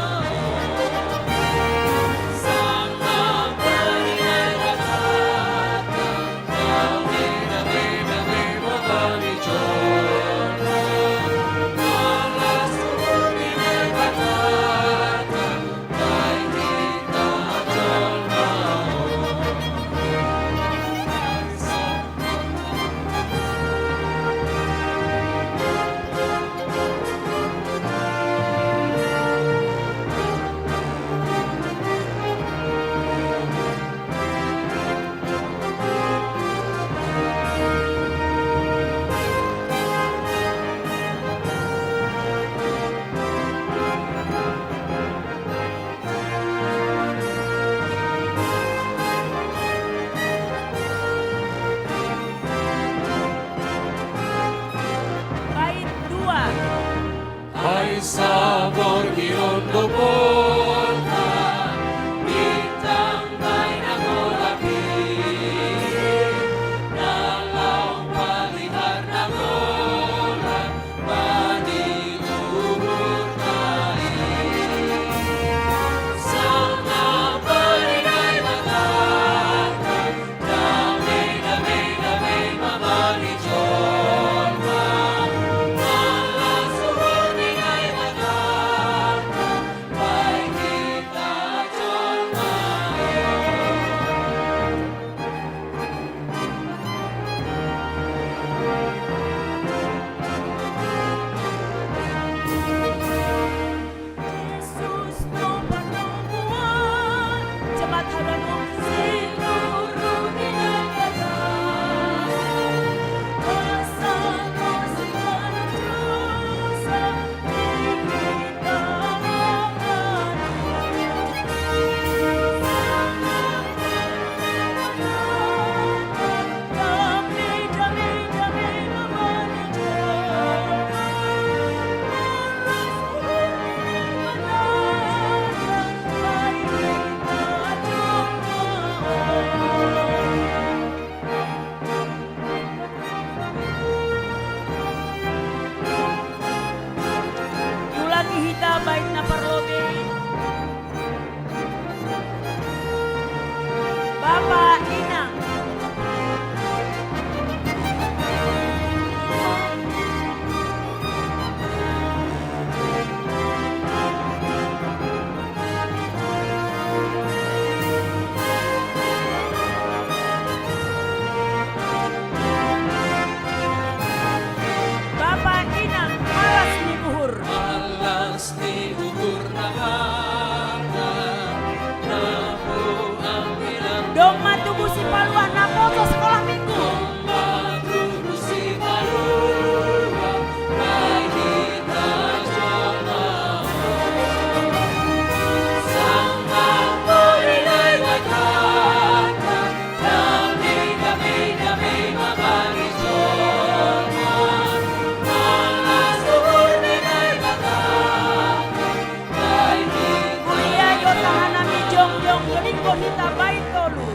Kita baitolu.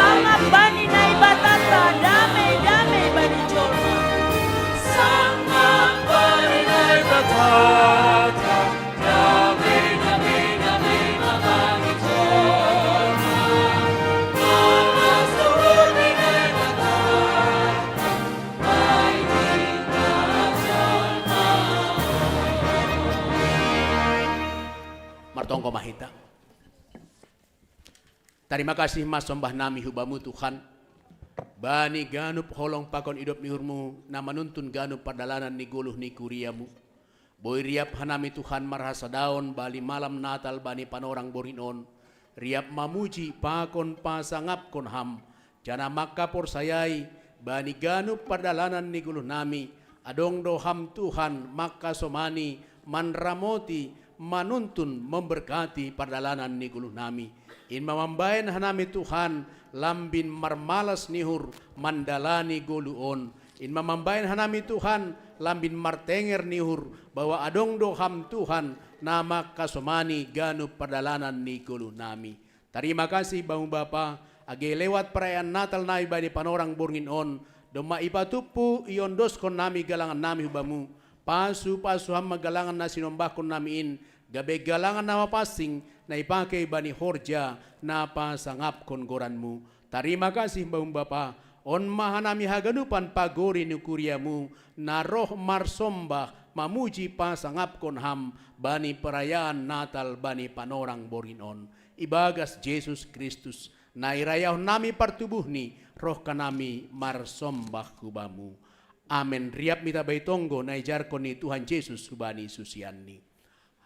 Sangap bani Naibatata, dame, dame bani jolma. Sangap bani Naibatata, dame, dame, dame bani jolma. Tolong suhut ni Naibatata. Martonggo ma hita. Tarima kasih ma sombah nami hu Bamu Tuhan, bani ganup holong pakon idop ni uhurmu na manuntun ganup pardalanan ni goluh ni kuriamu. Boi riap hanami Tuhan marhasadaon bani malam Natal bani panorang borngin on, riap mamuji pakon pasangapkon Ham, janah mangkaporsayai bani ganup pardalanan ni goluh nami, adong do Ham Tuhan mangkasomani, manramoti, manuntun, memberkati pardalanan ni goluh nami. In ma mambahen hanami Tuhan lambin marmalas ni uhur mandalani goluh on. In ma mambahen hanami Tuhan lambin martenger ni uhur, bahwa adong do Ham Tuhan na mangkasomani ganup pardalanan ni goluh nami. Tarima kasih Bamu Bapa, age lewat perayaan Natal nami bani panorang borngin on, domma ipatumpu iondoskon nami galangan nami hu Bamu, pasu-pasu Ham ma galangan na sinombahkon nami in, gabe galangan na mapansing na ipake bani horja na pasangapkon goranmu. Tarima kasih Bamu Bapa, on ma hanami haganupan pagori ni kuriamu, na roh marsombah, mamuji pasangapkon Ham bani perayaan Natal bani panorang borngin on. Ibagas Jesus Kristus, na irayahon nami partubuhni, roh hanami marsombah hu Bamu. Amen. Riap ma hita bai tonggo na ijarkon ni Tuhan Jesus hubani susianni.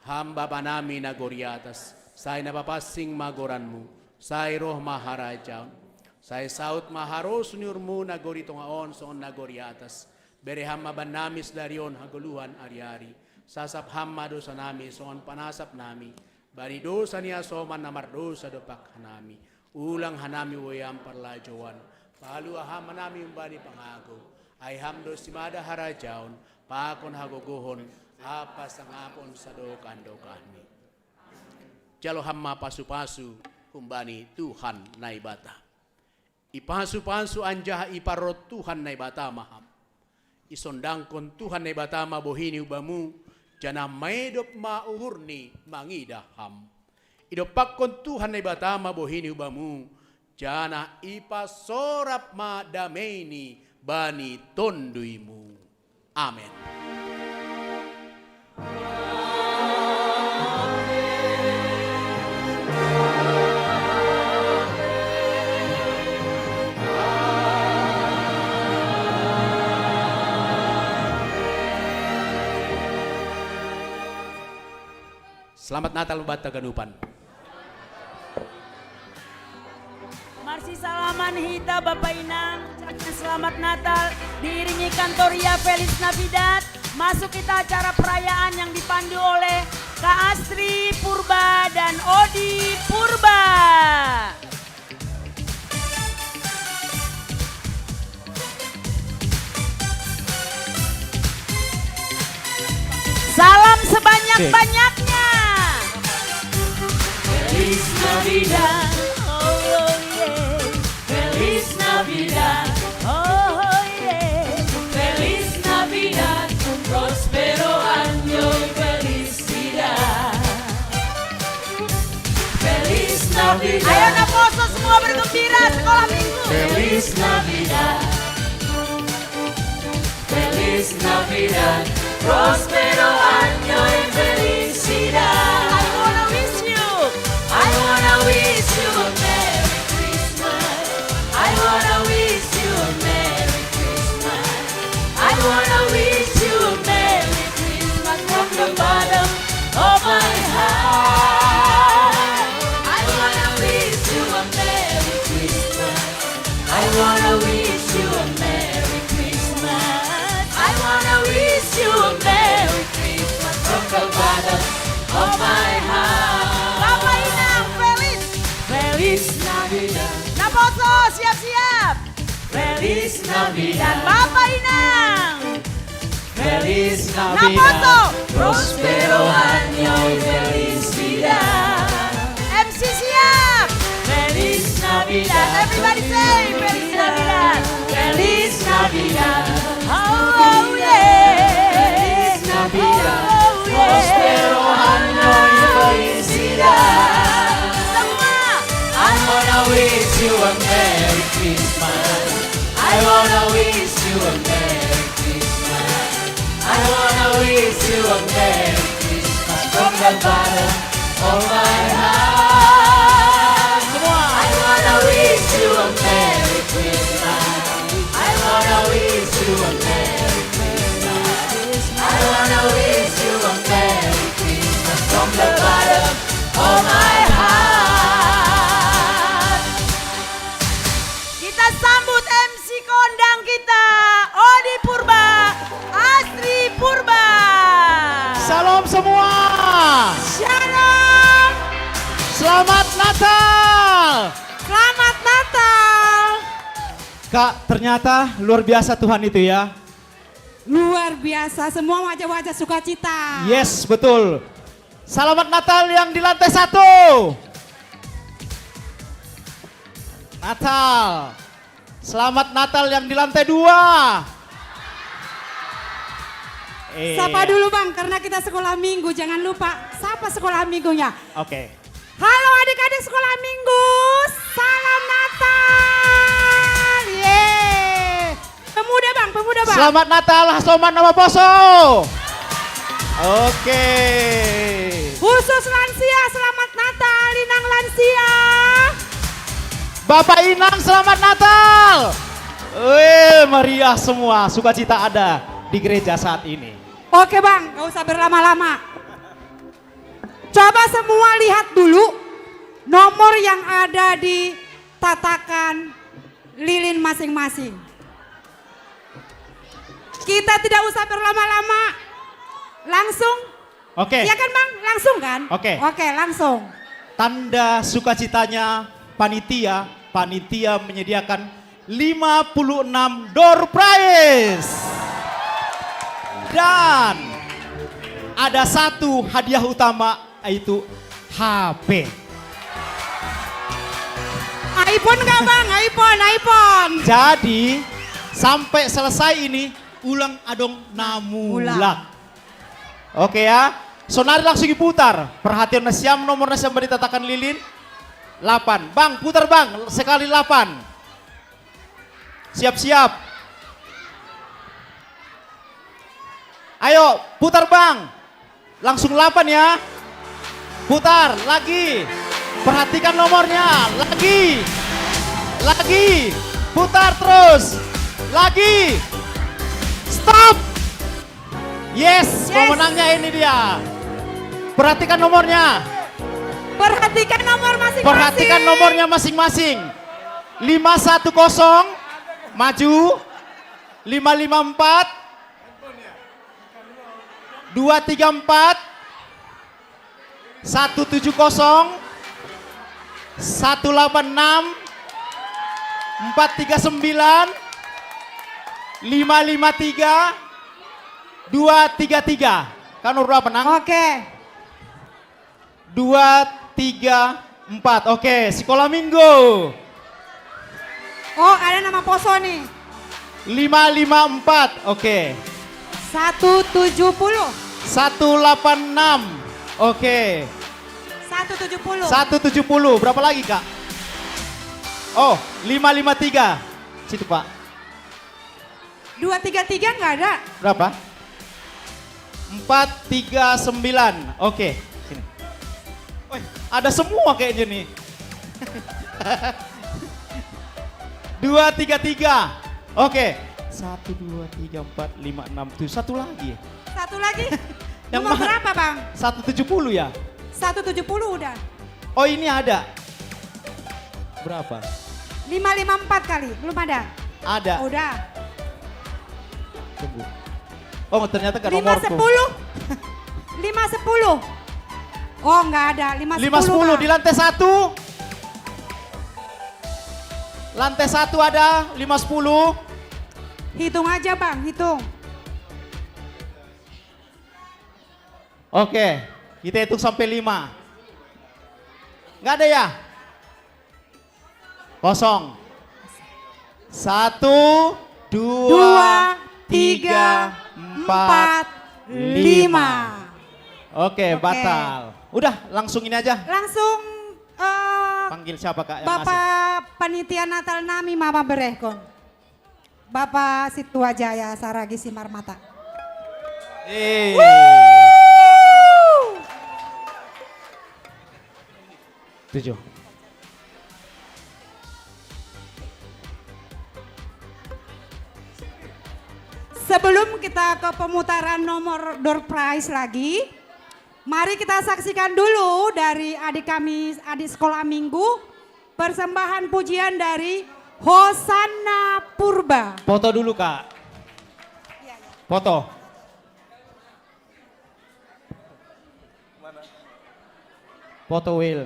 Ham Bapa nami na gori atas, sai na papansing ma goranmu, sai roh ma harajaon, sai saut ma harosuh ni uhurmu na gori tonga on songon na gori atas. Bere Ham ma bannami sadari on hagoluhan ari-ari. Sasap Ham ma dosa nami songon panasap nami bani dosa ni hasoman na mardosa dompak hanami. Ulang hanami ueam parlajouan, palua Ham hanami humbani pangago, ai Ham do simada harajaon, pakon hagogohon, ampa sangapon sadokah-dokahni. Jalo Ham ma pasu-pasu humbani Tuhan Naibata. Ipasu-pasu anjaha iparrot Tuhan Naibata ma Ham. Isondangkon Tuhan Naibata ma bohini hu Bamu, janah maedop ma uhurni mangidah Ham. Idompakkon Tuhan Naibata ma bohini hu Bamu, janah ipasorap ma dameini bani tonduymu. Amen. Selamat Natal buat haganupan. Marsisalaman hita Bapa Inang, ucapkan selamat Natal, diiringi kantoria Feliz Navidad. Masuk kita acara perayaan yang dipandu oleh Kak Astri Purba dan Odi Purba. Salam sebanyak-banyaknya. Feliz Navidad. Oh, oh, yeah. Feliz Navidad. Oh, oh, yeah. Feliz Navidad. Próspero año y felicidad. Feliz Navidad. Ayo, na poso semua bergembira sekolah minggu. Feliz Navidad. Feliz Navidad. Próspero año y felicidad. I wanna wish you. I wanna wish you a Merry Christmas. I wanna wish you a Merry Christmas. I wanna wish you a Merry Christmas from the bottom of my heart. Siap-siap. Feliz Navidad. Bapak Inang. Feliz Navidad. Naposo. Prospero año y felicidad. M C siap. Feliz Navidad. Everybody say Feliz Navidad. Feliz Navidad. Oh, oh, yeah. Feliz Navidad. Oh, oh, yeah. Prospero año y felicidad. Semua. I wanna wish you a Merry Christmas. I wanna wish you a Merry Christmas. I wanna wish you a Merry Christmas from the bottom of my heart. Semua. I wanna wish you a Merry Christmas. I wanna wish you a Merry Christmas. I wanna wish you a Merry Christmas from the bottom of my heart. Kita sambut M C kondang kita, Odi Purba, Astri Purba. Salam semua. Shalom. Selamat Natal. Selamat Natal. Kak, ternyata luar biasa Tuhan itu ya. Luar biasa, semua wajah-wajah sukacita. Yes, betul. Selamat Natal yang di lantai satu. Natal. Selamat Natal yang di lantai dua. Eh, Sapa dulu Bang, karena kita sekolah minggu, jangan lupa sapa sekolah minggunya. Oke. Halo adik-adik sekolah minggu, salam Natal. Yeay. Pemuda Bang, pemuda Bang. Selamat Natal, Hasoman Namaposo. Oke. Khusus lansia, selamat Natal, Inang lansia. Bapak Inang, selamat Natal. Weh, meriah semua, sukacita ada di gereja saat ini. Oke Bang, gak usah berlama-lama. Coba semua lihat dulu nomor yang ada di tatakan lilin masing-masing. Kita tidak usah berlama-lama, langsung. Oke. Iya kan Bang? Langsung kan? Oke. Oke, langsung. Tanda sukacitanya panitia, panitia menyediakan lima puluh enam door prize. Dan ada satu hadiah utama, yaitu H P. iPhone nggak Bang? iPhone, iPhone. Jadi sampai selesai ini ulang adong namulak. Oke ya. Sonari langsung diputar. Perhatian na siam, nomor na siam ditatakan lilin. Delapan. Bang, putar Bang, sekali delapan. Siap-siap. Ayo, putar Bang. Langsung delapan ya. Putar lagi. Perhatikan nomornya. Lagi. Lagi. Putar terus. Lagi. Stop. Yes, Yes. Pemenangnya ini dia. Perhatikan nomornya. Perhatikan nomor masing-masing. Perhatikan nomornya masing-masing. Lima satu kosong, maju. Lima lima empat, dua tiga empat, satu tujuh kosong, satu delapan enam, empat tiga sembilan, lima lima tiga, dua tiga tiga. Kan nomor berapa, Nang? Oke. Dua tiga empat. Oke, sekolah minggu. Oh, ada Namaposo nih. Lima lima empat. Oke. Satu tujuh puluh. Satu delapan enam. Oke. Satu tujuh puluh. Satu tujuh puluh. Berapa lagi, Kak? Oh, lima lima tiga. Situ, Pak. Dua tiga tiga nggak ada. Berapa? Empat tiga sembilan. Oke, sini. Woi, ada semua kayaknya nih. Dua tiga tiga. Oke. Satu, dua, tiga, empat, lima, enam, tujuh. Satu lagi. Satu lagi. Yang Nomor mana? Berapa Bang? Satu tujuh puluh ya? Satu tujuh puluh udah. Oh, ini ada. Berapa? Lima lima empat kali, belum ada. Ada. Udah. Tunggu. Oh, ternyata gak Lima nomorku. Sepuluh. Lima sepuluh. Oh, nggak ada. Lima Lima sepuluh Bang. Di lantai satu. Lantai satu ada lima sepuluh. Hitung aja, Bang, hitung. Oke, kita hitung sampai lima. Nggak ada ya? Kosong. Satu, dua, Dua, tiga, tiga, empat, empat, lima. Lima. Oke, Oke. Batal. Udah, langsung ini aja. Langsung, eh, Panggil siapa, Kak, yang masih? Bapak Panitia Natal nami, Mama Berehkon. Bapak Situa Jaya Saragi Simarmata. Eh. Wuh. Tujuh. Sebelum kita ke pemutaran nomor door prize lagi, mari kita saksikan dulu dari adik kami, adik sekolah minggu, persembahan pujian dari Hosanna Purba. Foto dulu, Kak. Iya, iya. Foto. Foto, Will.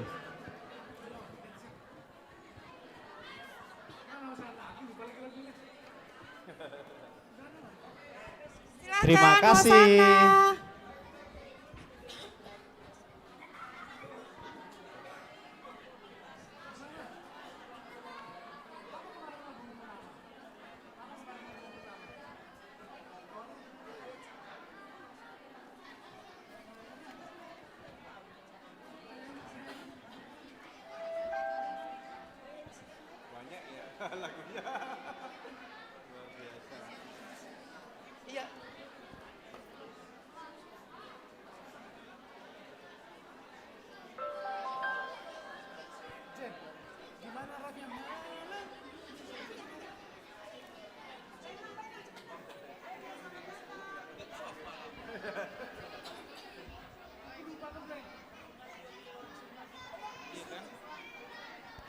Silakan, Terima kasih. Hosanna. Banyak ya lagunya. Luar biasa. Iya. Jen, gimana rapnya?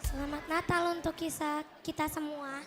Selamat Natal untuk kita, kita semua.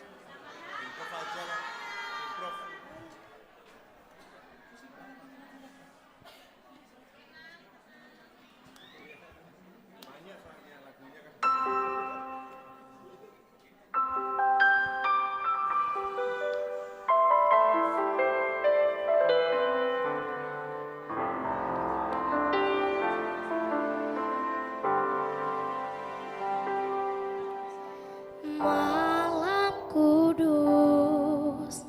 Malam kudus,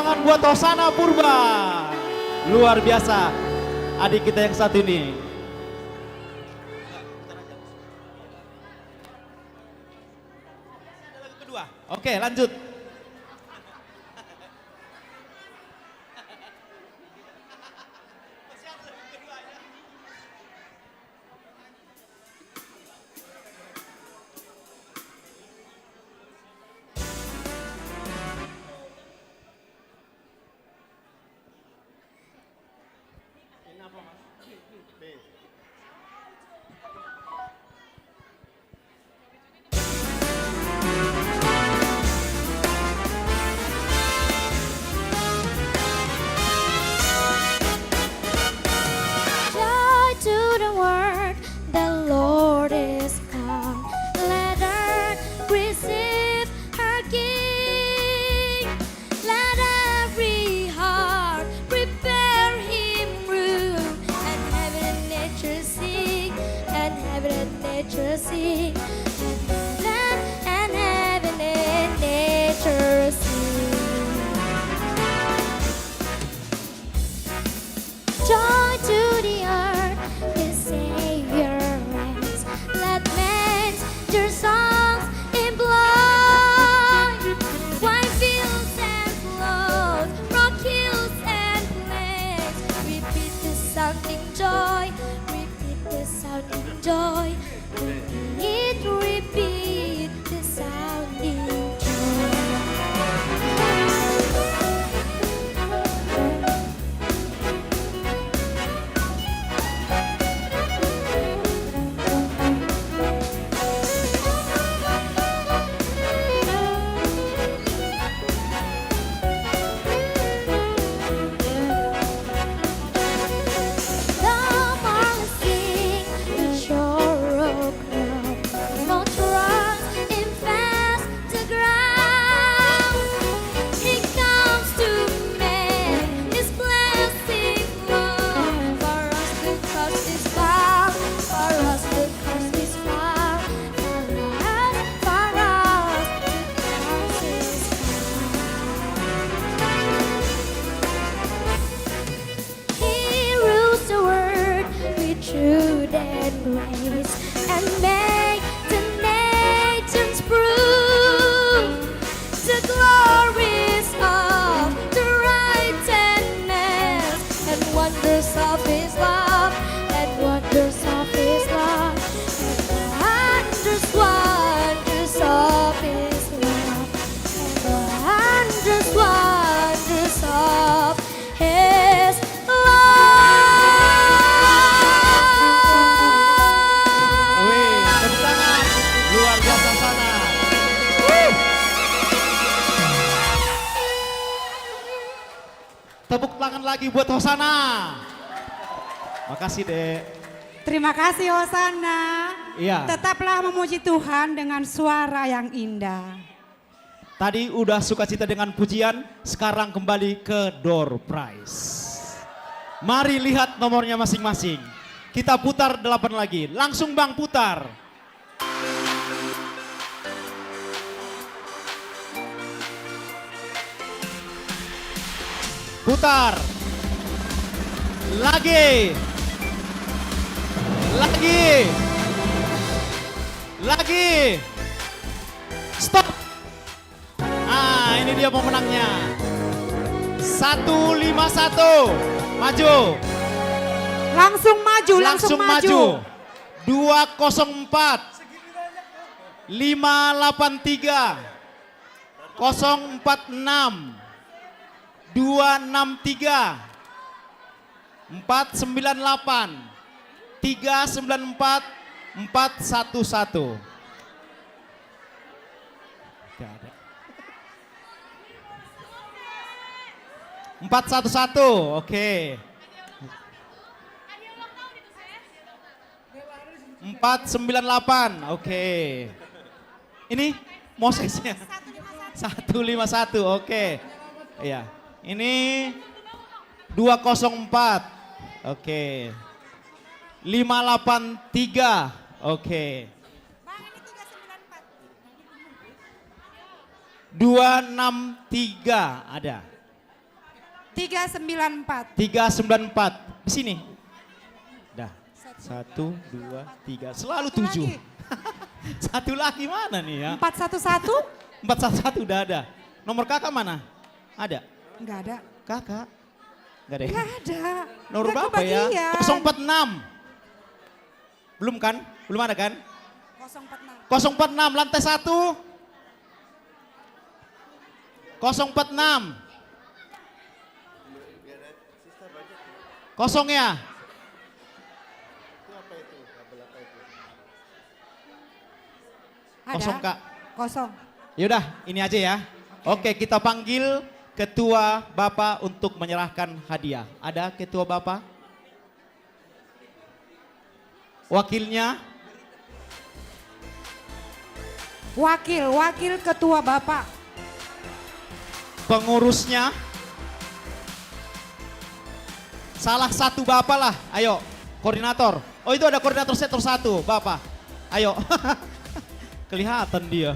Tangan buat Hosana Purba. Luar biasa. Adik kita yang satu ini. Kedua. Oke, lanjut. Joy to the world, the Lord is come. Let earth receive her King. Let every heart prepare him room. And heaven and nature sing, and heaven and nature sing, and heaven and heaven and nature sing. Joy to the earth, the Savior reigns. Let men their songs employ. While fields and floods, rock hills and plains, repeat the sounding joy, repeat the sounding joy, repeat, repeat the sounding joy. The marlin sing, the sparrow cry, no trust in fast the ground. He comes to men, his blessing Lord. For us the cross is found, for us the cross is found, for us, for us the cross is found. He rules the world with truth and grace, and make the nations prove the glories of the righteousness, and wonders of his love, and wonders of his love, and wonders, wonders of his love, and wonders, wonders of his love. Wih, tepuk tangan. Luar biasa sana. Tepuk tangan lagi buat Hosana. Makasih, Dek. Terima kasih, Hosana. Iya. Tetaplah memuji Tuhan dengan suara yang indah. Tadi udah sukacita dengan pujian, sekarang kembali ke door prize. Mari lihat nomornya masing-masing. Kita putar delapan lagi. Langsung, Bang, putar. Putar. Lagi. Lagi. Lagi. Stop. Ah, ini dia pemenangnya. Satu lima satu. Maju. Langsung maju, langsung, Langsung maju. Dua kosong empat. Lima delapan tiga. Kosong empat enam. Dua enam tiga. Empat sembilan delapan. Tiga sembilan empat. Empat satu satu. Gak ada. Empat satu satu, oke. Empat sembilan delapan, oke. Ini Mosesnya. Satu lima satu, oke. Iya. Ini dua kosong empat, oke. Lima delapan tiga, oke. Dua enam tiga ada. Tiga sembilan empat. Tiga sembilan empat. Di sini. Dah. Satu, dua, tiga. Selalu tujuh. Satu lagi mana nih ya? Empat satu satu. Empat satu satu udah ada. Nomor kakak mana? Ada? Enggak ada. Kakak? Enggak ada. Enggak ada. Nomor berapa ya? Kosong empat enam. Belum kan? Belum ada kan? Kosong empat enam. Kosong empat enam, lantai satu. Kosong empat enam. Kosong ya? Ada. Kosong, Kak. Kosong. Yaudah, ini aja ya. Oke, kita panggil ketua Bapak untuk menyerahkan hadiah. Ada ketua Bapak? Wakilnya? Wakil, wakil ketua Bapak. Pengurusnya? Salah satu Bapak lah, ayo. Koordinator. Oh, itu ada koordinator sektor satu, Bapak. Ayo. Kelihatan dia.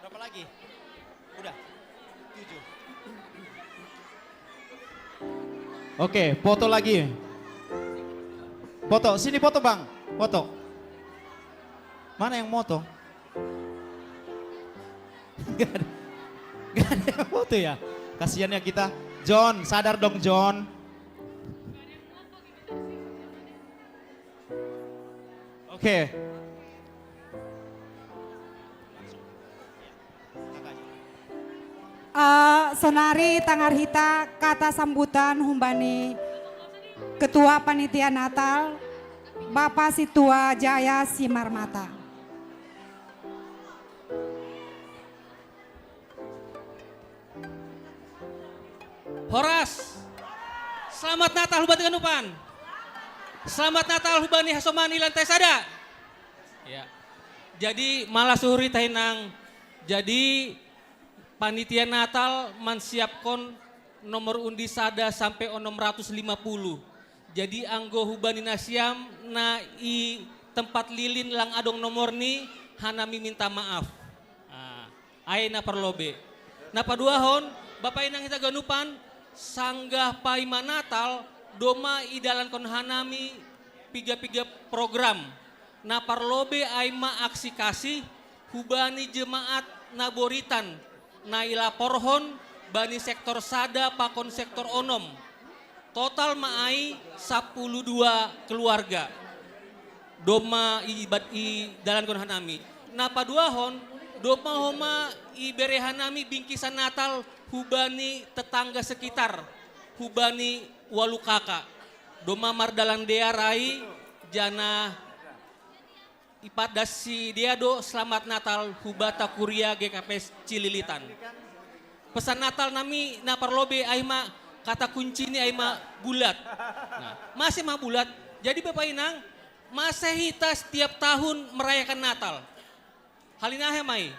Berapa lagi? Udah. Tujuh. Oke, foto lagi. Foto, sini foto, Bang. Foto. Mana yang moto? Gak ada. Gak ada yang foto ya? Kasihan ya kita. John, sadar dong, John. Oke. Eh, sonari tangar hita kata sambutan humbani Ketua Panitia Natal, Bapak Situa Jaya Simarmata. Horas. Selamat Natal hubani ganupan. Selamat Natal hubani hasomani lantai sada. Ya. Jadi malas suhuri tahinang. Jadi panitia Natal mansiapkon nomor undi sada sampai onom ratus lima puluh. Jadi anggo hubani nasiam na i tempat lilin lang adong nomorni, hanami minta maaf. Ah, ai na parlobe. Na paduahon, Bapa inang hita ganupan, sanggah paima Natal, doma idalankon hanami piga-piga program. Na parlobe ai ma aksi kasih, hubani jemaat na boritan, na ilaporhon bani sektor sada pakon sektor onom. Total ma ai sapuluh dua keluarga. Doma i, i dalankon hanami. Na paduahon, doma homa ibere hanami bingkisan Natal hubani tetangga sekitar, hubani walu kaka. Doma mardalan dear ai, janah ipadas si dia do selamat Natal hubata kuria G K P S Cililitan. Pesan Natal nami na parlobe ai ma, kata kuncini ai ma bulat. Nah, mase ma bulat. Jadi Bapa inang, mase hita setiap tahun merayakan Natal. Hal ni aha ma i?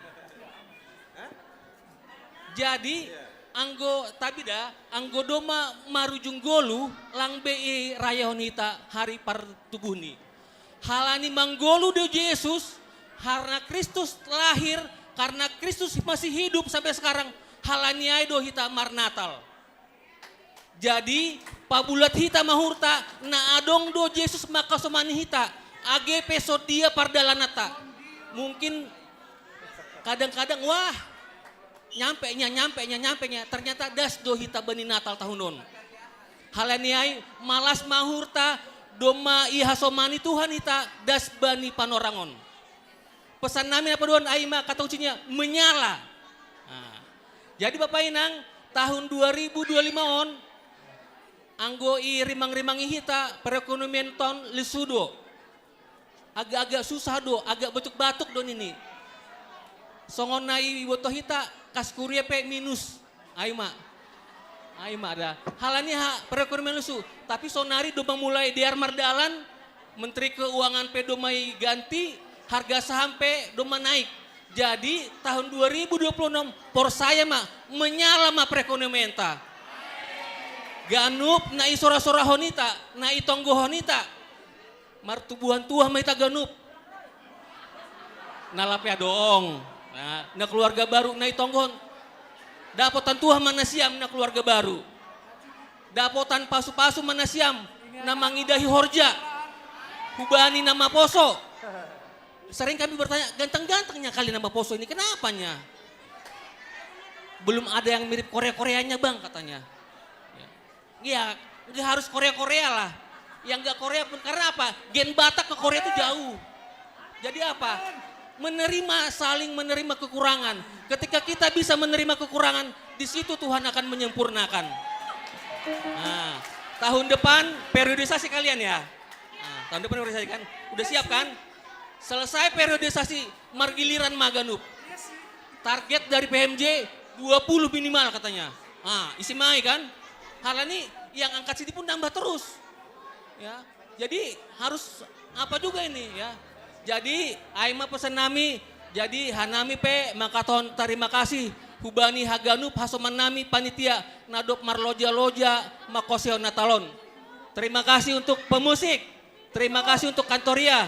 Jadi anggo tabida, anggo doma marujung golu, lang be irayahon hita hari partubuhni. Halani manggolu do Jesus, karena Kristus lahir, karena Kristus masih hidup sampai sekarang, halani ai do hita marnatal. Jadi pabulat hita ma uhurta, na adong do Jesus mangkasomani hita, age pe so dia pardalananta. Mungkin kadang-kadang, wah, nyampe nya, nyampe nya, nyampe nya, ternyata das do hita bani Natal tahun on. Halani ai, malas ma uhurta, doma ihasomani Tuhan hita das bani panorang on. Pesan nami na paduahon ai ma kata kuncinya, menyala. Nah, jadi Bapa inang, tahun dua ribu dua lima on, anggo irimang-rimangi hita, perekonomian ta on lesu do. Agak-agak susah do, agak batuk-batuk do nini. Songon na iboto hita, kas kuria pe minus. Ai ma. Ai ma da. Halani ha, perekonomian lusu. Tapi sonari do mamulai dear mardalan, Menteri Keuangan pe do mai ganti, harga saham pe do ma naik. Jadi tahun dua ribu dua puluh enam, porsaya ma, menyala ma perekonomian ta. Ganup na isora-sorahon ita, na itonggohon ita. Martubuhan tuah ma ita ganup. Na lape adong. Na, na keluarga baru na itonggohon. Dapotan tuah ma nasiam na keluarga baru. Dapotan pasu-pasu ma nasiam na mangidahi horja. Hubani na maposo. Sering kami bertanya, ganteng-gantengnya kali na maposo ini, kenapanya? Belum ada yang mirip Korea-Koreanya bang katanya. Ya. Iya, nggak harus Korea-Korea lah. Yang nggak Korea pun, karena apa? Gen Batak ke Korea itu jauh. Jadi apa? Menerima, saling menerima kekurangan. Ketika kita bisa menerima kekurangan, di situ Tuhan akan menyempurnakan. Nah, tahun depan periodisasi kalian ya. Nah, tahun depan periodisasi kan? Udah siap kan? Selesai periodisasi, margiliran ma ganup. Target dari P M J dua puluh minimal katanya. Ah, isi mai kan? Halani yang angkat sini pun nambah terus. Ya. Jadi harus apa juga ini ya. Jadi ai ma pesan nami, jadi hanami pe mangkaton terima kasih hubani haganup hasoman nami panitia na dob marloja-loja mangkosehon Natalon. Terima kasih untuk pemusik. Terima kasih untuk kantoria.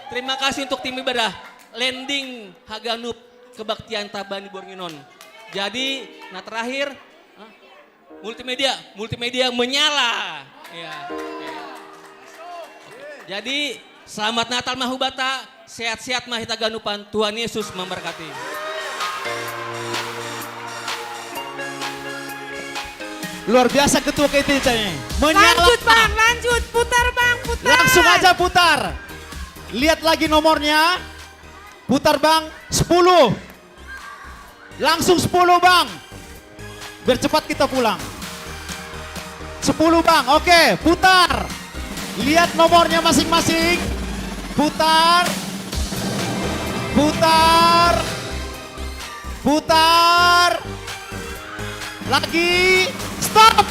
Terima kasih untuk tim ibadah. Landing haganup kebaktian ta bani borngin on. Jadi, na terakhir, hah? Multimedia, multimedia menyala. Ya. Jadi, selamat Natal ma hubata, sehat-sehat ma hita ganupan, Tuhan Yesus memberkati. Luar biasa ketua kita ini. Menyala. Lanjut bang, lanjut, putar bang, putar. Langsung aja putar. Lihat lagi nomornya. Putar bang, sepuluh. Langsung sepuluh bang. Biar cepat kita pulang. Sepuluh bang, oke, putar. Lihat nomornya masing-masing. Putar. Putar. Putar. Lagi. Stop.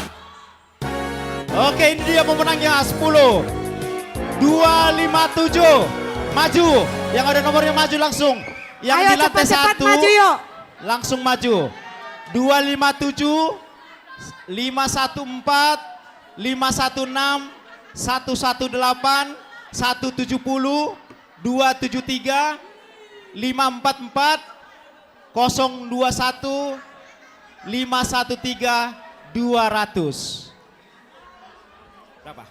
Oke, ini dia pemenangnya, sepuluh. Dua lima tujuh. Maju. Yang ada nomornya maju langsung. Yang Ayo, di lantai cepat-cepat satu, maju, yuk. Langsung maju. Dua lima tujuh, lima satu empat, lima satu enam, satu satu delapan, satu tujuh puluh, dua tujuh tiga, lima empat empat, kosong dua satu, lima satu tiga, dua ratus. Berapa?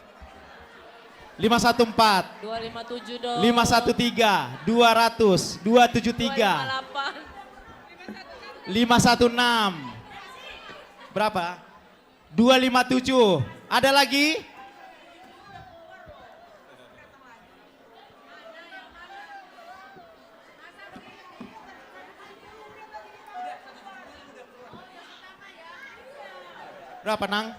Lima satu empat. Dua lima tujuh dong. Lima satu tiga, dua ratus, dua tujuh tiga. Dua lima delapan. Lima satu enam. Berapa? Dua lima tujuh. Ada lagi? Berapa, Nang?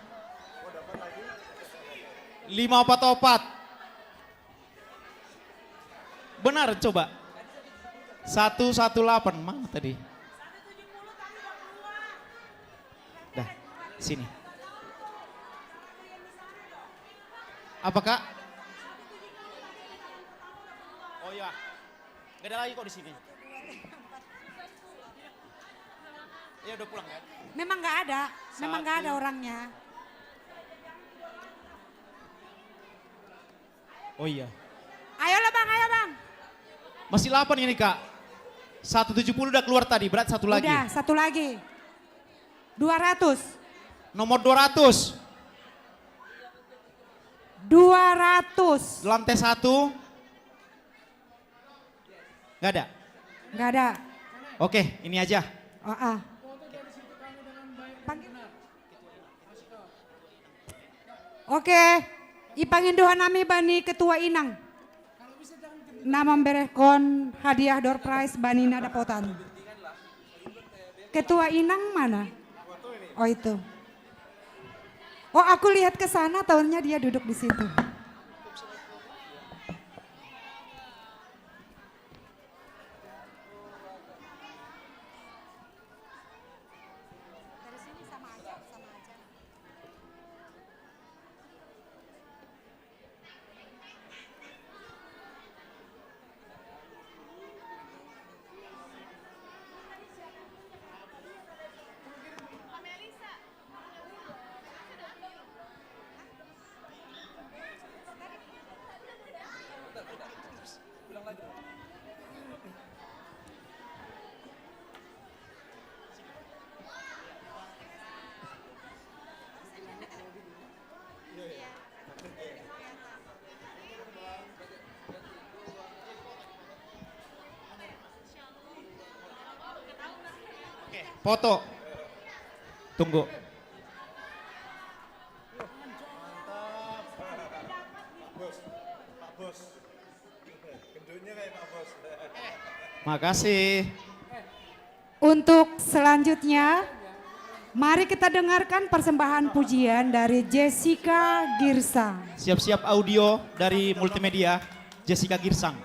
Lima opat opat. Benar, coba. Satu satu delapan, mana tadi? Dah, sini. Apa, Kak? Oh ya, nggak ada lagi kok di sini. Ya udah pulang ya. Memang nggak ada, memang nggak ada orangnya. Oh iya. Ayolah bang, ayo bang. Masih delapan ini kak. Satu tujuh puluh udah keluar tadi, berat satu lagi. Udah, satu lagi. Dua ratus. Nomor dua ratus. Dua ratus. Lantai satu. Nggak ada? Nggak ada. Oke, ini aja. Oh, ah. Oke, ipangindohan nami bani ketua inang. Na mamberehkon hadiah door prize bani na dapotan. Ketua inang mana? Oh itu. Oh aku lihat ke sana, tahunya dia duduk di situ. Foto. Tunggu. Makasih. Untuk selanjutnya, mari kita dengarkan persembahan pujian dari Jessica Girsang. Siap-siap audio dari multimedia, Jessica Girsang.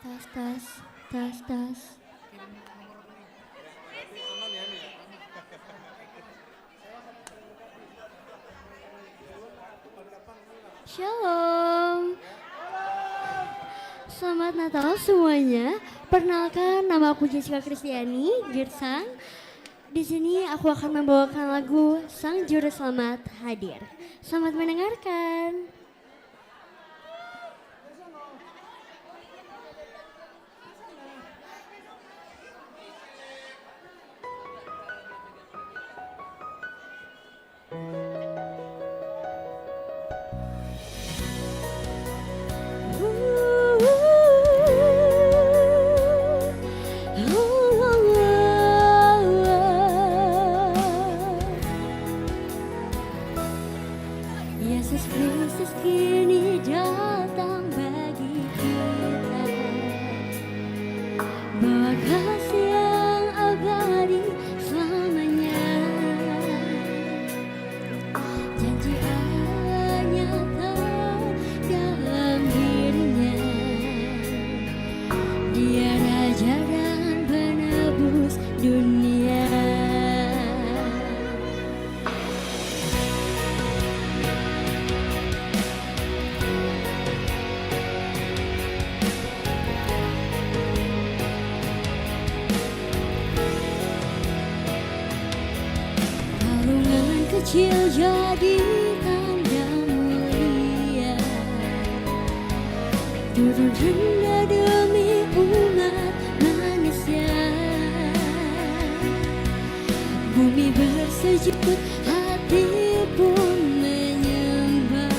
Tes, tes, tes, tes. Shalom. Selamat Natal semuanya. Perkenalkan, nama aku Jessica Kristiani Girsang. Di sini aku akan membawakan lagu Sang Juru Selamat Hadir. Selamat mendengarkan. Yesus Kristus kini datang bagi kita, bawa kasih yang abadi selamanya. Janji Allah nyata dalam dirinya. Dia Raja dan Penebus dunia. Kalungan kecil jadi tanda mulia, turun rendah demi umat manusia. Bumi bersujud, hati pun menyembah.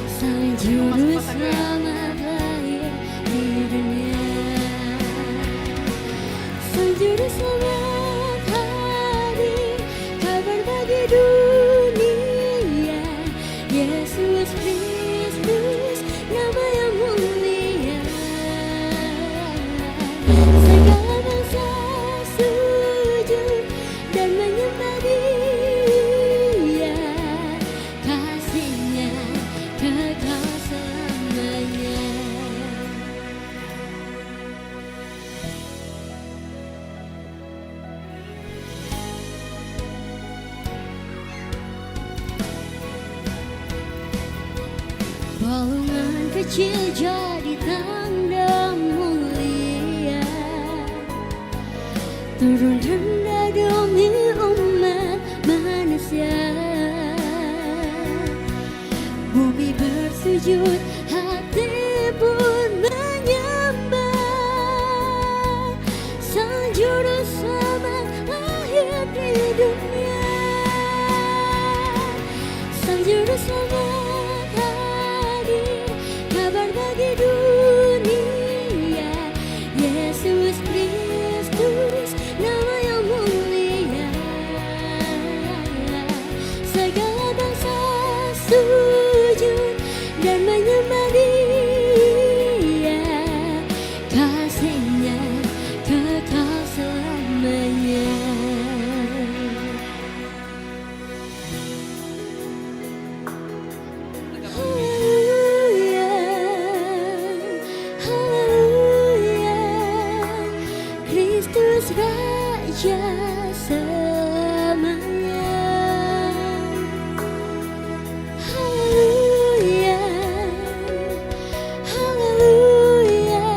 Sang Juru Selamat lahir di dunia. Sang Juru Selamat hadir, kabar bagi dunia. Yesus Kristus, nama yang mulia. Segala bangsa sujud dan menyembah Dia. Kasih-Nya kekal selamanya. Balungan kecil jadi tanda mulia, turun rendah demi umat manusia. Bumi bersujud, hati pun menyembah. Sang Juru Selamat lahir di dunia. Sang Juru Selamat hadir, kabar bagi dunia. Yesus Kristus, nama yang mulia. Segala bangsa sujud dan menyembah Dia. Kasih-Nya kekal selamanya. Haleluya, haleluya, Kristus Raja selamanya. Haleluya, haleluya,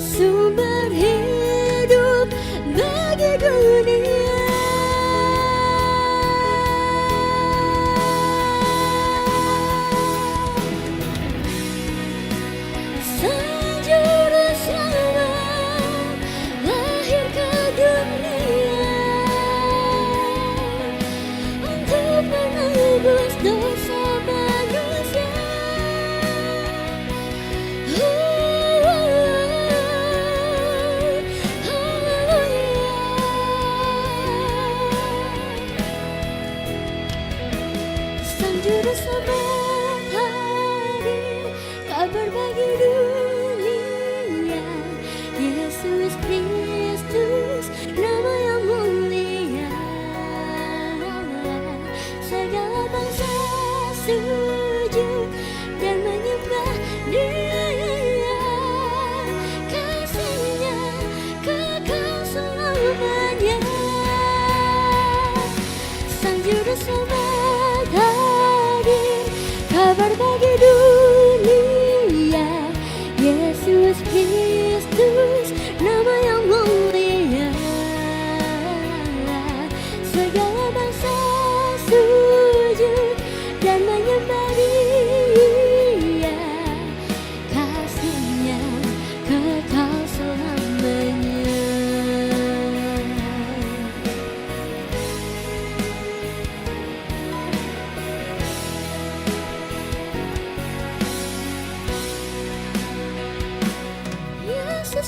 sumber hidup bagi dunia. Sang Juru Selamat lahir ke dunia.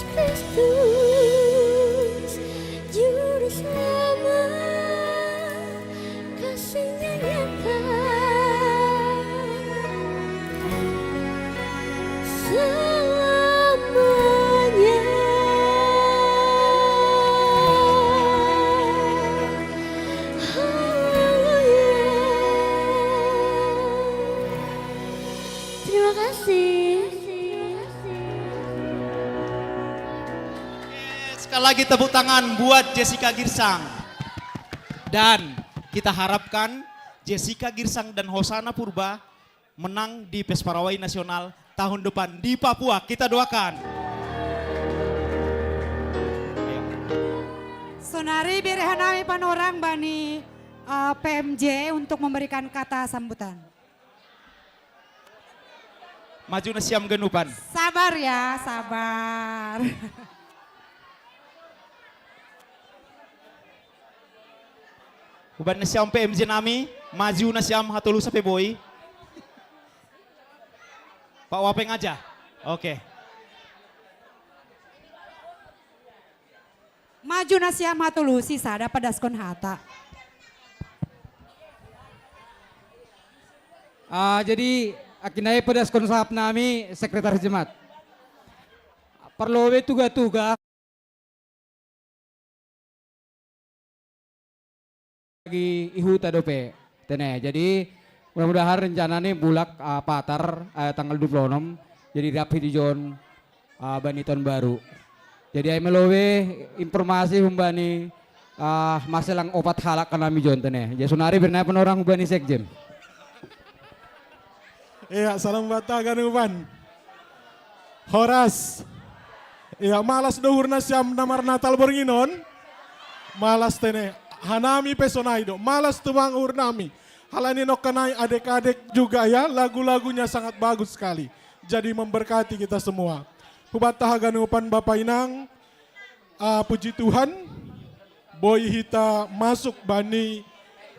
Kristus, Juru Selamat, kasihnya nyata selamanya. Haleluya. Terima kasih. Sekali lagi tepuk tangan buat Jessica Girsang. Dan kita harapkan Jessica Girsang dan Hosana Purba menang di Pes Parawai Nasional tahun depan di Papua. Kita doakan. Sonari bere hanami panorang bani uh, P M J untuk memberikan kata sambutan. Maju na siam ganupan. Sabar ya, sabar. Uban na siam P M J nami, maju na siam hatolusa pe boi. Pak Wapeng aja. Oke. Maju na siam hatolusi sada padaskon hata. Ah, jadi akinai padaskon sahap nami sekretaris jemaat. Parlobe tuga-tuga lagi ihuta dope tene. Jadi mudah-mudahan rencana ni bulak uh, patar uh, tanggal dua puluh enam jadi rapid ijon uh, bani tahun baru. Jadi ai melowe informasi humbani uh, maselang opat halak kanami jon tene. Jadi sonari bernai penorang humbani sekjen. Iya, salam bata ganupan. Horas. Iya, malas do hurna siam namar Natal bornginon. Malas tene. Hanami pe sonai do. Malas tumang hurnami. Halani nokkanai adek-adek juga ya, lagu-lagunya sangat bagus sekali. Jadi memberkati kita semua. Hubata haganupan Bapa Inang, uh, puji Tuhan, boi hita masuk bani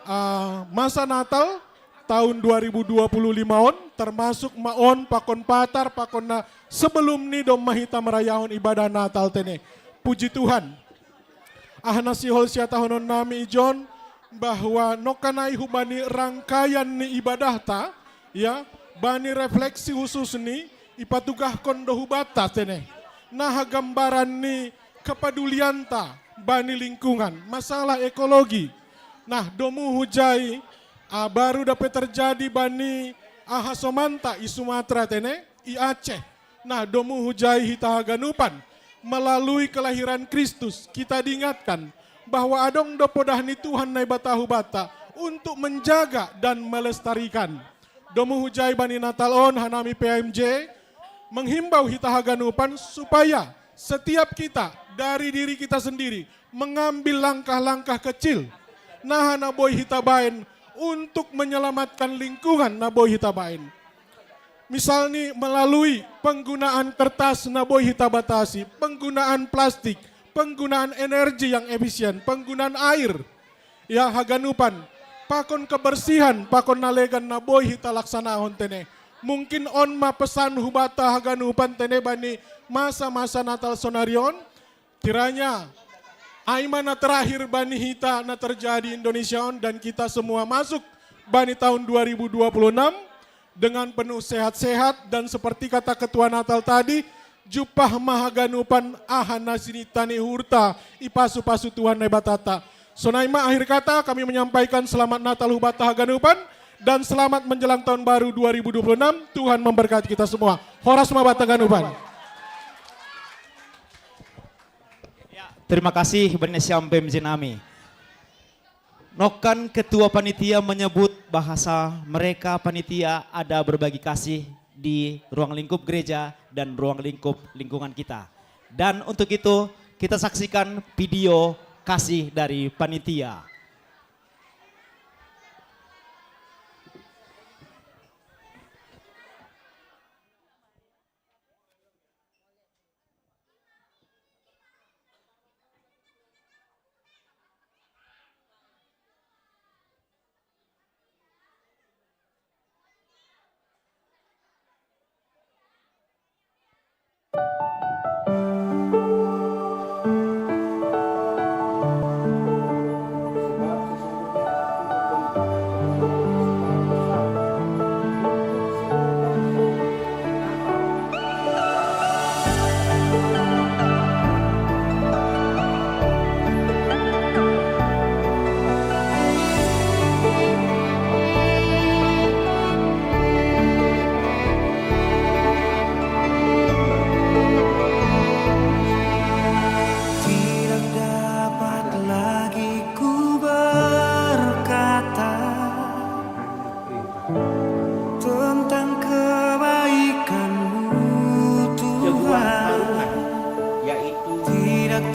uh, masa Natal tahun dua ribu dua puluh lima on, termasuk ma on pakon patar pakon na sebelum ni domma hita merayahon ibadah Natal tene. Puji Tuhan. Ahna sihol siatahonon nami ijon bahwa nokkanai hubani rangkaian ni ibadahta, ya, bani refleksi khusus ni ipatugahkon do hubata tene. Naha gambaran ni kepedulianta bani lingkungan, masalah ekologi. Nah, domu hujai ah, baru dapat terjadi bani aha somanta i Sumatera tene, i Aceh. Nah, domu hujai hita haganupan melalui kelahiran Kristus kita diingatkan bahwa adong do podah ni Tuhan Naibata hubata untuk menjaga dan melestarikan. Domu hujai bani Natal on hanami P M J menghimbau hita haganupan supaya setiap kita dari diri kita sendiri mengambil langkah-langkah kecil. Nah, na boi hita baen untuk menyelamatkan lingkungan na boi hita baen. Misalnya melalui penggunaan kertas na boi hita batasi, penggunaan plastik, penggunaan energi yang efisien, penggunaan air. Ya haganupan, pakon kebersihan, pakon nalegan na boi hita laksanahon tene. Mungkin on ma pesan hubata haganupan tene bani masa-masa Natal sonarion. Kiranya ai ma na terakhir bani hita na terjadi Indonesia on dan kita semua masuk bani tahun dua ribu dua puluh enam dengan penuh sehat-sehat dan seperti kata ketua Natal tadi, jumpah ma haganupan aha na sinita ni hurta ipasu-pasu Tuhan Naibatata. Sonai ma akhir kata kami menyampaikan selamat Natal hubata haganupan dan selamat menjelang tahun baru dua ribu dua puluh enam. Tuhan memberkati kita semua. Horas ma bata haganupan. Terima kasih banyak siam P M J nami. Nokkan ketua panitia menyebut bahasa mereka panitia ada berbagi kasih di ruang lingkup gereja dan ruang lingkup lingkungan kita. Dan untuk itu kita saksikan video kasih dari panitia.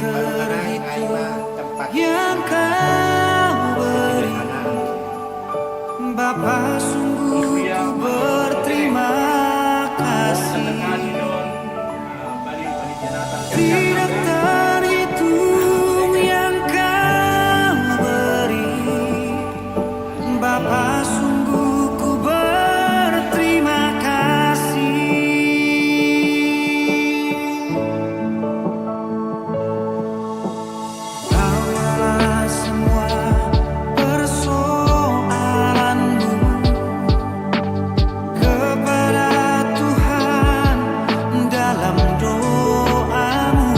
Terhitung yang kau beri, Bapa, sungguh ku berterima kasih. Tidak terhitung yang kau beri, Bapa, sungguh ku berterima kasih. Bawalah semua persoalanmu kepada Tuhan dalam doamu.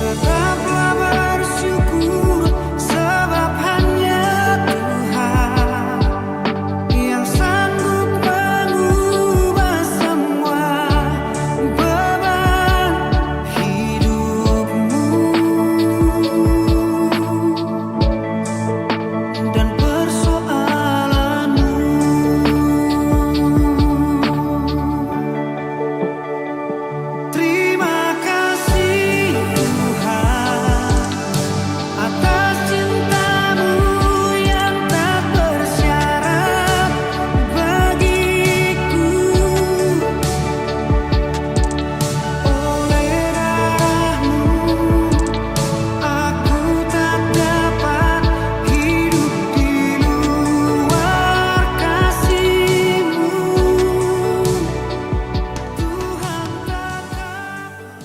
Tetaplah bersyukur, sebab hanya Tuhan yang sanggup mengubah semua beban hidupmu dan persoalanmu. Terima kasih, Tuhan, atas cintamu yang tak bersyarat bagiku. Oleh darahmu, aku tak dapat hidup di luar kasihmu. Tuhan, tak dapat.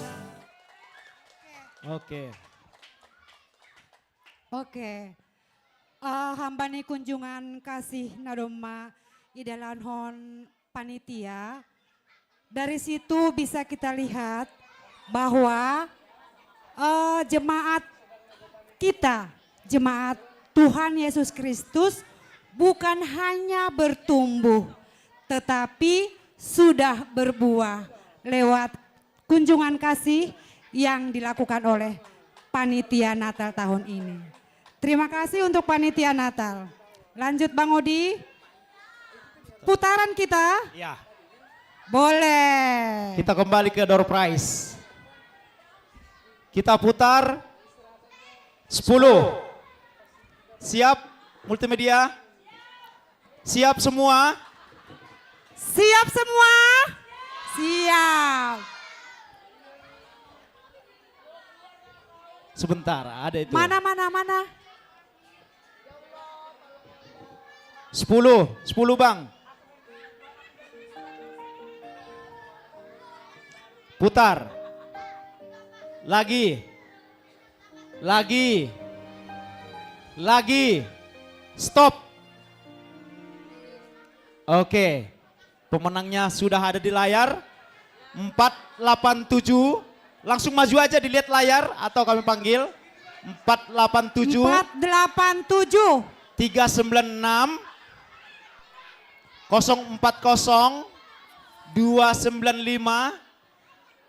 Oke. Oke. Eh, hamba ni kunjungan kasih na domma idalanhon panitia. Dari situ bisa kita lihat bahwa eh, jemaat kita, jemaat Tuhan Yesus Kristus bukan hanya bertumbuh, tetapi sudah berbuah lewat kunjungan kasih yang dilakukan oleh panitia Natal tahun ini. Terima kasih untuk panitia Natal. Lanjut, Bang Odi. Putaran kita? Ya. Boleh. Kita kembali ke door prize. Kita putar sepuluh. Siap, multimedia? Siap semua? Siap semua? Siap. Sebentar, ada itu. Mana, mana, mana? Sepuluh, sepuluh, Bang. Putar. Lagi. Lagi. Lagi. Stop. Oke. Pemenangnya sudah ada di layar. Empat delapan tujuh. Langsung maju aja, dilihat layar atau kami panggil. Empat delapan tujuh. Empat delapan tujuh. Tiga sembilan enam. Kosong empat kosong. Dua sembilan lima.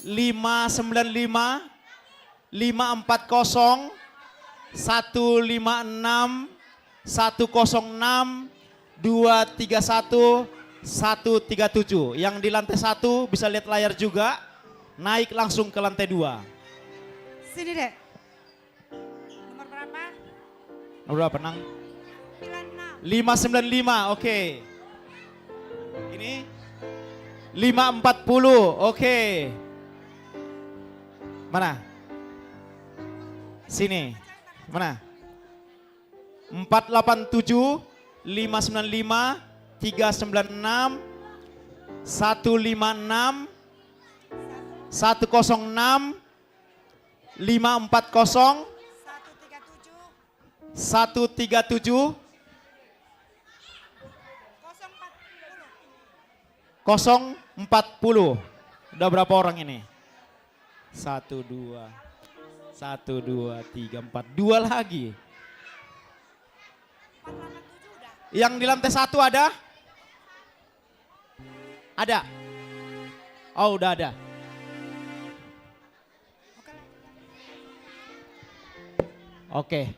Lima sembilan lima. Lima empat kosong. Satu lima enam. Satu kosong enam. Dua tiga satu. Satu tiga tujuh. Yang di lantai satu bisa lihat layar juga. Naik langsung ke lantai dua. Sini, Dek. Nomor berapa? Nomor berapa, Nang? Sembilan enam. Lima sembilan lima, oke. Ini lima empat puluh, oke. Mana? Sini. Mana? Empat delapan tujuh, lima sembilan lima, tiga sembilan enam, satu lima enam, satu kosong enam, lima empat kosong, Satu tiga tujuh. satu tiga tujuh, Kosong empat puluh. kosong empat puluh. Udah berapa orang ini? Satu, dua, satu, dua, tiga, empat. Dua lagi. Empat delapan tujuh udah. Yang di lantai satu ada? Ada. Oh, udah ada. Oke.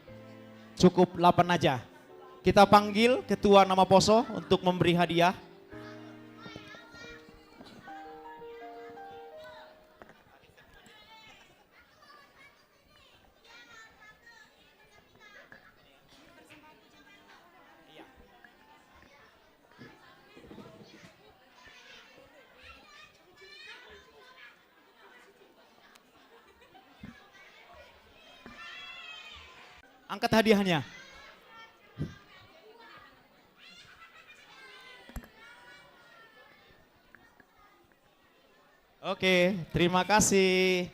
Cukup delapan aja. Kita panggil Ketua Nama Poso untuk memberi hadiah. Angkat hadiahnya. Oke, terima kasih.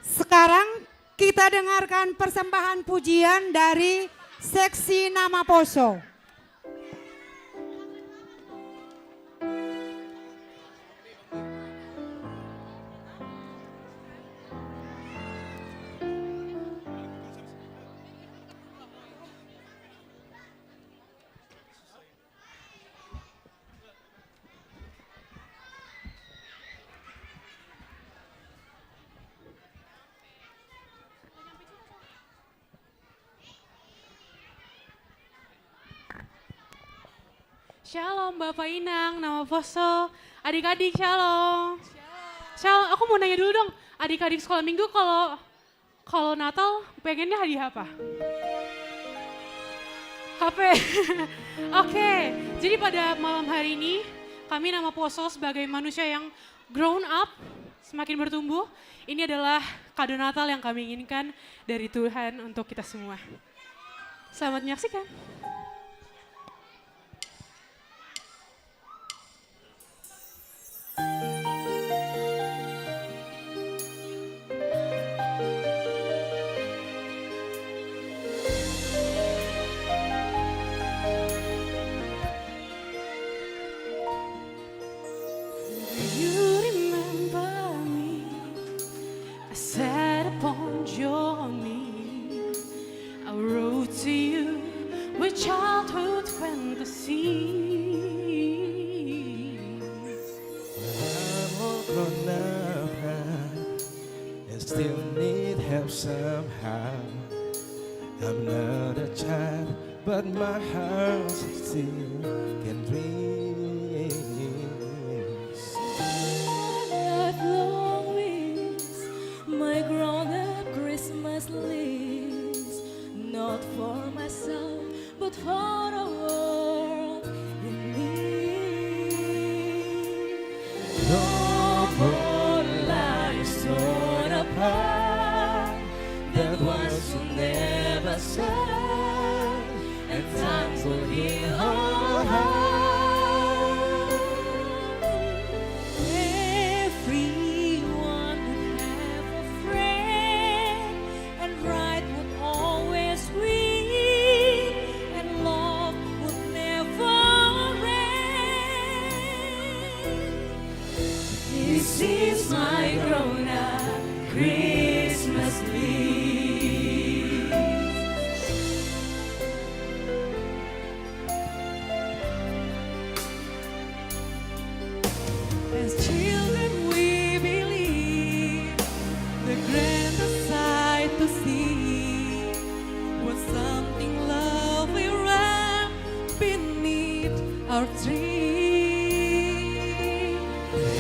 Sekarang kita dengarkan persembahan pujian dari seksi Nama Poso. Shalom Bapak Inang, Nama Poso, adik-adik shalom. Shalom, aku mau nanya dulu dong, adik-adik sekolah minggu kalau kalau Natal pengennya hadiah apa? H P. Oke, jadi pada malam hari ini kami Nama Poso sebagai manusia yang grown up, semakin bertumbuh, ini adalah kado Natal yang kami inginkan dari Tuhan untuk kita semua. Selamat menyaksikan. Somehow, I'm not a child, but my heart still can dream. Life long lives my grown up Christmas lives, not for myself, but for the world in me. No more lives torn apart. That was never said, and time will heal all hearts. Everyone would have a friend, and right would always win, and love would never end. This is my grown-up Christmas list. As children we believe the grandest sight to see was something lovely wrapped beneath our tree.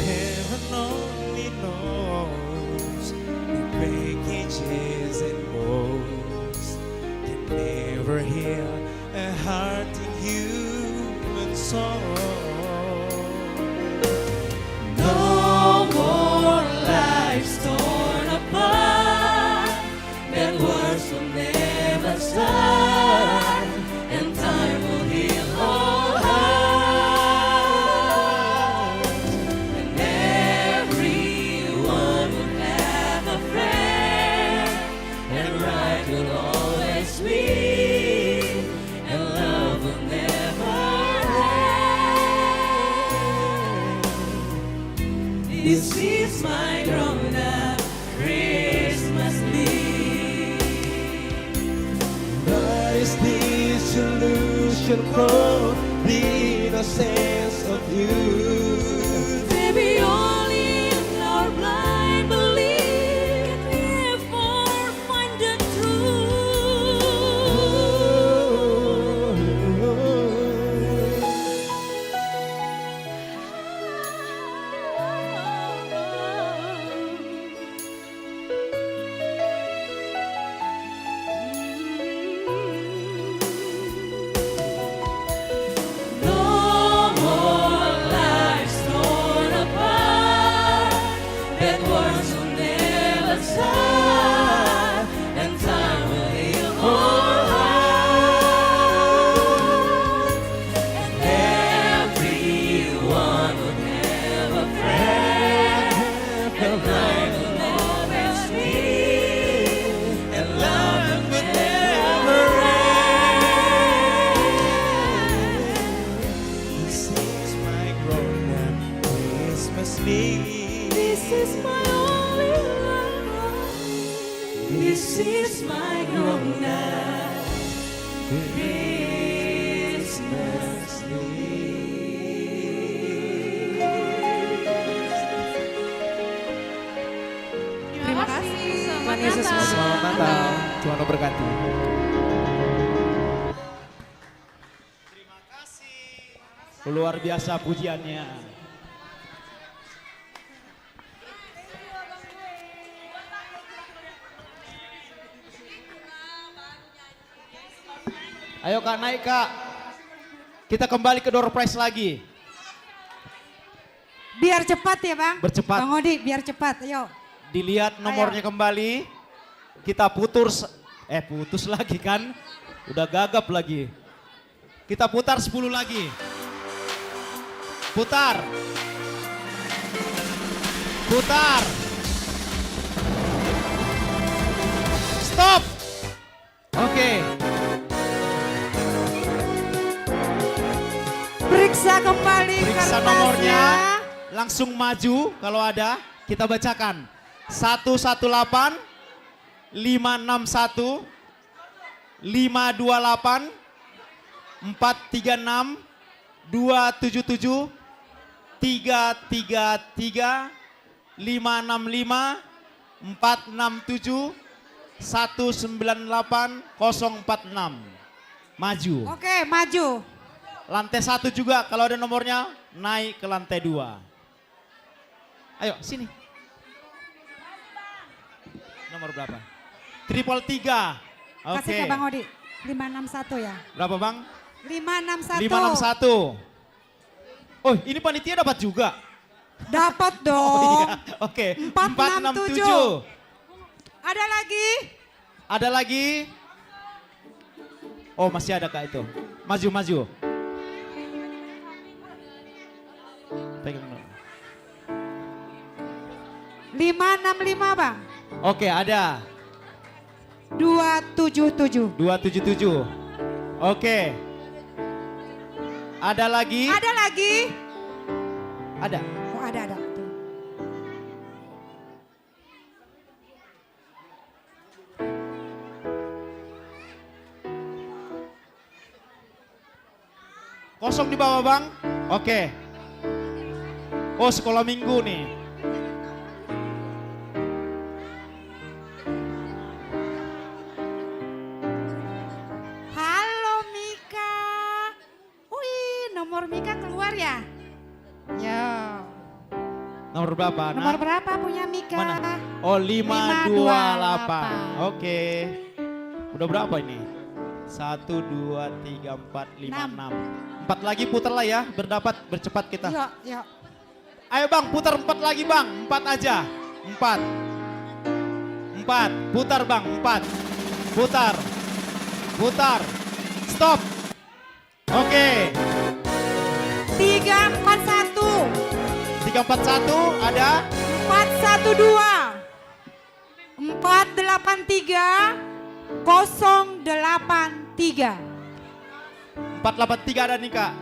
Heaven only knows the packages and bones can never heal a hurting human soul. No more lives torn apart, that words will never start, and time will heal all hearts, and everyone will have a friend, and right will always win, and love will never end. This is my grown-up Christmas list. But is this illusion called the innocence of youth? Maybe only in our blind belief can we ever find the truth. No more This is my only life. This is my only Christmas. Terima kasih. Selamat Tuhan Yesus Natal. Selamat Natal. Tuhan memberkati. Luar biasa pujiannya. Ayo kak, naik kak. Kita kembali ke door prize lagi. Biar cepat ya bang. Bercepat. Bang Odi, biar cepat. Ayo. Dilihat nomornya kembali. Kita putus, eh putus lagi kan. Udah gagap lagi. Kita putar sepuluh lagi. Putar. Putar. Stop. Oke. Periksa kembali Periksa kertasnya. Nomornya. Langsung maju kalau ada. Kita bacakan. Satu satu delapan lima enam satu lima dua delapan empat tiga enam dua tujuh tujuh tiga tiga tiga lima enam lima empat enam tujuh satu sembilan delapan kosong empat enam. Maju. Oke, maju. Lantai satu juga kalau ada nomornya naik ke lantai dua. Ayo sini. Nomor berapa? Triple tiga. Oke. Kasih ke Bang Odi. Lima enam satu ya. Berapa bang? Lima enam satu. Lima enam satu. Oh ini panitia dapat juga. Dapat Oh dong. iya. Oke. Empat enam tujuh. Ada lagi? Ada lagi? Oh masih ada kak itu. Maju maju. Pegang dulu. Lima enam lima bang. Oke ada. Dua tujuh tujuh. Dua tujuh tujuh. Oke. Ada lagi? Ada lagi? Ada. Oh ada ada. Kosong di bawah bang. Oke. Oh sekolah minggu nih. Halo Mika. Wih, nomor Mika keluar ya? Ya. Nomor berapa? Nomor Nah, berapa punya Mika? Mana? Oh lima Lima dua dua delapan. delapan. Oke. Udah berapa ini? Satu dua tiga empat lima Enam. enam. Empat lagi putar lah ya, berdapat bercepat kita. Yuk, yuk. Ayo bang, putar empat lagi bang, empat aja, empat, empat, putar bang, empat, putar, putar, stop. Oke, Tiga empat satu. tiga empat satu ada, Empat satu dua. Empat delapan tiga. Kosong delapan tiga. empat delapan tiga ada nih kak.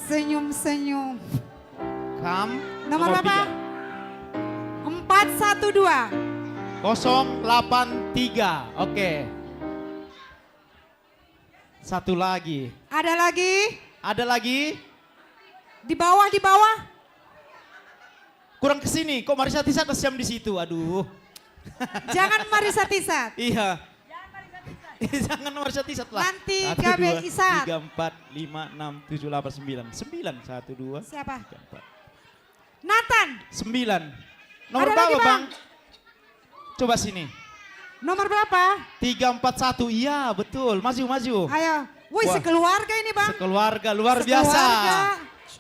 Senyum-senyum. Kam. Nomor berapa? tiga. Empat satu dua. Kosong delapan tiga. Oke. Satu lagi. Ada lagi? Ada lagi? Di bawah, di bawah. Kurang ke sini. Kok Marisa Tisat siam di situ? Aduh. Jangan Marisa Tisat. Iya. Jangan Marisa Tisat lah. Nanti Satu, Gabe dua, Isat. Tiga, empat, lima, enam, tujuh, delapan, sembilan. Sembilan. Satu, dua, Siapa? tiga, empat. Nathan. Sembilan. Nomor Ada berapa lagi, bang? Bang? Coba sini. Nomor berapa? Tiga empat satu. Iya betul. Maju maju. Ayo. Wih, Wah. Sekeluarga ini bang. Sekeluarga luar Sekeluarga. biasa.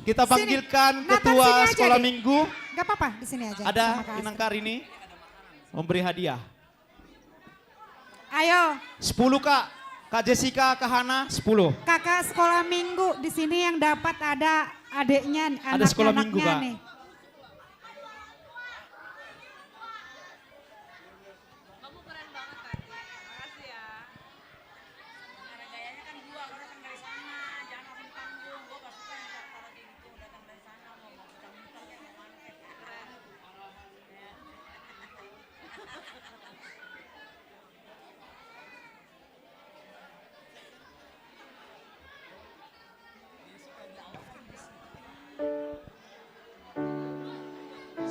Kita Sini. Panggilkan Nathan, ketua sini aja sekolah deh. Minggu. Gak apa-apa, di sini aja. Ada Sama Kak Astrid. Inang Karini. Memberi hadiah. Ayo. Sepuluh kak. Kak Jessica, Kak Hana, sepuluh. Kakak sekolah minggu di sini yang dapat ada adiknya, Ada sekolah minggu, anak-anaknya Kak. Nih.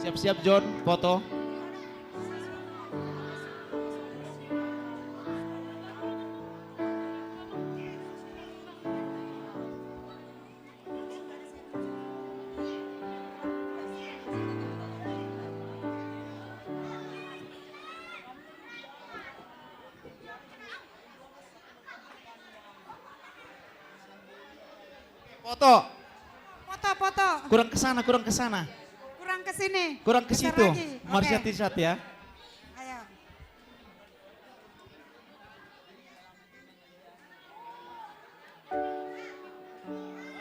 Siap-siap, John, foto. Foto. Foto, foto. Kurang ke sana, kurang ke sana. Kurang ke sini. Kurang ke situ. Lagi. Marsha, oke. T-shirt ya. Ayo.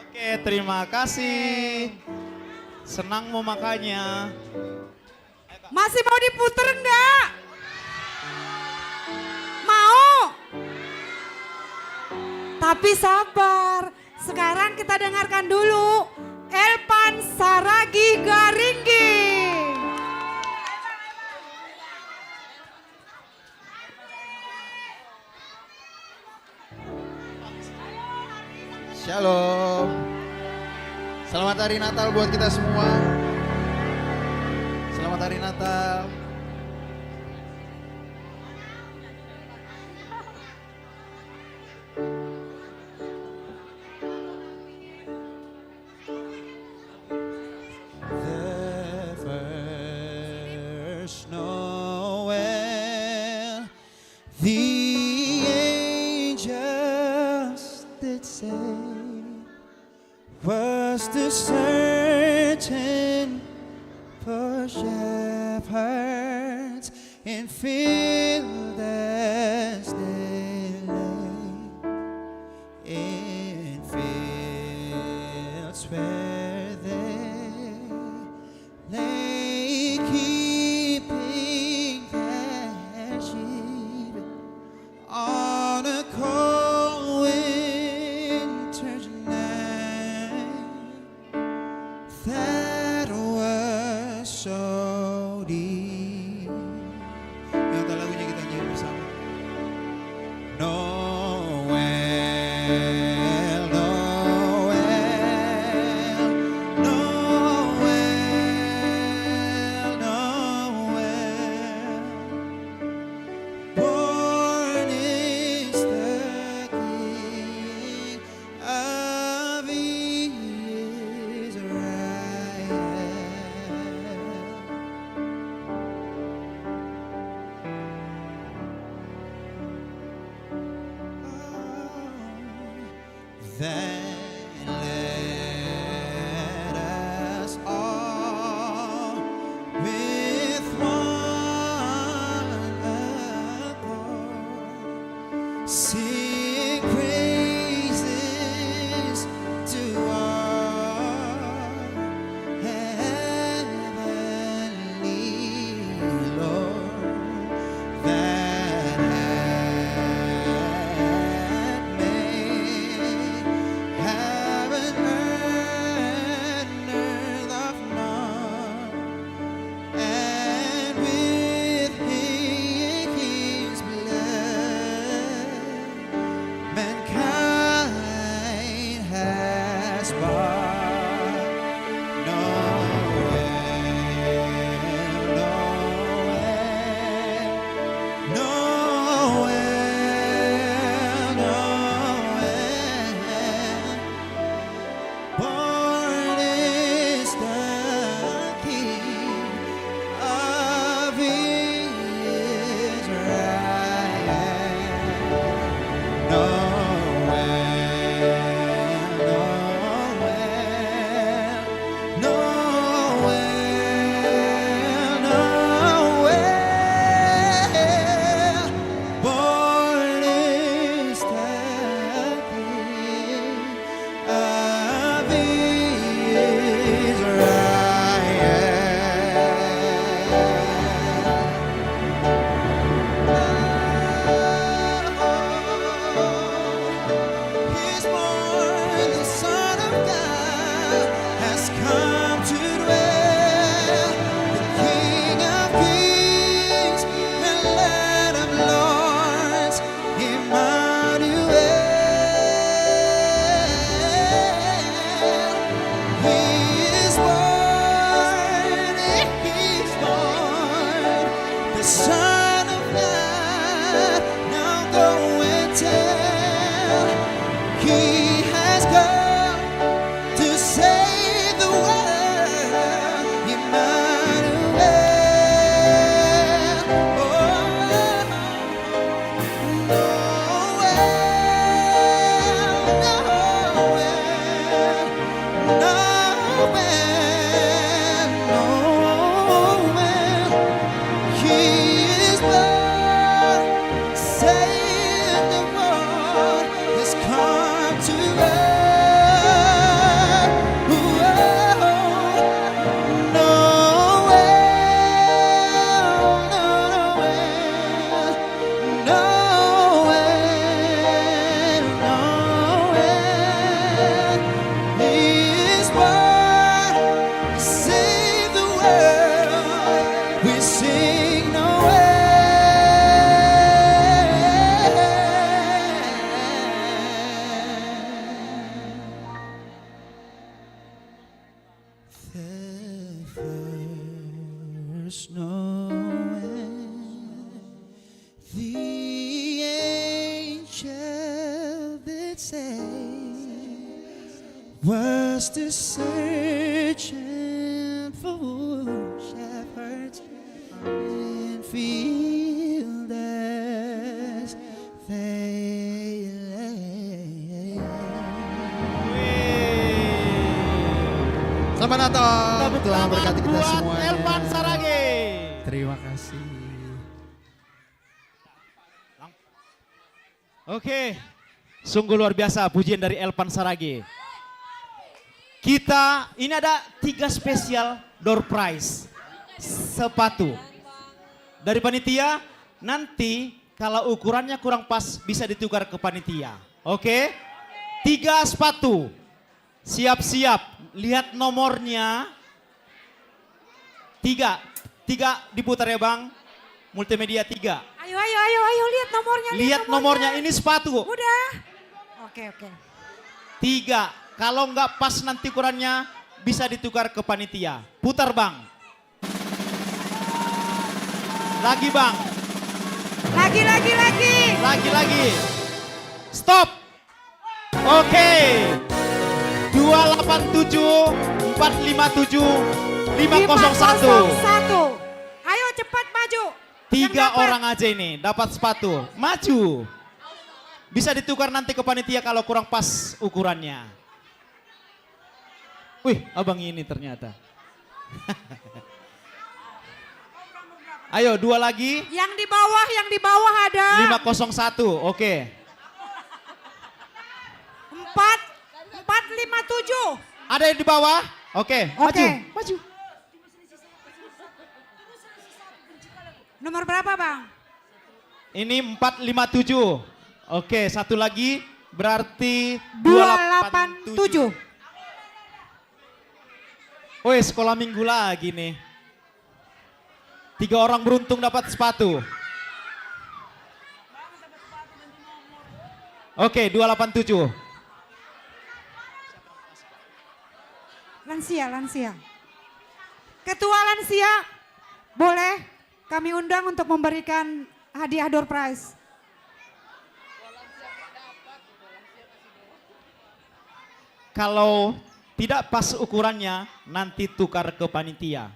Oke, terima kasih. Senang mau makanya. Masih mau diputer nggak? Mau? Tapi sabar. Sekarang kita dengarkan dulu Elpan Saragih Garingging. Shalom. Selamat hari Natal buat kita semua. Selamat hari Natal. The first Noel, the angels did say, was the certain for shepherds in field as they lay, in fields where they lay keeping their sheep on a cold winter's night that was so deep. Yang tak lagunya kita nyanyi bersama. Noel, Noel, Noel, Noel. Born is the King of Israel. Then let us all with one accord sing praises to our heavenly Lord, that hath made heaven and earth of none, and with his blood mankind has bought. Noel, Noel, Noel, Noel. Born is the King of Israel. Noel, Noel, The first Noel, the angel did say, was to search and for shepherds and field as they lay. Selamat datang. Tepuk Tuhan tangan berkati kita buat semuanya. Elvan Sarage. Terima kasih. Oke, sungguh luar biasa pujian dari Elvan Sarage. Kita, ini ada tiga spesial door prize. Sepatu. Dari panitia, nanti kalau ukurannya kurang pas bisa ditukar ke panitia. Oke? Tiga sepatu. Siap-siap. Lihat nomornya. Tiga. Tiga diputar ya, Bang. Multimedia tiga. Ayo, ayo, ayo, ayo, lihat nomornya. Lihat nomornya, ini sepatu. Udah. Oke, oke. Tiga. Kalau nggak pas nanti ukurannya, bisa ditukar ke panitia. Putar, Bang. Lagi, Bang. Lagi, lagi, lagi. Lagi, lagi. Stop. Oke. Dua delapan tujuh, empat lima tujuh, lima kosong satu. Lima kosong satu. Ayo cepat maju. Yang Tiga dapat. Orang aja ini dapat sepatu. Maju. Bisa ditukar nanti ke panitia kalau kurang pas ukurannya. Wih, abang ini ternyata. Ayo, dua lagi. Yang di bawah, yang di bawah ada. Lima kosong satu, oke. Empat, empat lima tujuh. Ada yang di bawah? Oke, maju, Oke. Maju. Nomor berapa, Bang? Ini empat lima tujuh. Oke, satu lagi berarti Dua delapan tujuh. Woi, sekolah minggu lagi nih. Tiga orang beruntung dapat sepatu. Oke, dua delapan tujuh. Lansia, lansia. Ketua lansia, boleh kami undang untuk memberikan hadiah door prize. Kalau tidak pas ukurannya, nanti tukar ke panitia.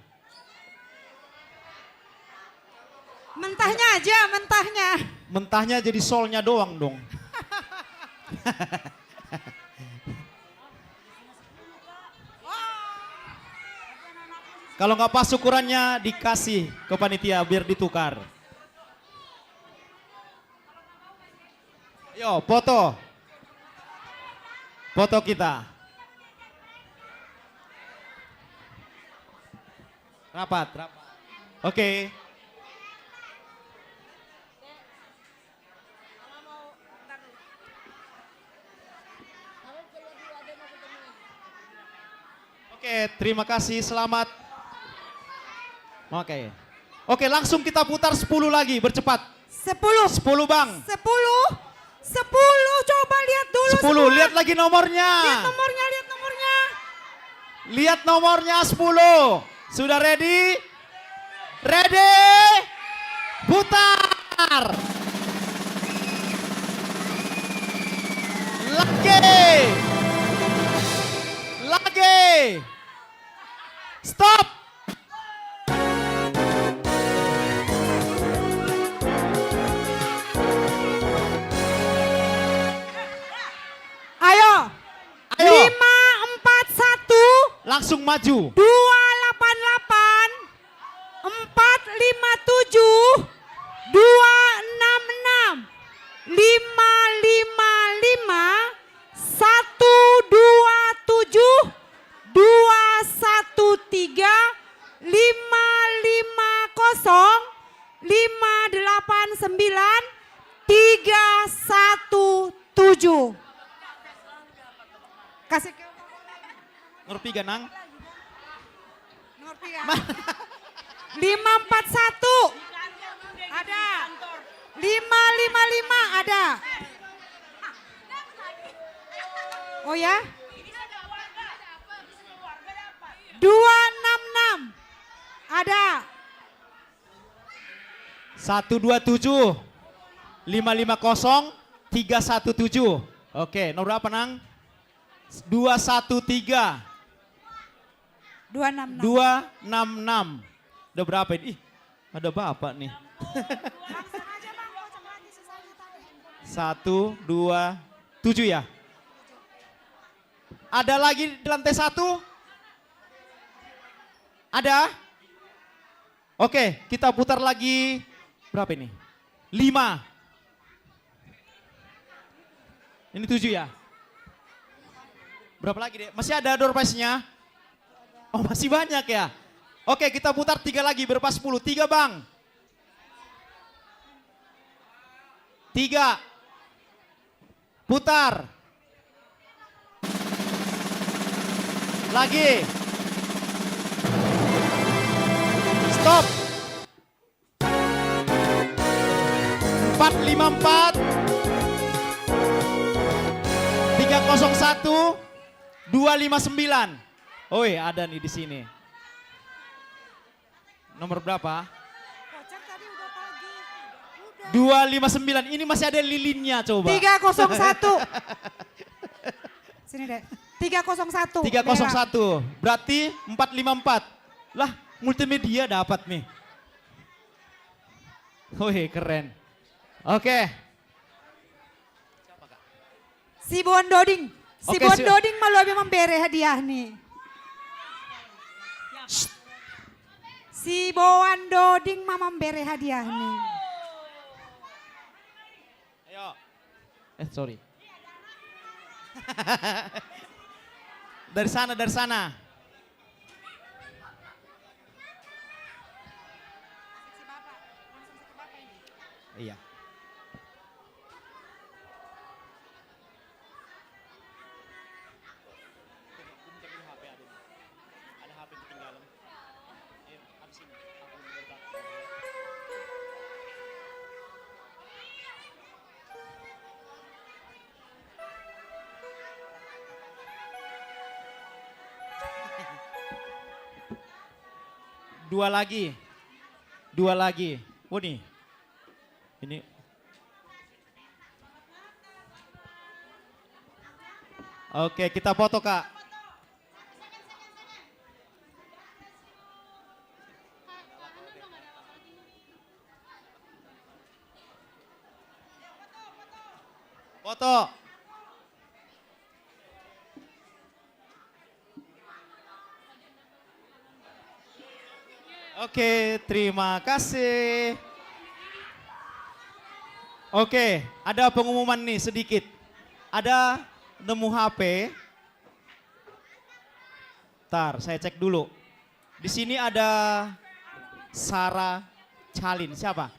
Mentahnya aja, mentahnya. Mentahnya jadi solnya doang dong. Kalau nggak pas ukurannya, dikasih ke panitia biar ditukar. Ayo, foto. Foto kita. Rapat, rapat. Oke. Oke, terima kasih, selamat. Oke. Oke, langsung kita putar sepuluh lagi, bercepat. Sepuluh. Sepuluh, Bang. Sepuluh. Sepuluh, coba lihat dulu Sepuluh, semua. Lihat lagi nomornya. Lihat nomornya, lihat nomornya. Lihat nomornya sepuluh. Sudah ready? Ready? Putar. Lagi. Lagi. Stop. Ayo. Ayo. Lima empat satu. Langsung maju. Dua delapan delapan. Empat lima tujuh. Dua enam enam. Lima lima lima. Satu dua tujuh. Dua satu tiga. Lima lima kosong. Lima delapan sembilan. Tiga satu tujuh. Kasih ke Ngerti gak, Nang? Nomor tiga. Lima empat satu. Ada. Lima lima lima ada. Oh ya? Dua Satu dua tujuh, lima lima kosong, tiga satu tujuh. Oke, nomor berapa, Nang? Dua satu tiga. Dua enam enam. Dua enam enam. Udah berapa ini? Ih, ada bapak nih. Satu, dua, tujuh ya. Ada lagi di lantai satu? Ada? Oke, kita putar lagi. Berapa ini? Lima. Ini tujuh ya? Berapa lagi, Dek? Masih ada door prize-nya? Oh, masih banyak ya? Oke, kita putar tiga lagi, berapa sepuluh? Tiga, Bang. Tiga. Putar. Lagi. Stop. Empat lima empat, tiga kosong satu, dua lima sembilan. Oi, ada nih di sini. Nomor berapa? Kocak tadi udah pagi. Udah. Dua lima sembilan. Ini masih ada lilinnya, coba. Tiga kosong satu. Sini, Dek. Tiga kosong satu. Tiga kosong satu. Merah. Berarti empat lima empat. Lah, multimedia dapat nih. Wih, keren. Oke. Si Boan Doding. Si Oke, Boan si Doding malu abi mambere hadiah nih. Shh. Si Boan Doding ma mambere hadiah nih. Ayo. Eh, sorry. Dari sana, dari sana. Iya. Dua lagi. Dua lagi. Oh, nih. Ini. Oke, kita foto, Kak. Foto. Oke, terima kasih. Oke, ada pengumuman nih sedikit. Ada nemu H P. Ntar, saya cek dulu. Di sini ada Sarah Calin. Siapa?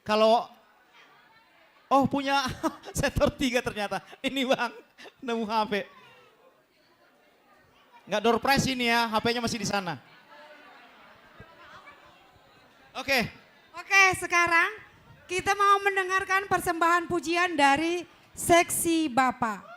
Kalau, oh, punya sektor tiga ternyata. Ini, Bang, nemu H P. Nggak door prize ini ya, H P-nya masih di sana. Oke. Oke, sekarang kita mau mendengarkan persembahan pujian dari Seksi Bapak.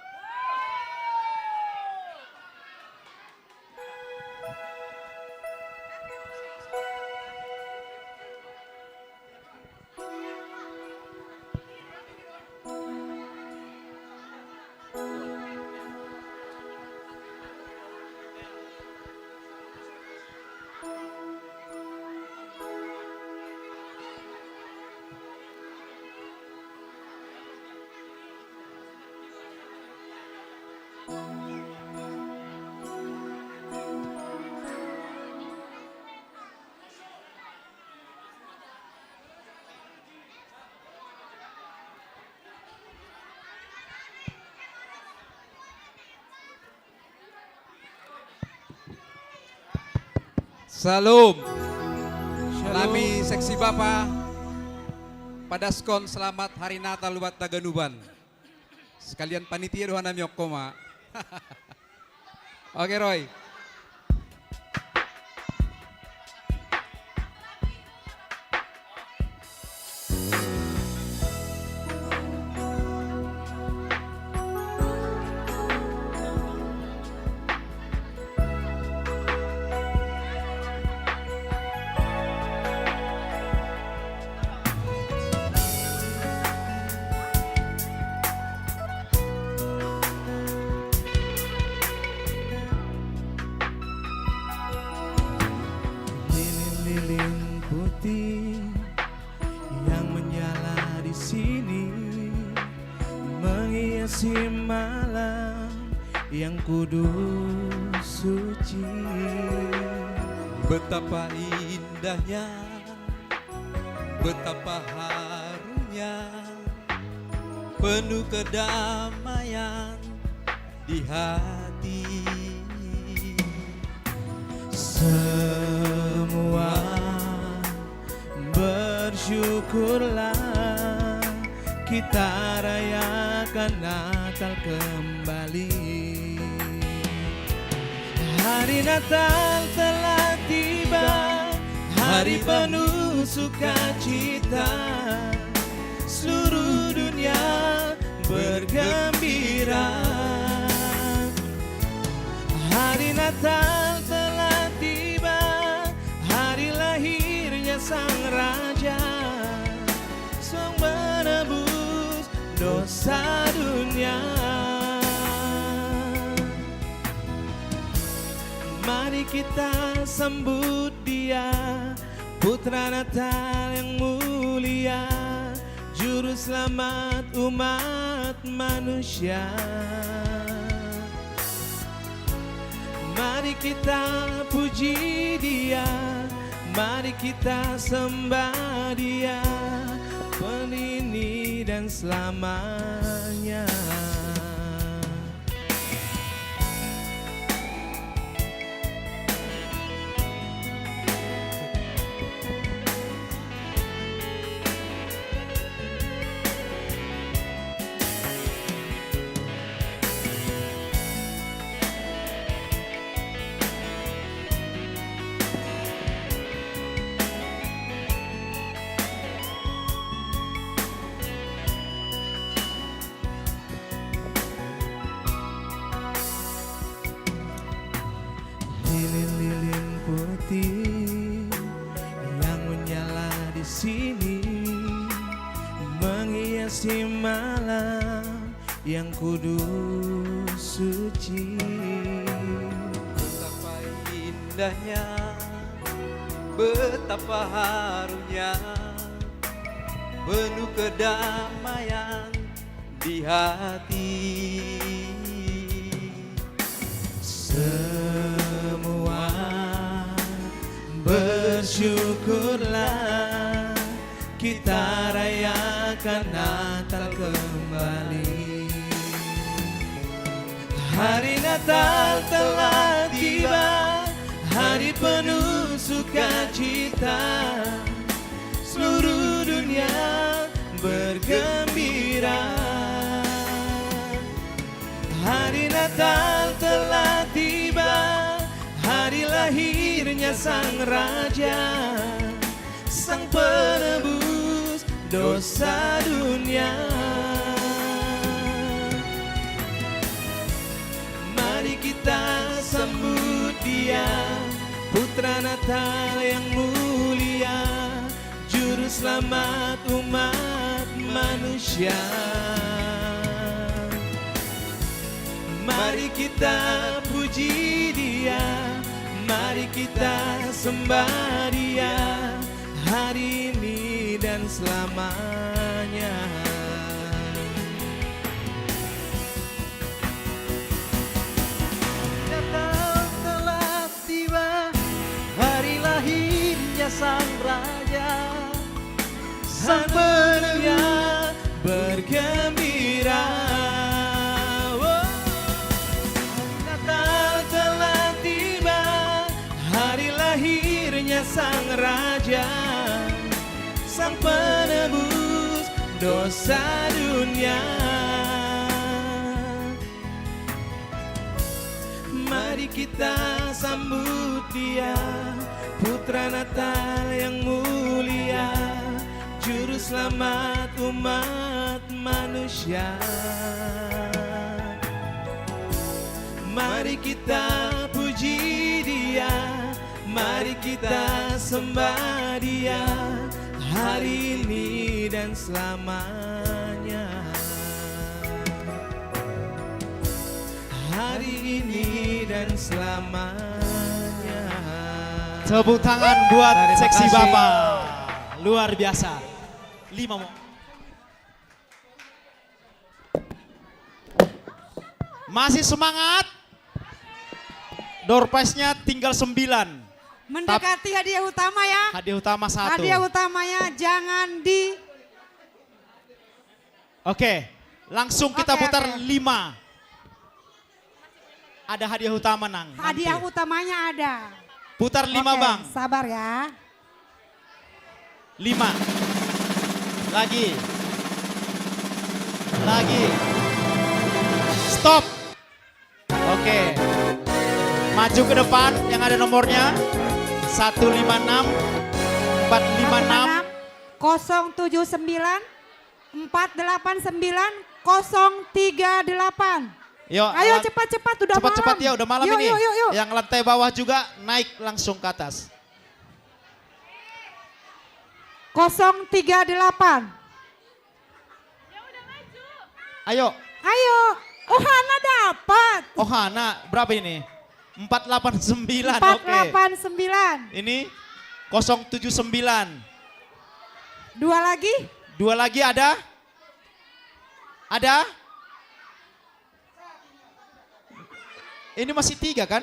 Shalom. Shalom. Nami Seksi Bapa, padaskon selamat Hari Natal buat Taganuban. Sekalian panitia doa nami okko ma. Oke, Roy. yang kudus suci. Betapa indahnya, betapa harumnya, penuh kedamaian di hati. Semua bersyukurlah, kita rayakan Natal kembali. Hari Natal telah tiba, hari penuh sukacita, seluruh dunia bergembira. Hari Natal telah tiba, hari lahirnya Sang Raja, Sang Penebus dosa dunia. Mari kita sambut Dia, Putra Natal yang mulia, Juru Selamat umat manusia. Mari kita puji Dia, mari kita sembah Dia, pelini dan selamanya. Lilin-lilin putih yang menyala di sini menghiasi malam yang kudus suci. Betapa indahnya, betapa harumnya, penuh kedamaian di hati. Semua bersyukurlah, kita rayakan Natal kembali. Hari Natal telah tiba, hari penuh sukacita, seluruh dunia bergembira. Hari Natal telah tiba, hari lahirnya Sang Raja, Sang Penebus dosa dunia. Mari kita sambut Dia, Putra Natal yang mulia, Juru Selamat umat manusia. Mari kita puji Dia, mari kita sembah Dia, hari ini dan selamanya. Natal telah tiba, hari lahirnya Sang Raja, Sang Penebus bergembira. Oh. Natal telah tiba, hari lahirnya Sang Raja, Sang Penebus dosa dunia. Mari kita sambut Dia, Putra Natal yang mulia, Juru Selamat umat manusia. Mari kita puji Dia, mari kita sembah Dia, hari ini dan selamanya. Hari ini dan selamanya. Tepuk tangan buat Terima seksi kasih. Bapak. Luar biasa. Lima mo. Masih semangat? Door prize-nya tinggal sembilan. Mendekati hadiah utama ya. Hadiah utama satu. Hadiah utamanya jangan di Oke, langsung kita Oke, putar oke. lima. Ada hadiah utama, Nang. Nanti. Hadiah utamanya ada. Putar lima, Oke, Bang. Sabar ya. Lima. Lagi. Lagi. Stop. Oke. Maju ke depan yang ada nomornya. Satu lima enam, empat lima enam. Kosong tujuh sembilan empat delapan sembilan kosong tiga delapan. Yo, Ayo alat- cepat-cepat, udah cepat-cepat malam. Ya, udah malam Yuk, ini. yuk, yuk, yuk. Yang lantai bawah juga naik langsung ke atas. Kosong tiga delapan. Ayo. Ayo. Oh, Hana dapat. Oh, Hana, berapa ini? Empat delapan sembilan. Empat Oke. delapan sembilan. Ini kosong tujuh sembilan. Dua lagi? Dua lagi ada? Ada? Ini masih tiga, kan?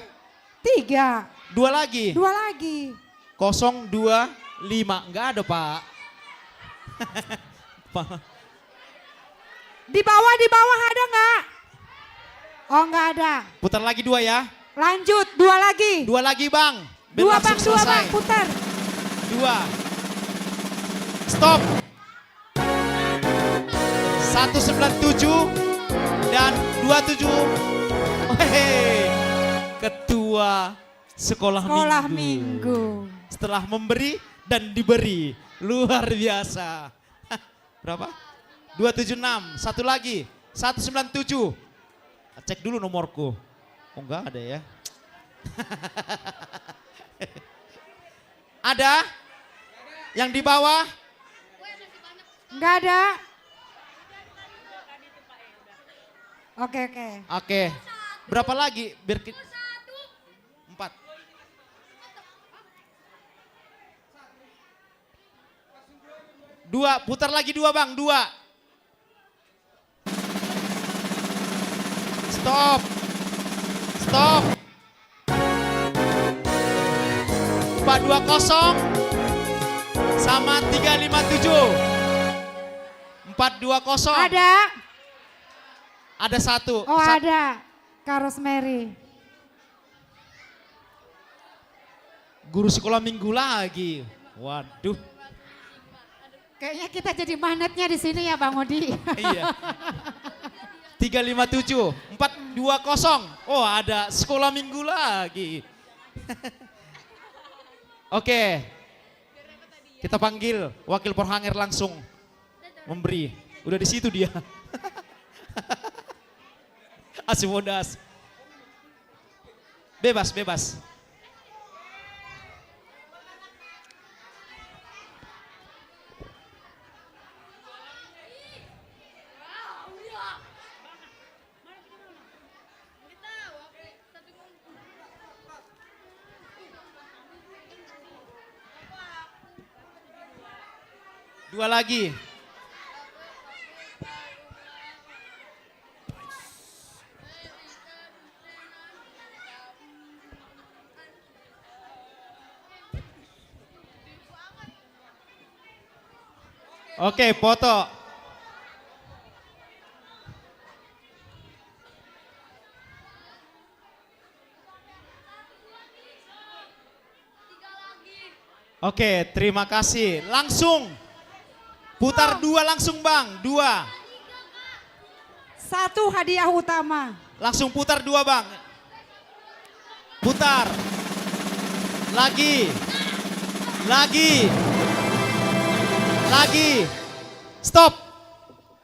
Tiga. Dua lagi. Dua lagi. Kosong dua lima. Nggak ada, Pak. Pak. Di bawah, di bawah ada nggak? Oh, nggak ada. Putar lagi dua, ya. Lanjut, dua lagi. Dua lagi, Bang. Biar Dua, langsung Bang, dua, selesai. Bang, putar. Dua. Stop. Satu sembilan tujuh dan dua tujuh. Hehe. Ketua sekolah, Sekolah minggu. minggu. Setelah memberi dan diberi. Luar biasa. Berapa? Dua tujuh enam. Satu lagi. Satu sembilan tujuh. Cek dulu nomorku. Oh, nggak ada, ya. Ada? Yang di bawah? Nggak ada. Oke, oke. Oke. Berapa lagi? Biar ki- Empat. Dua, putar lagi dua, Bang, dua. Stop. Stop. Empat dua kosong sama tiga lima tujuh. Empat dua kosong. Ada. Ada satu. Oh, Sa- ada. Kak Rosemary. Guru sekolah minggu lagi. Waduh. Kayaknya kita jadi magnetnya di sini ya, Bang Odi. Iya. Tiga lima tujuh, empat dua kosong. Oh, ada sekolah minggu lagi. Oke. Kita panggil Wakil Porhanger langsung memberi. Udah di situ dia. Asimodas. Bebas, bebas. Dua lagi. Oke, foto. Oke, terima kasih. Langsung putar dua langsung, Bang. Dua. Satu hadiah utama. Langsung putar dua, Bang. Putar. Lagi. Lagi. Lagi. Stop.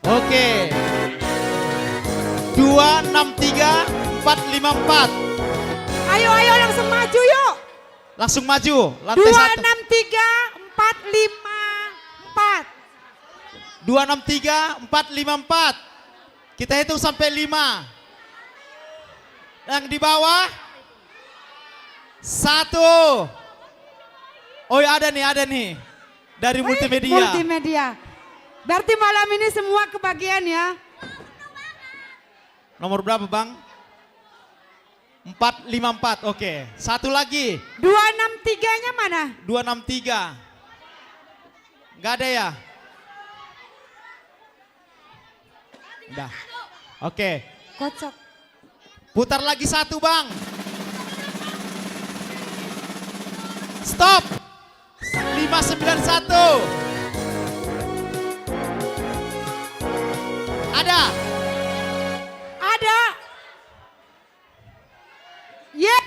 Oke. Dua enam tiga empat lima empat. Ayo, ayo langsung maju yuk. Langsung maju. Lantai Dua satu. enam tiga empat lima empat. Dua enam tiga empat lima empat. Kita hitung sampai lima. Yang di bawah. Satu. Oh ya, ada nih, ada nih. Dari Wih, multimedia. Multimedia. Berarti malam ini semua kebagian ya. Nomor berapa, Bang? Empat lima empat, oke. Satu lagi. Dua enam tiganya mana? Dua enam tiga. Nggak ada ya? Udah. Oke. Kocok. Putar lagi satu, Bang. Stop. Lima sembilan satu. Ada. Ada. Yeay.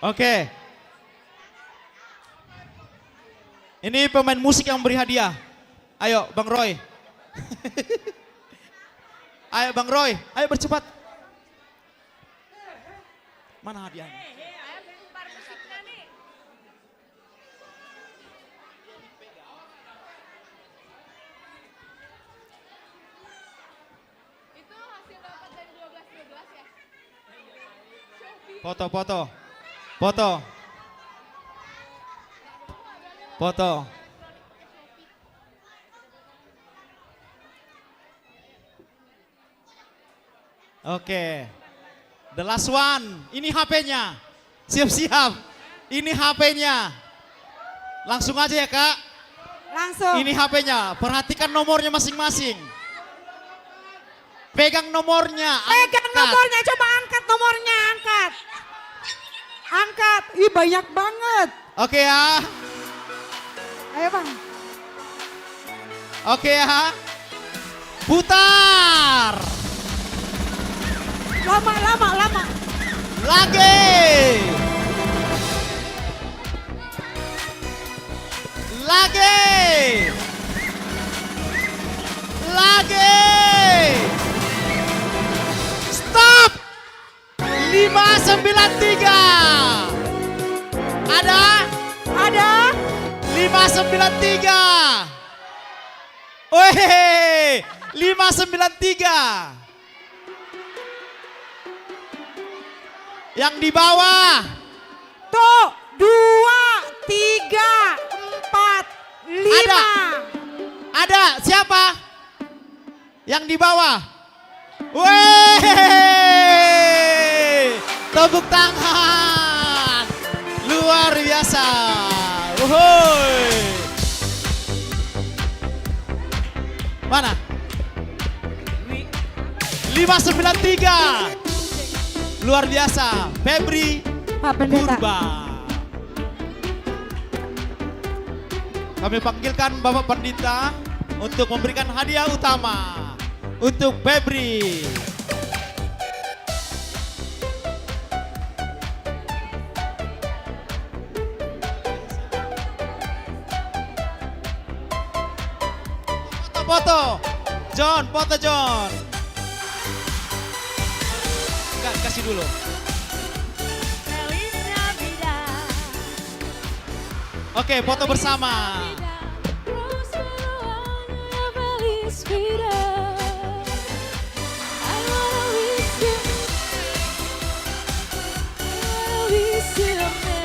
Oke. Ini pemain musik yang beri hadiah. Ayo, Bang Roy. Ayo, Bang Roy. Ayo, bercepat. Mana hadiahnya? Foto, foto. Foto. Foto. Oke. The last one. Ini H P-nya. Siap-siap. Ini H P-nya. Langsung aja ya, Kak. Langsung. Ini H P-nya. Perhatikan nomornya masing-masing. Pegang nomornya. Pegang nomornya, coba angkat nomornya, angkat. Angkat. Ih, banyak banget. Oke ya. Ayo, Bang. Oke ya. Putar. Lama, lama, lama. Lagi. Lagi. Lagi. Stop. Lima sembilan tiga. Ada? Ada? Lima sembilan tiga. Weh, lima sembilan tiga. Yang di bawah. Tuh, dua, tiga, empat, lima. Ada. Ada, siapa? Yang di bawah. Weh, tepuk tangan. Luar biasa. Wuhui. Mana? Lima sembilan tiga. Luar biasa. Febri Pak Pendeta. Purba. Kami panggilkan Bapak Pendeta untuk memberikan hadiah utama untuk Febri. Foto, foto. John, foto John. Enggak, kasih dulu. Oke, foto bersama.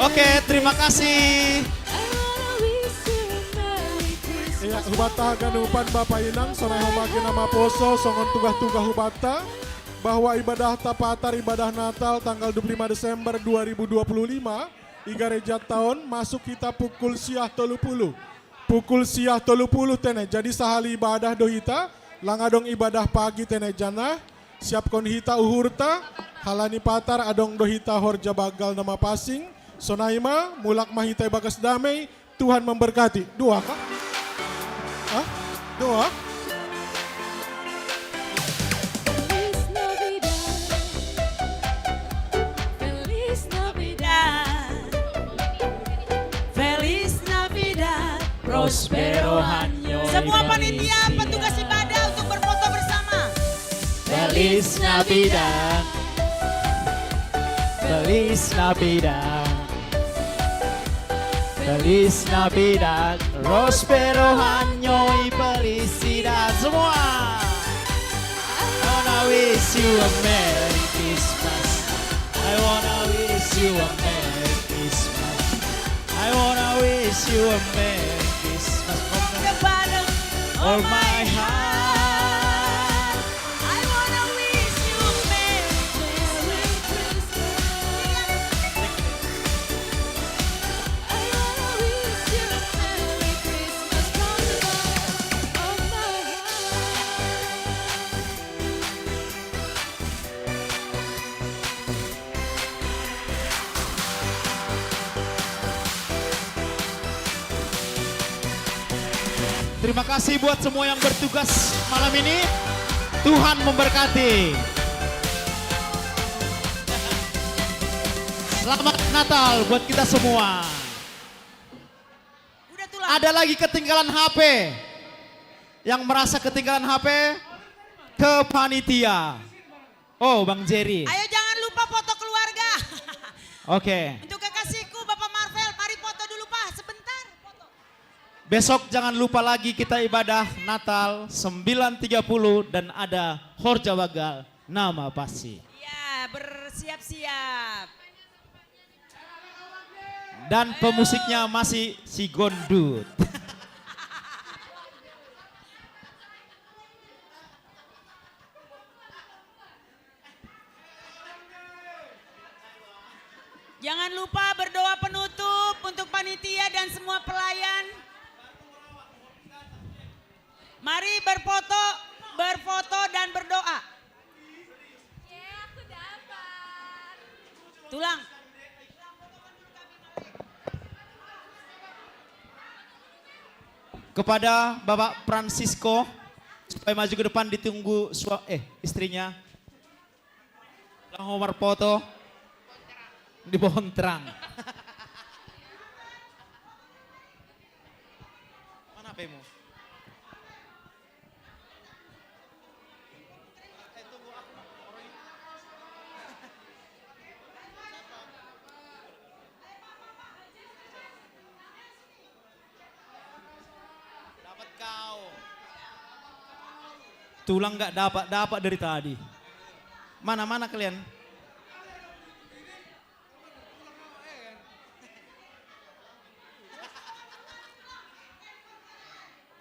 Oke, terima kasih. Iya, hubata ganupan Bapa Inang, sonai homa gena maposo, songon tugah-tugah hubata, bahwa ibadah tapatar ibadah Natal tanggal dua puluh lima Desember dua ribu dua puluh lima, i gareja taon masuk hita pukul siah tolu pulu. Pukul siah tolu pulu tene, jadi sahali ibadah do hita, lang adong ibadah pagi tene jana, siapkon hita uhurta, halani patar adong do hita horja bagal na mapansing, sonai ma, mulak ma hita ibagas damei, Tuhan memberkati. Doa kah? Hah? Doa? Feliz Navidad, Prospero Año. Semua panitia, petugas ibadah untuk berfoto bersama. Feliz Navidad. Feliz Navidad. Feliz Navidad. Prospero año y felicidad. Semua. I wanna wish you a Merry Christmas. I wanna wish you a Merry Christmas. I wanna wish you a Merry Christmas from the bottom of my heart. I wanna wish you a Merry Christmas. I wanna wish you a Merry Christmas from the bottom of my heart. Terima kasih buat semua yang bertugas malam ini. Tuhan memberkati. Selamat Natal buat kita semua. Udah tulang. Ada lagi ketinggalan H P? Yang merasa ketinggalan H P? Ke panitia. Oh, Bang Jerry. Ayo, jangan lupa foto keluarga. Oke. Untuk kekasihku, Bapak Marvel, mari foto dulu, Pak, sebentar. Foto. Besok jangan lupa lagi kita ibadah Natal sembilan tiga puluh dan ada Horja Bagal nama pasti. Ya, bersiap-siap. Dan pemusiknya masih si Gondut. Jangan lupa berdoa penutup untuk panitia dan semua pelayan. Mari berfoto, berfoto dan berdoa. Tulang. Kepada Bapak Francisco, supaya maju ke depan, ditunggu sua-, eh, istrinya. Lah, Omar foto di pohon terang. Mana H P-mu? Dapat kau. Tulang nggak dapat, dapat dari tadi. Mana, mana kalian?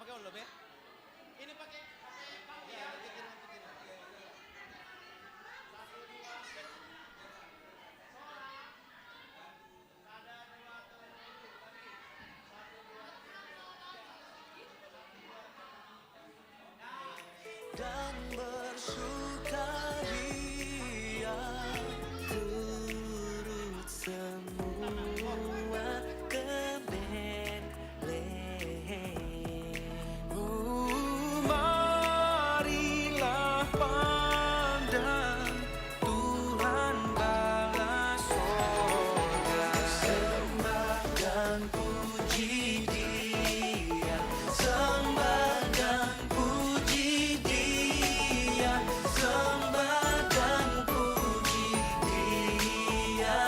Pakai dulu, Be. Ini pakai. Dan bersukaria turut semua ke Betlehem. Marilah pandang Tuhan bala sorga. Sembah dan puji Dia, sembah dan puji Dia, sembah dan puji Dia,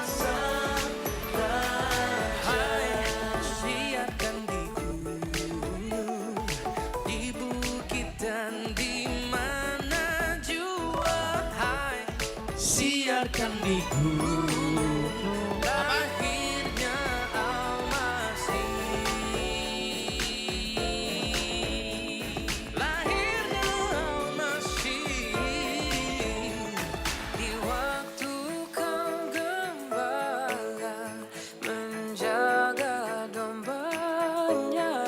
Sang Raja. Hai, siarkan di gunung, di bukit dan di mana jua, hai, siarkan di gunung lahirnya Al-Masih. Lahirnya Al-Masih. Di waktu kau gembala menjaga dombanya.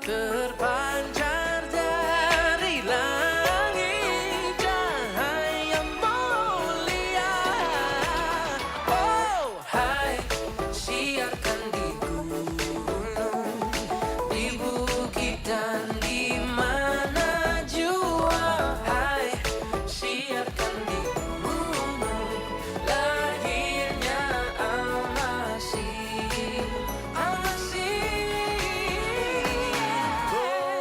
Terpancar dari langit cahaya mulia. Oh, hai, siarkan di gunung, di bukit dan di mana jua. Hai, siarkan di gunung lahirnya Al-Masih. Al-Masih. Oh.